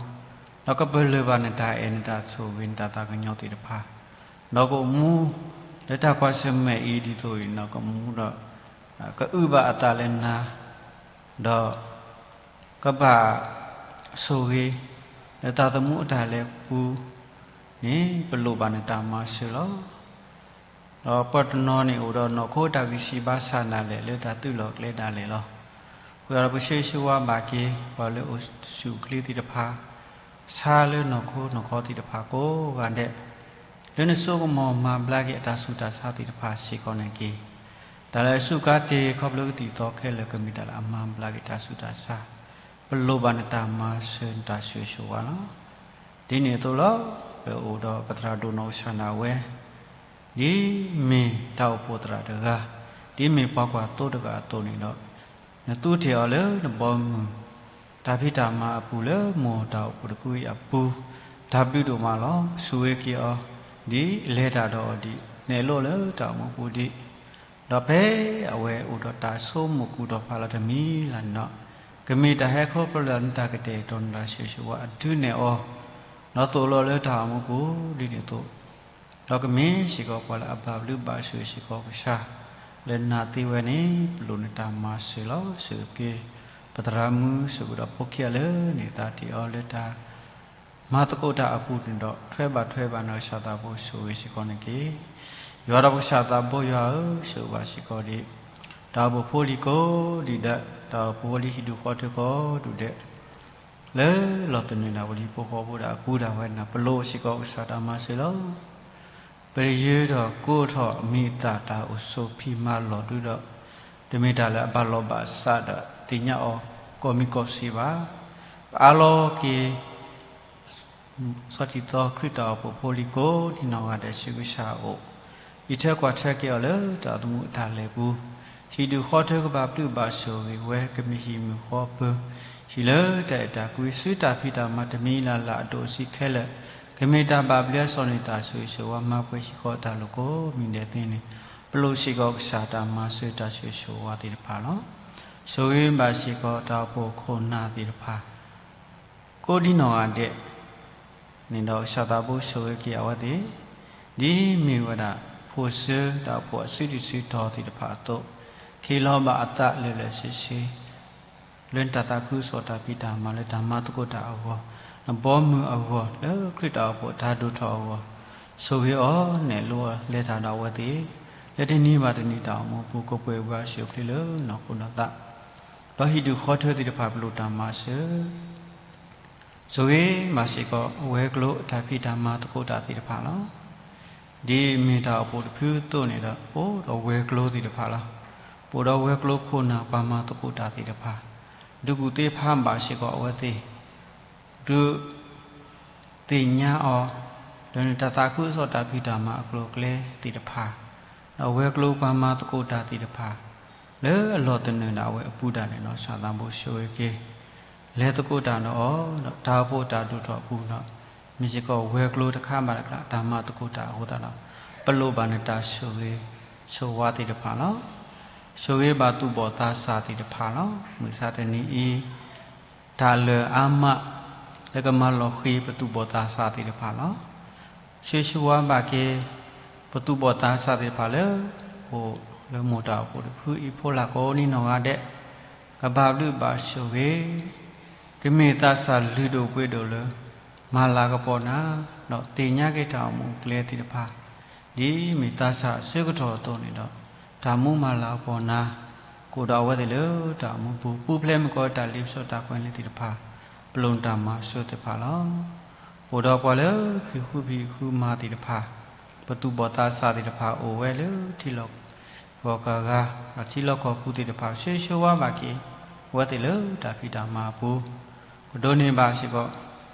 ဒီးကပလၢၢ်ဘၣ်နတၢ်အဲၣ် နတၢ်ဆိၣ်ဂ့ၤ နတၢ်သးကညီၤသ့ၣ်တဖၣ်, ဒီးကအိၣ်မူ လၢတၢ်ကွၢ်ဆၢၣ်မဲာ်အံၤဒ်သိးအံၤန့ၣ် ကအိၣ်မူဒီး ကအုၣ်ဘၣ်အသးလၢနၤ, ဒီး ကဘၣ်ဆိၣ်ဂ့ၤ လၢတၢ်သမူအတၢ်လဲၤပူၤန့ၣ် ပလိၣ်ဘၣ်နတၢ်မၤစၢၤလီၤ. ဒီးပှၤတနီၤန့ၣ်အိၣ်ဒီးနီၢ်ခိတၢ်ဂံၢ်စၢ်ဘါစၢ်ဒၣ်လဲာ် လၢတၢ်သုးလီၢ်ကျဲဒၣ်လဲာ်လီၤ. အဃိဒီးပဆၢဂ့ၤဆၢဝါဘၣ်က့ၤ ပှၤလၢအိၣ်ဆူၣ်အိၣ်ချ့သ့ၣ်တဖၣ်, ဆါလၢနီၢ်ခိနီၢ်ခီသ့ၣ်တဖၣ်ကိးဂၤဒဲး, လၢနစိကမီၤမၤဘျါက့ၤအတၢ်ဆူးတၢ်ဆါသ့ၣ်တဖၣ်စ့ၢ်ကီးန့ၣ်တက့ၢ်. တၢ်လၢအစူၢ်ကါတ့ၢ်ခီဖျိကသံၣ်သီခဲလၢာ် ကမ့ၢ်တၢ်လၢအမၤဘျါက့ၤတၢ်ဆူးတၢ်ဆါ, ပလိၣ်ဘၣ်နတၢ်မၤစၢၤ နတၢ်ဆိၣ်ဂ့ၤဆိၣ်ဝါလီၤ. ဒ်န့ၣ်အသိးလီၤ. ပအိၣ်ဒီးပသရၣ်ဒိၣ်နီၢ်ကစၢ်ဒၣ်ဝဲ ဒ်မ့ၢ်တၢ်အိၣ်ဖှိၣ်သရၣ်တဂၤ, ဒ်မ့ၢ်ပှၤကွၢ်သိတဂၤအသိးန့ၣ်ဒီး, နသူးထဲးအီၤလၢနဘီမုၢ် တၢ်ဖံးတၢ်မၤအပူၤ လၢမိၢ်တၢ်အိၣ်ဖှိၣ်တဖုအံၤအပူၤ, တၢ်ဘျုးဒိၣ်မးလီၤ. ဆိၣ်ဂ့ၤက့ၤအီၤဒ်လဲၤတၢ်ဒီးအီၤဒ်, နဲၣ်လိာ်လၢတၢ်အိၣ်မူပူၤဒ်, ဒီးဖဲအဝဲအိၣ်ဒီးတၢ်ဆိကမိၣ်ကူၣ်ထီၣ်ဖးလီၤတမံၤလၢ်န့ၣ်ဒီး, ကမ့ၢ်တၢ်ဟဲခီဖျိလၢနတၢ်ကတဲာ်ကတီၤ နတၢ်ဆိၣ်ဂ့ၤဆိၣ်ဝါအဒုးနဲၣ်အီၤ, ဒီးသိၣ်လိလၢတၢ်အိၣ်မူပူၤဒ်န့ၣ်အသိး, ဒီးကမ့ၢ်စ့ၢ်ကီးပှၤလၢအဘၣ်ဘျုးဘၣ်ဆိၣ်ဂ့ၤစ့ၢ်ကီးကစၢ်, လၢနၤသ့ဝဲန့ၣ် ပလိၣ်နတၢ်မၤစၢၤလီၤ. ဆိၣ်ဂ့ၤက့ၤ ပသရၣ်မုၣ် ဆိၣ်ဂ့ၤဒီးဖိခံဂၤလၢန့ၢ်သါတ့ၢ်အီၤလၢတၢ် မၤသကိးတၢ်အပူၤန့ၣ်ဒီး ထွဲဘၣ်ထွဲဘၣ်နကစၢ်သးဘိဆိၣ်ဂ့ၤစ့ၢ်ကီးန့ၣ်တက့ၢ်. ယွၤဒီးပကစၢ်သးဘိယွၤဧၢ, ဆိၣ်ဂ့ၤဘၣ်စ့ၢ်ကီးဒံး တၢ်အိၣ်ဖှိၣ်ဖိလံၤကိးဒံးဒဲး, တၢ်အိၣ်ဖှိၣ်ဖိလံၤဟံၣ်ဒူၣ်ဃီထၢကိးဒူၣ်ဒဲး, လၢလီၤသနၢၣ်ဒၣ်ဝဲလံဖိဃီဖိဒၣ်အပူၤဒၣ်ဝဲန့ၣ် ပလိၣ်စ့ၢ်ကီးကစၢ်တၢ်မၤစၢၤလီၤ. ပတယၢၤထီၣ်ကိးထီၣ်မံၤအသၣ်တၢ်အိၣ်ဆိးဖံးမၤလီၢ်ဒုဒီး, တမ့ၢ်တၢ်လၢအဘၣ်လီၤဘၣ်စးဒီးသ့ၣ်ညါအီၤကိးမံၤကိးစ့ဘၣ်. ပအၢၣ်လီၤက့ၤ စီၤတံၤသီခရံာ်တၢ်အိၣ်ဖှိၣ်ဖိလံၤကိးနီၢ်ဂၤဒဲးဆူကစၢ်အအိၣ်, အံးထွဲကွၢ်ထွဲက့ၤအီၤလၢတၢ်သမူအတၢ်လဲၤပူၤ, ဟံၣ်ဒူၣ်ဃီထၢကဘၣ်ဘျုးဘၣ်ဆိၣ်ဂ့ၤဝဲ ကမ့ၢ်ဟံၣ်မုၢ်ဃီပၢၤ, ဟံၣ်လၢတၢ်အဲၣ်တၢ်ကွံ ဆူတၢ်ဖံးတၢ်မၤတမံၤလၢ်လၢ်အဒိၣ်အဆံးခဲလၢာ်, ကမ့ၢ်တၢ်ဘၣ်ဘျုးအစီၣ်န့ၢ်တၢ်ဆိၣ်ဂ့ၤဆိၣ်ဝါ မၤပှဲၤဟံၣ်ဃီတၢ်လိာ်ကိးမံၤဒဲးသ့န့ၣ်, ပလိၣ်စ့ၢ်ကီးကစၢ်တၢ်မၤစၢၤတၢ်ဆိၣ်ဂ့ၤဆိၣ်ဝါသ့ၣ်တဖၣ်လီၤ. ဆိၣ်ဂ့ၤဘၣ်စ့ၢ်ကီးတၢ်အိၣ်ဖှိၣ်ခိၣ်နၢ်သ့ၣ်တဖၣ် ကိးဒံနီၢ်ဂၤဒဲး န့ၣ်ဒီးကစၢ်သးဘိဆိၣ်ဂ့ၤက့ၤအဝဲသ့ၣ်, ဒ်မ့ၢ်ဝဲဒၣ် ဖိၣ်စၢတၢ်အိၣ်ဖှိၣ်အစုဒုၣ်စုတီၤသ့ၣ်တဖၣ်အသိး, ခ့လီၤဘၣ်အသးလၢာ်လၢာ်ဆ့ဆ့ လၢနတၢ်သးခုကစီၣ်တၢ်ဖံးတၢ်မၤလၢတၢ်မၤသကိးတၢ်အဂီၢ်, နဘီမုၢ်အဂီၢ် လၢခရံာ်တၢ်အိၣ်ဖှိၣ်တၢ်ဒိၣ်ထီၣ်အဂီၢ်, ဆိၣ်ဂ့ၤအီၤနဲၣ်လိာ်အီၤလဲၤတၢ်ဒီးအဝဲသ့ၣ်, လၢတနံၤဘၣ်တနံၤတၢ်အိၣ်မူပူၤ ကပှဲၤဘၣ်ဆူၣ်အိၣ်ချ့လၢနီၢ်ခိနီၢ်သး, ဒီးဟံၣ်ဒူၣ်ဃီထၢသ့ၣ်တဖၣ်ပလိၣ်တၢ်မၤစၢၤ ဆိၣ်ဂ့ၤမၤစ့ၢ်ကီး ဝဲၤကျိၤအတၢ်ဖံးတၢ်မၤသကိးတၢ်သ့ၣ်တဖၣ်လီၤ. ဒ်မ့ၢ်တၢ်အိၣ်ဖှိၣ်တဖုအသိးန့ၣ်ဒီး အိၣ်ဒီးဝဲၤကျိၤသ့ၣ်တဖၣ်လီၤ. ပအိၣ်ဒီးဝဲၤကျိၤခိၣ်နၢ်ပှၤမၤသကိးတၢ်သ့ၣ်တဖၣ်, ဒုးကူၣ်သ့ဖးဘၣ်စ့ၢ်ကီးအဝဲသ့ၣ် ဒုးသ့ၣ်ညါအီၤ ဒီးန့ၣ်တၢ်သးခုကစီၣ်တၢ်ဖံးတၢ်မၤအကျိၤအကျဲသ့ၣ်တဖၣ်, ဒီးအဝဲၤကျိၤပှၤမၤသကိးတၢ်သ့ၣ်တဖၣ် လၢအလီၢ်သနၢၣ်ဒၣ်ဝဲအပူၤဒၣ်လဲာ်ဒီး စီၤသးဘိဆိၣ်ဂ့ၤက့ၤ လဲၤသကိးတၢ်ဒီးအီၤ ဒီးတၢ်အိၣ်ဖှိၣ်တၢ်ဒိၣ်ထီၣ်အပူၤဒီး မ့ၢ်စ့ၢ်ကီးဝဲၤကျိၤတခါဘၣ်တခါ တၢ်မၤသကိးတၢ်အဃိသတးဒီး ပလိၣ်ဘၣ်န့ၣ်တၢ်ဆိၣ်ဂ့ၤဆိၣ်ဝါသ့ၣ်တဖၣ်လီၤ. ဆိၣ်ဂ့ၤဘၣ်သူၣ်ဘီၣ်သးစၢ်သ့ၣ်တဖၣ်လီၤ. မုၢ်ဆါတနံၤအံၤ တၢ်လၢအါမး လၢကမၤလီၤဃံၤပသူၣ်ဘီၣ်သးစၢ်သ့ၣ်တဖၣ်လီၤ. ဆိၣ်ဂ့ၤဆိၣ်ဝါဘၣ်က့ၤ ပသူၣ်ဘီၣ်သးစၢ်သ့ၣ်တဖၣ်လၢ အိၣ်လၢမိၢ်တၢ်အိၣ်ဖှိၣ်တဖုအံၤဖိလၢကိးနံၤနီၢ်ဂၤဒဲး ကဘၣ်ဘျုးဘၣ်ဆိၣ်ဂ့ၤ ကမ့ၢ်သးစၢ်လုၢ်ဒိၣ်ပှ့ၤဒိၣ်လၢ မၤလၤကပီၤနၤ ဒီးသ့ၣ်ညါက့ၤတၢ်အိၣ်မူအကျဲသ့ၣ်တဖၣ် ဒ်မ့ၢ်သးစၢ်အဆၢကတီၢ်အသိးန့ၣ်ဒီး တၢ်မူမၤလၤကပီၤနၤ ကအိၣ်ဒီးအဝဲသ့ၣ်လၢတၢ်အိၣ်မူပူၤ ပူၤဖျဲးမုၢ်ကီးတၢ်လ့ပစီတၢ်ကွဲးလံာ်သ့ၣ်တဖၣ် ပလိၣ်တၢ်မၤစၢၤသ့ၣ်တဖၣ်လီၤ. အိၣ်ဒီးပှၤလၢဖံးဃုဖံးဃုမၤသ့ၣ်တဖၣ် ပသူၣ်ဘီၣ်သးစၢ်သ့ၣ်တဖၣ်အိၣ်ဝဲလၢထံလီၢ်ကီၢ်ဂၤ ဒီးထံလီၢ်ကီၢ်ပူၤသ့ၣ်တဖၣ် ဆိၣ်ဂ့ၤဆိၣ်ဝါဘၣ်က့ၤ အဝဲသ့ၣ်လၢတၢ်ဖံးတၢ်မၤအပူၤ ကဒိးန့ၢ်ဘၣ်စ့ၢ်ကီး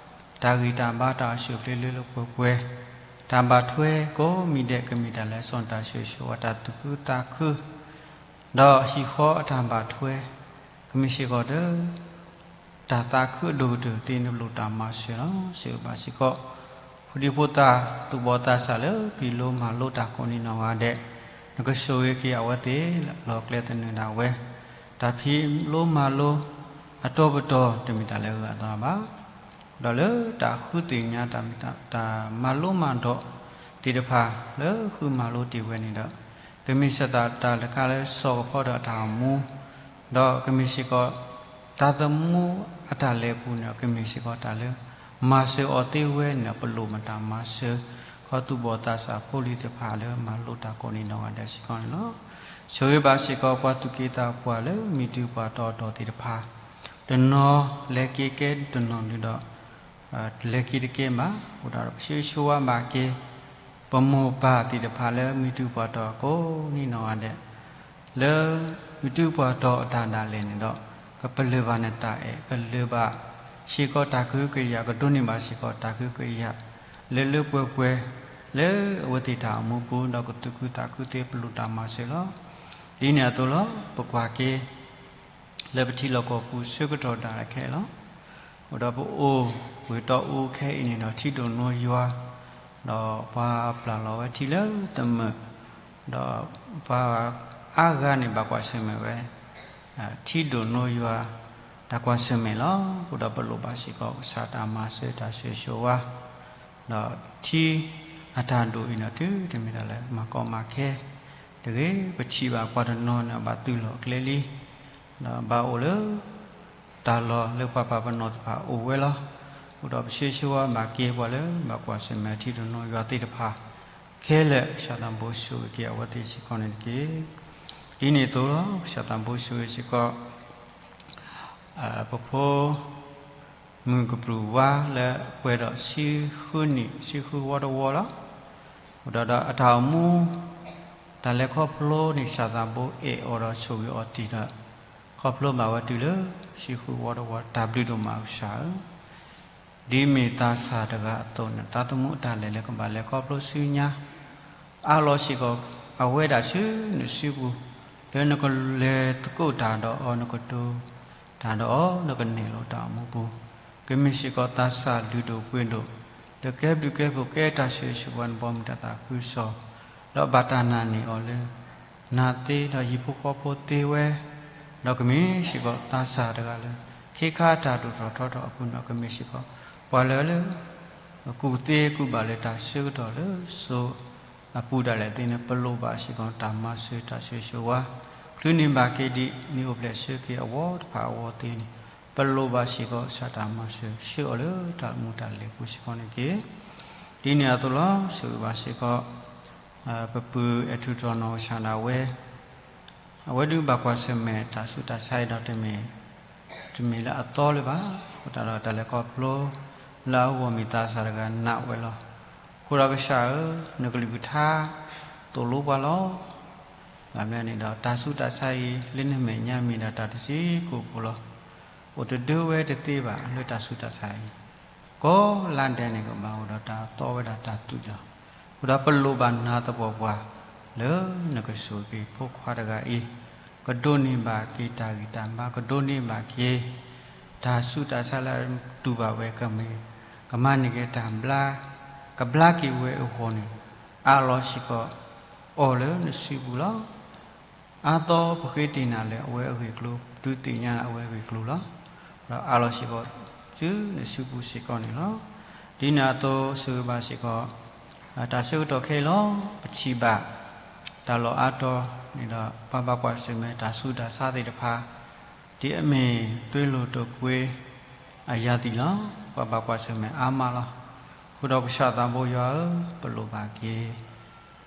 တၢ်ဂံၢ်တၢ်ဘါတၢ်အိၣ်ဆူၣ်အိၣ်ချ့လၢလၢပှဲၤပှဲၤ, တၢ်ဘၣ်ထွဲကိးမံၤဒဲး ကမ့ၢ်တၢ်လဲၤစိာ်တၢ်ဆိၣ်ဂ့ၤဆိၣ်ဝါ တၢ်သူၣ်ခုသးခု ဒီးဟံၣ်ဃီအတၢ်ဘၣ်ထွဲ ကမ့ၢ်စ့ၢ်ကီးဒီး တၢ်သးခုအဒိၣ်ကတၢၢ်သ့န့ၣ် ပလိၣ်တၢ်မၤစၢၤလီၤ. ဆိၣ်ဂ့ၤဘၣ်စ့ၢ်ကီး ဖိဒံဖိသၣ် သူၣ်ဘီၣ်သးစၢ်လၢဖံးလိမၤလိတၢ်ကိးနံၤနီၢ်ဂၤဒဲး, နကဆိၣ်ဂ့ၤက့ၤအဝဲသ့ၣ် လၢအလီၢ်ကျဲသနၢၣ်ဒၣ်ဝဲ, တၢ်ဖံးလိမၤလိ အတီၤပတီၢ်တမ့ၢ်တၢ်လၢအဂၤအသီဘၣ်. ဒီးလၢတၢ်ဃုသ့ၣ်ညါ တၢ်မၤလိမၤဒိးသ့ၣ်တဖၣ် လၢဃုမၤလိတ့ၢ်ဝဲန့ၣ်ဒီး ကမ့ၢ်စ့ၢ်ကီးတၢ်တခါလၢစီၤကဖီဒီးအတၢ်အိၣ်မူ ဒီးကမ့ၢ်စ့ၢ်ကီး တၢ်သမူအတၢ်လဲၤပူၤန့ၣ် ကမ့ၢ်စ့ၢ်ကီးတၢ်လၢ မၤစၢၤအီၤသ့ဝဲန့ၣ် ပလိၣ်မတၢ်မၤစၢၤ ခီသူၣ်ဘီၣ်သးစၢ်ဖိလံၤသ့ၣ်တဖၣ်လၢမၤလိတၢ်ကိးနံၤနီၢ်ဂၤဒဲးစ့ၢ်ကီးန့ၣ်လီၤ. ဆိၣ်ဂ့ၤဘၣ်စ့ၢ်ကီးပှၤသူၣ်က့သးပှၢ်လၢမံၤဒုၣ်ပှၤတီၤအတီၤသ့ၣ်တဖၣ်, တနီၤလဲၤက့ၤကဲတနီၤဒုဒီး လဲၤက့ၤတကဲဘၣ်. အဃိဒီးပဆိၣ်ဂ့ၤဆိၣ်ဝါဘၣ်က့ၤ ပမိၢ်ပၢ်သ့ၣ်တဖၣ်လၢမံၤဒုၣ်ပှၤတီၤကိးနံၤနီၢ်ဂၤဒဲး, လၢမံၤဒုၣ်ပှၤတီၤအတၢ်ဒၣ်လဲာ်န့ၣ်ဒီး ကပလၢၢ်ဘၣ်န့ၢ်တၢ်အဲၣ် ကလၢၢ်ဘၣ်စ့ၢ်ကီးတၢ်ကဟုကယာ် ကဒိးန့ၢ်ဘၣ်စ့ၢ်ကီးတၢ်ကဟုကယာ် လၢလၢပှဲၤပှဲၤ လၢအဝဲသ့ၣ်တၢ်အိၣ်မူပူၤ ဒီးကသူၣ်ခုသးခုသ့ ပလိၣ်တၢ်မၤစၢၤလီၤ. ဒ်န့ၣ်အသိးလီၤ ပကွၢ်က့ၤ လၢပထံလီၢ်ကီၢ်ပူၤဆၢကတီၢ်ဒၣ်လဲာ်ခဲအံၤလီၤ. အိၣ်ဒီးပအိၣ်ဝ့ၢ်တီအူခဲအံၤန့ၣ်ဒီး ထံဒိၣ်နိယွၤ, ဒီးပှၤပျၢ်လီၤဝဲထံလၢတမုာ်, ဒီးပှၤအါဂၤန့ၣ်ဘၣ်ကွၢ်ဆၢၣ်မဲာ်ဝဲ ထံဒိၣ်နိယွၤ တၢ်ကွၢ်ဆၢၣ်မဲာ်လီၤ. အဃိဒီးပလိၣ်ဘၣ်စ့ၢ်ကီးကစၢ်တၢ်မၤစၢၤတၢ်ဆိၣ်ဂ့ၤဆိၣ်ဝါ ဒီးထံအတၢ်ဒိၣ်အံၤန့ၣ် တုၤတမ့ၢ်တၢ်လၢမၤကီမၤခဲတဂ့ၤ. ပထံၣ်ဘၣ်ပှၤတနီၤန့ၣ် ဘၣ်သုးလီၢ်အကျဲလံ, ဒီးဘၣ်အိၣ်လၢ တၢ်လီၢ်လၢပှၤပာ်ပနီၣ်သ့ၣ်တဖၣ်အိၣ်ဝဲလီၤ. အဃိဒီးပဆိၣ်ဂ့ၤဆိၣ်ဝါဘၣ်က့ၤပှၤလၢဘၣ်ကွၢ်ဆၢၣ်မဲာ်ထံဒိၣ်နိယွၤသ့ၣ်တဖၣ်ခဲလၢာ် ကစၢ်သးဘိဆိၣ်ဂ့ၤက့ၤအဝဲသ့ၣ်စ့ၢ်ကီးန့ၣ်တက့ၢ်. ဒ်န့ၣ်အသိးလီၤ ကစၢ်သးဘိဆိၣ်ဂ့ၤစ့ၢ်ကီး ပဖိ မုၢ်ကပြုၢ်ဝါလၢအပှဲၤဒီးဆံဃုနံၣ် ဆံဃုဝီတဝီလီၤ. အဃိဒီးအတၢ်အိၣ်မူ တၢ်လဲၤခီဖျိန့ၣ် ကစၢ်သးဘိအဲၣ်အီၤဒီးဆိၣ်ဂ့ၤအီၤတ့ၢ်ဒီး ခီဖျိဘၣ်ဝဲတုၤလၢ ဆံဃုဝီတဝီ တၢ်ဘျုးဒိၣ်မးကစၢ်ဧၢ ဒ်မ့ၢ်သးစၢ်တဂၤအသိးန့ၣ် သးသမူအတၢ်လဲၤလၢကဘၣ်လဲၤခီဖျိဆူညါ အါလီၤစ့ၢ်ကီး အဝဲဒၣ်ဆူနစုပူၤ လၢနကလဲၤသကိးတၢ်ဒီးအီၤ နကတိၤတၢ်ဒီးအီၤ နကနဲၣ်လိတၢ်အိၣ်မူပူၤ ကမ့ၢ်စ့ၢ်ကီးသးစၢ်လုၢ်ဒိၣ်ပှ့ၤဒိၣ် လၢကဲဘျုးကဲဖှိၣ်ကဲတၢ်ဆိၣ်ဂ့ၤဆိၣ်ဝါ နဘီမုၢ်တၢ်သးခုကစီၣ် ဒီးဘၣ်တၢ်နာ်န့ၢ်အီၤလၢ နၤသ့ဒီးဟံၣ်ဖိဃီဖိသ့ဝဲ ဒီးကမ့ၢ်စ့ၢ်ကီးသးစၢ်တဂၤလၢ ခ့ခါတၢ်ဒိၣ်ထီၣ်ထီထီၣ်အပူၤန့ၣ် ကမ့ၢ်စ့ၢ်ကီး ပှၤလၢလၢ ကူၣ်သ့ကူၣ်ဘၣ်လၢတၢ်ဆၢကတီၢ်လၢစိၤအပူၤဒၣ်လဲာ်သ့န့ၣ် ပလိၣ်ဘၣ်စ့ၢ်ကီးတၢ်မၤစၢၤတၢ်ဆိၣ်ဂ့ၤဆိၣ်ဝါ ချုးန့ၢ်ဘၣ်က့ၤဒ်န့ၣ်အိၣ်ဖျဲၣ်ဆၢက့ၤအဝီတဖၣ်အဝီသ့န့ၣ် ပလိၣ်ဘၣ်စ့ၢ်ကီးကစၢ်တၢ်မၤစၢၤ ဆှၢအီၤလၢတၢ်အိၣ်မူတၢ်လဲၤပူၤစ့ၢ်ကီးန့ၣ်တက့ၢ်. ဒ်န့ၣ်အသိးလီၤ ဆိၣ်ဂ့ၤဘၣ်စ့ၢ်ကီး ပပုၢ်အဲၣ်ထူၣ်တီၢ်နီၢ်ကစၢ်ဒၣ်ဝဲ အဝဲဒုးဘၣ်ကွၢ်ဆၢၣ်မဲာ်တၢ်ဆူးတၢ်ဆါအံၤဒီးတမ့ၢ် တမ့ၢ်လၢအသီလၢၤဘၣ်. အဃိသတးဒီးတၢ်လဲၤခီဖျိ လၢအဂီၢ်မ့ၢ်သးစၢ်တဂၤနာ်ဝဲလီၤ. အဃိဒီးကစၢ်ဧၢ, နကလုၢ်ကထါသိၣ်လိပှၤလီၤ. ဘၣ်မနုၤန့ၣ်ဒီး တၢ်ဆူးတၢ်ဆါအံၤ လၢနမဲာ်ညါမ့ၢ်ဒၣ်တၢ်တစဲးကိးဖိလီၤ. အိၣ်တဒၢဝဲတသ့ဘၣ်လၢတၢ်ဆူးတၢ်ဆါအံၤ, ကိးလါဒဲးန့ၣ်ကဘၣ်အိၣ်ဒီးတၢ်သီဝဲဒၣ်တၢ်သွံၣ်လီၤ. အဃိဒီးပလိၣ်ဘၣ်နၤသပှၢ်ပှၢ် လၢနကဆိၣ်ဂ့ၤဖိခွါတဂၤအံၤ, ကဒိးန့ၢ်ဘၣ်က့ၤတၢ်ဂံၢ်တၢ်ဘါ, ကဒိးန့ၢ်ဘၣ်က့ၤ တၢ်ဆူးတၢ်ဆါလၢအတူၢ်ဘၣ်ဝဲကမ့ၢ်, ကမၤန့ၢ်က့ၤတၢ်ဘျါ, ကဘျါက့ၤဝဲအဂီၢ်န့ၣ်, အးလီၤစ့ၢ်ကီး အီၤလၢနစုပူၤလီၤ. အါသီပဃ့တ့ၢ်နၤလၢအဝဲအဂ့ၢ်အကျိၤ, ဒုးသ့ၣ်ညါနၤအဝဲအဂ့ၢ်အကျိၤလီၤ. ဒီးအးလီၤစ့ၢ်ကီး ဆူနစုပူၤစ့ၢ်ကီးန့ၣ်လီၤ. ဒ်န့ၣ်အသိး ဆိၣ်ဂ့ၤဘၣ်စ့ၢ်ကီး တၢ်ဆၢကတီၢ်ခဲအံၤလီၤ. ပထံၣ်ဘၣ် တၢ်လီၢ်အါတီၤန့ၣ်ဒီး ပှၤဘၣ်ကွၢ်ဆၢၣ်မဲာ်တၢ်ဆူးတၢ်ဆါသ့ၣ်တဖၣ် ဒ်အမ့ၢ်သွ့လိာ်တိာ်ကွ့အယၤသံၣ်လီၤ. ပှၤဘၣ်ကွၢ်ဆၢၣ်မဲာ်အါမးလီၤ. အဃိဒီးကစၢ်သးဘိယွၤဧၢ, ပလိၣ်ဘၣ်က့ၤ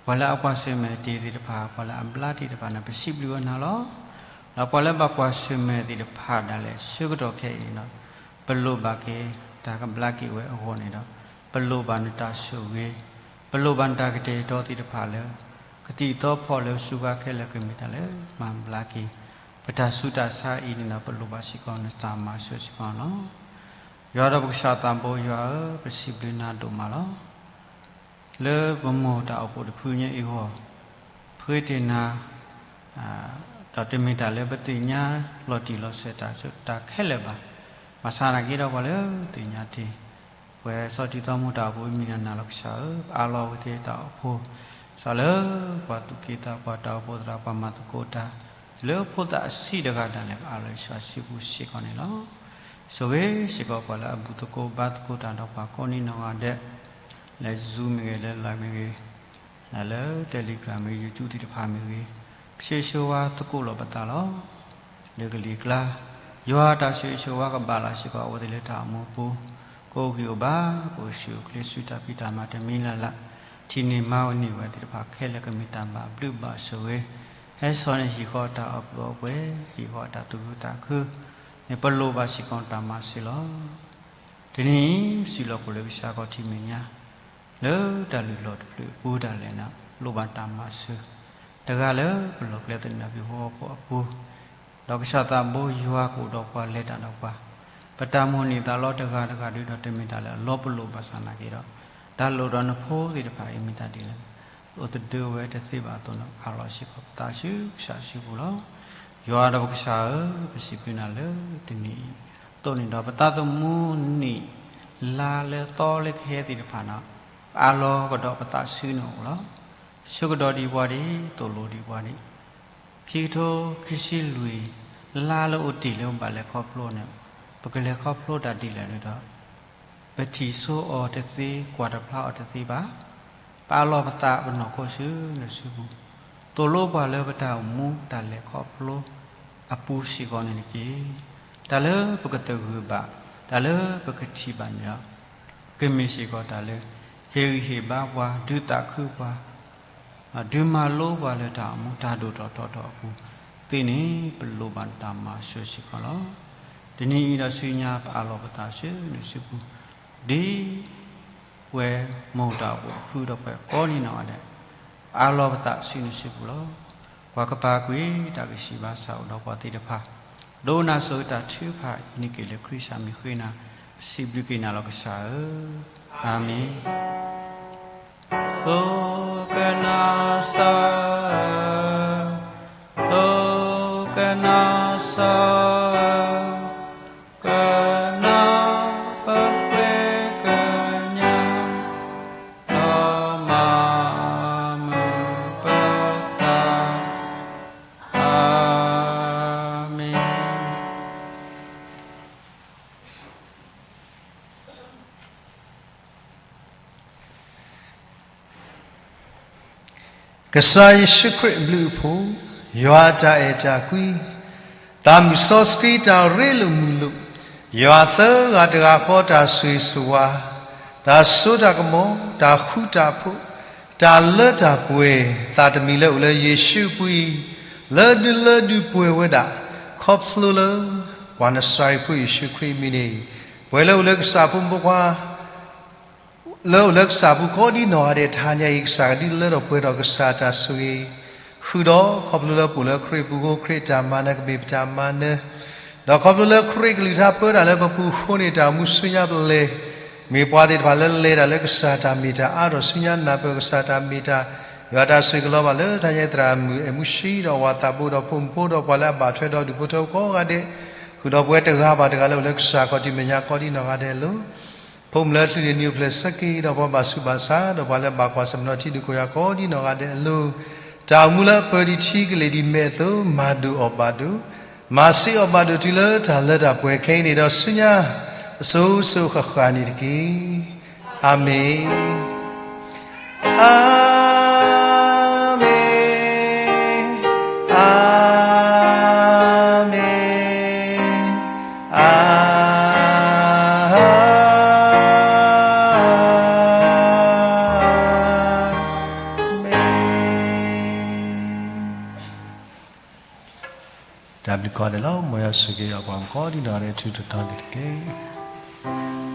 ပှၤလၢအကွၢ်ဆၢၣ်မဲာ်တ့ၢ်သ့ၣ်တဖၣ်, ပှၤလၢအဘျါတ့ၢ်တဖၣ်န့ၣ် ပစံးဘျုးဝဲနၤလီၤ. ဒီးပှၤလၢဘၣ်ကွၢ်ဆၢၣ်မဲာ်သ့ၣ်တဖၣ်ဒၣ်လဲာ် ဆၢကတီၢ်ခဲအံၤန့ၣ်ဒီး ပလိၣ်ဘၣ်က့ၤ တၢ်ကဘျါက့ၤဝဲအဂီၢ်န့ၣ်ဒီး ပလိၣ်ဘၣ်နတၢ်ဆိၣ်ဂ့ၤ, ပလိၣ်ဘၣ်နတၢ်ကတဲာ်ကတီၤသ့ၣ်တဖၣ်လၢ ကသံၣ်သီဖီၣ်လၢပစုကဝဲၤခဲလၢာ်ကမ့ၢ်တၢ်လၢမၤဘျါက့ၤ ပတၢ်ဆူးတၢ်ဆါအံၤန့ၣ်ဒီး ပလိၣ်ဘၣ်စ့ၢ်ကီးနတၢ်မၤစၢၤစ့ၢ်ကီးလီၤ. ယွၤဒီးပကစၢ်သးဘိယွၤဧၢ, ပစံးဘျုးနၤဒိၣ်မးလီၤ. လၢပမိၢ်တၢ်အိၣ်ဖှိၣ်တဖုညါအံၤအဂီၢ်, ပဃ့တ့ၢ်နၤ, ဒီးတမ့ၢ်တၢ်လၢပသ့ၣ်ညါလီၤတံၢ်လီၤဆဲးတၢ်ခဲလၢာ်ဘၣ်. ဘၣ်ဆၣ်သနာ်က့ဒီးပှၤလၢသ့ၣ်ညါတ့ၢ် ပဝဲစီၤတံၢ်သီမူတၢ်အိၣ်ဖှိၣ်အမံၤန့ၣ် နၤလီၤကစၢ်ဧၢ, ပအးလီၤဝဲသ့ၣ်တၢ်အိၣ်ဖှိၣ်, စးလၢပှၤသူၣ်က့သးပှၢ်တၢ်အိၣ်ဖှိၣ်သရၣ်ပှၤမၤသကိးတၢ်, လၢဖိသၣ်အဆံးတဂၤဒၣ်လဲာ် ပအးလီၤယ့ၣ်ၡူးအစုပူၤစ့ၢ်ကီးန့ၣ်လီၤ. ဆိၣ်ဂ့ၤစ့ၢ်ကီးပှၤလၢအဘူၣ်သကိးဘါသကိးတၢ်ဒီးပှၤကိးနံၤနီၢ်ဂၤဒဲး, လၢ Zoom မ့ၢ်ဂ့ၤ, လၢ Line မ့ၢ်ဂ့ၤ, လၢ Telegram မ့ၢ်ဂ့ၤ, YouTube သ့ၣ်တဖၣ်မ့ၢ်ဂ့ၤ, ကဆှဲးဆှၢဝဲသကိးလိာ်ပသးလီၤ. လၢကလံၤကျါ, ယွၤတၢ်ဆိၣ်ဂ့ၤဆိၣ်ဝါကဘၣ်လီၤစ့ၢ်ကီးအဝဲသ့ၣ်လၢတၢ်အိၣ်မူအပူၤ, ကအိၣ်ဂံၢ်အိၣ်ဘါ, ကအိၣ်ဆူၣ်အိၣ်ချ့ဆူတၢ်ဖံးတၢ်မၤတမံၤလၢ်လၢ်, ထံၣ်န့ၢ်မၤဝဲန့ၢ်ဝဲသ့ၣ်တဖၣ်ခဲလၢာ်ကမ့ၢ်တၢ်ဘၣ်ဘျုးဘၣ်ဆိၣ်ဂ့ၤ, ဟဲစိာ်န့ၢ်ဟံၣ်ဃီတၢ်အီၣ်ကုၢ်အီပှဲၤ, ဟံၣ်ဃီတၢ်သူၣ်ခုသးခု, န့ၣ်ပလိၣ်ဘၣ်စ့ၢ်ကီးတၢ်မၤစၢၤလီၤ. တနံၤအံၤ ပစံၣ်လီၤခိၣ်လၢကစၢ်ခီၣ်ထံးမဲာ်ညါ လၢတၢ်လုၢ်လီၢ်တဖျၢၣ်အပူၤဒၣ်လဲာ်န့ၣ် လိၣ်ဘၣ်တၢ်မၤစၢၤ, တဂၤလၢပလီၢ်ကျဲသနၢၣ်ဖံးဖိဃီဖိအပူၤ, ဒီးကစၢ်သးဘိယွၤကအိၣ်ဒီးပှၤလဲၤတၢ်ဒီးပှၤ, ပတၢ်မိၣ်န့ၢ်သးလီတဂၤတဂၤဒုဒီးတမ့ၢ်တၢ်လၢအလီၤပလိာ်ဘၣ်ဆၣ်သနာ်က့ဒီး, တၢ်လိၣ်ဒီးနဖိသ့ၣ်တဖၣ်အံၤမ့ၢ်တၢ်ဒ်လဲၣ်, အိၣ်တဒၢဝဲတသ့ဘၣ်အသိးန့ၣ် အးလီၤစ့ၢ်ကီးပသးဆူကစၢ်စုပူၤလီၤ. ယွၤဒီးပကစၢ်ဧၢ, ပစံးဘျုးနၤလၢတနံၤအံၤ, အသိးန့ၣ်ဒီး ပသးသမူနံၣ် လါလၢသီလၢကဟဲသ့ၣ်တဖၣ်န့ၣ်, ပအးလီၤကဒီးပသးဆူနအိၣ်လီၤ. ဆၢကဒီးဒံးပှၤဒံး, သိၣ်လိဒံးပှၤဒံး, ခံကထိခံဆံလွံၢ် လါလၢအိၣ်တ့ၢ်လၢပဘၣ်လဲၤခီဖျိန့ၣ်, ပကလဲၤခီဖျိတၢ်ဒ်လဲၣ်ဒုဒီး ပထံၣ်ဆိအီၤတသ့, ကွၢ်တဖျါအီၤတသ့ဘၣ်. ပအးလီၤပသးပနီၢ်ခိဆူနစုပူၤ, သိၣ်လိပှၤလၢပတၢ်အိၣ်မူတၢ်လဲၤခီဖျိအပူၤစ့ၢ်ကီးန့ၣ်တက့ၢ်. တၢ်လၢပကသဂၢၢ်ဘၣ်, တၢ်လၢပကထံၣ်ဘၣ်န့ၣ်ဒီး, ကမ့ၢ်စ့ၢ်ကီးတၢ်လၢဟ့ၣ်ဂံၢ်ဟ့ၣ်ဘါပှၤ, ဒုးသးခုပှၤ ဒုးမၤလိပှၤလၢတၢ်အိၣ်မူတၢ်ဒိၣ်ထီၣ်ထီထီၣ်အပူၤသ့န့ၣ် ပလိၣ်ဘၣ်နတၢ်မၤစၢၤစ့ၢ်ကီးလီၤ. တနံၤအံၤဒီးဆူညါပအးလီၤပသးဆူနစုပူၤ, ဒ်ပဝဲမိၢ်တၢ်အိၣ်ဖှိၣ်တဖုဒီးပှၤကိးနံၤနီၢ်ဂၤဒဲး, ပအးလီၤပသးဆူနစုပူၤလီၤ. ကွၢ်ကပၤကွံာ်တၢ်ကစံးဘၣ်ဆၣ်အိၣ်ဒီးပှၤသ့ၣ်တဖၣ်, ဒိကနၣ်ဆိၣ်ဂ့ၤတၢ်ထုကဖၣ်အံၤန့ၣ်က့ၤလၢခရံာ်စၢ်မံၤဃ့နၤ, ပစံးဘျုးက့ၤနၤလီၤကစၢ်ဧၢ, အၤမ့ၣ်. ဒိကနၣ်စၢ်ဧၢ, ဒိကနၣ်စၢ်ဧၢ, ကနၣ်ပဃ့ကညး, ဒီးမၤမုာ်ပသး, အၤမ့ၣ်. ကစၢ်ယ့ၣ်ၡူးခရံာ်အဘျုးအဖှိၣ်, ယွၤအတၢ်အဲၣ်တၢ်ကွံ, သးမုၣ်စီဆှံတၢ်ရ့လိာ်မုာ်လိာ်, ယွၤသၢဂၤတဂၤဃီတၢ်ဆိၣ်ဂ့ၤဆိၣ်ဝါ, တၢ်စိတၢ်ကမီၤ, တၢ်ဃူတၢ်ဖိး, တၢ်လၢတၢ်ပှဲၤ, သးတမံၤလၢအိၣ်လၢယ့ၣ်ၡူးအပူၤအံၤ, လၢဒုးလၢဒုးပှဲၤဝဲဒၣ်, ခီဖျိလၢ ပှၤနစၤရ့းဖိယ့ၣ်ၡူးခရံာ်အမံၤန့ၣ်, ပဝဲလၢအိၣ်လၢကစၢ်ဖိမုၣ်ဖိခွါ လၢအိၣ်လၢကစၢ်ပူၤကိးဒံနီၢ်ဂၤဒဲးတဟါညါအံၤ ကစၢ်ကဒုးလၢထီၣ်ပှဲၤထီၣ်ကစၢ်တၢ်ဆိၣ်ဂ့ၤ, ဃုာ်ဒီးခီဖျိလၢပအိၣ်လၢခရံာ်ပူၤအဃိ ခရံာ်တၢ်မၤနၢၤကမ့ၢ်ပတၢ်မၤနၢၤ, ဒီးခီဖျိလၢခရံာ်ကလုၢ်ကထါပၢတၢ်လၢပပူၤအဃိန့ၣ် တၢ်အိၣ်မူဆူညါပလဲၤ, မ့ၢ်ပှၤသ့ၣ်တဖၣ်လၢလဲၤတၢ်လၢကစၢ်တၢ်မ့ၢ်တၢ်အါထီၣ်ဆူညါ နၢ်ပၢၢ်ကစၢ်တၢ်မ့ၢ်တၢ်, ယွၤတၢ်ဆိၣ်ဂ့ၤကလီၤဘၣ်လၢတၢ်ညါသရၣ်မုၣ်အဲၣ်မူဆှံ ဒီးဝၤသးဘိ ဒီးဖိမုၣ်ဖိ ဒီးပှၤလၢအဘၣ်ထွဲဒီးဒူၣ်ဖိထၢဖိကိးဂၤဒဲး, ဃုာ်ဒီးပဝဲတဂၤဘၣ်တဂၤလၢအိၣ်လၢကစၢ်ခီၣ်ထံးမဲာ်ညါကိးဒ်နီၢ်ဂၤဒဲးအလိၤ ဖိမုၣ်လၢအချုးန့ၢ်နံၣ်အိၣ်ဖျဲၣ်ဆၢက့ၤ ဒီးပှၤဘၣ်ဆူးဘၣ်ဆါ ဒီးပှၤလၢဘၣ်ကွၢ်ဆၢၣ်မဲာ်နီၤထံဒုးကိးယၤကိးဒ်နီၢ်ဂၤဒဲးအလိၤ, တၢ်အိၣ်မူလၢအပၢၤဒံးထံကလ့ၢ်ဒံးမဲာ်အသိး မၤဒိၣ်အီၣ်ဘၣ်ဒိၣ်, မၤစ့အီၣ်ဘၣ်ဒိၣ်တုၤလၢတၢ်လၢတၢ်ပှဲၤခဲအံၤန့ၣ် ဒီးဆူညါ အစိၤစိၤဃၣ်ဃၣ်န့ၣ်တက့ၢ်. အၤမ့ၣ်, အၤမ့ၣ်, အၤမ့ၣ်, အၤမ့ၣ်. တၢ်ဘျုးကိးဂၤဒဲးလီၤ. မ်ယွၤဆိၣ်ဂ့ၤအပှၤကိးဒ်နီၢ်ဂၤဒဲး ထူးထူးတီၤတီၤန့ၣ်တက့ၢ်.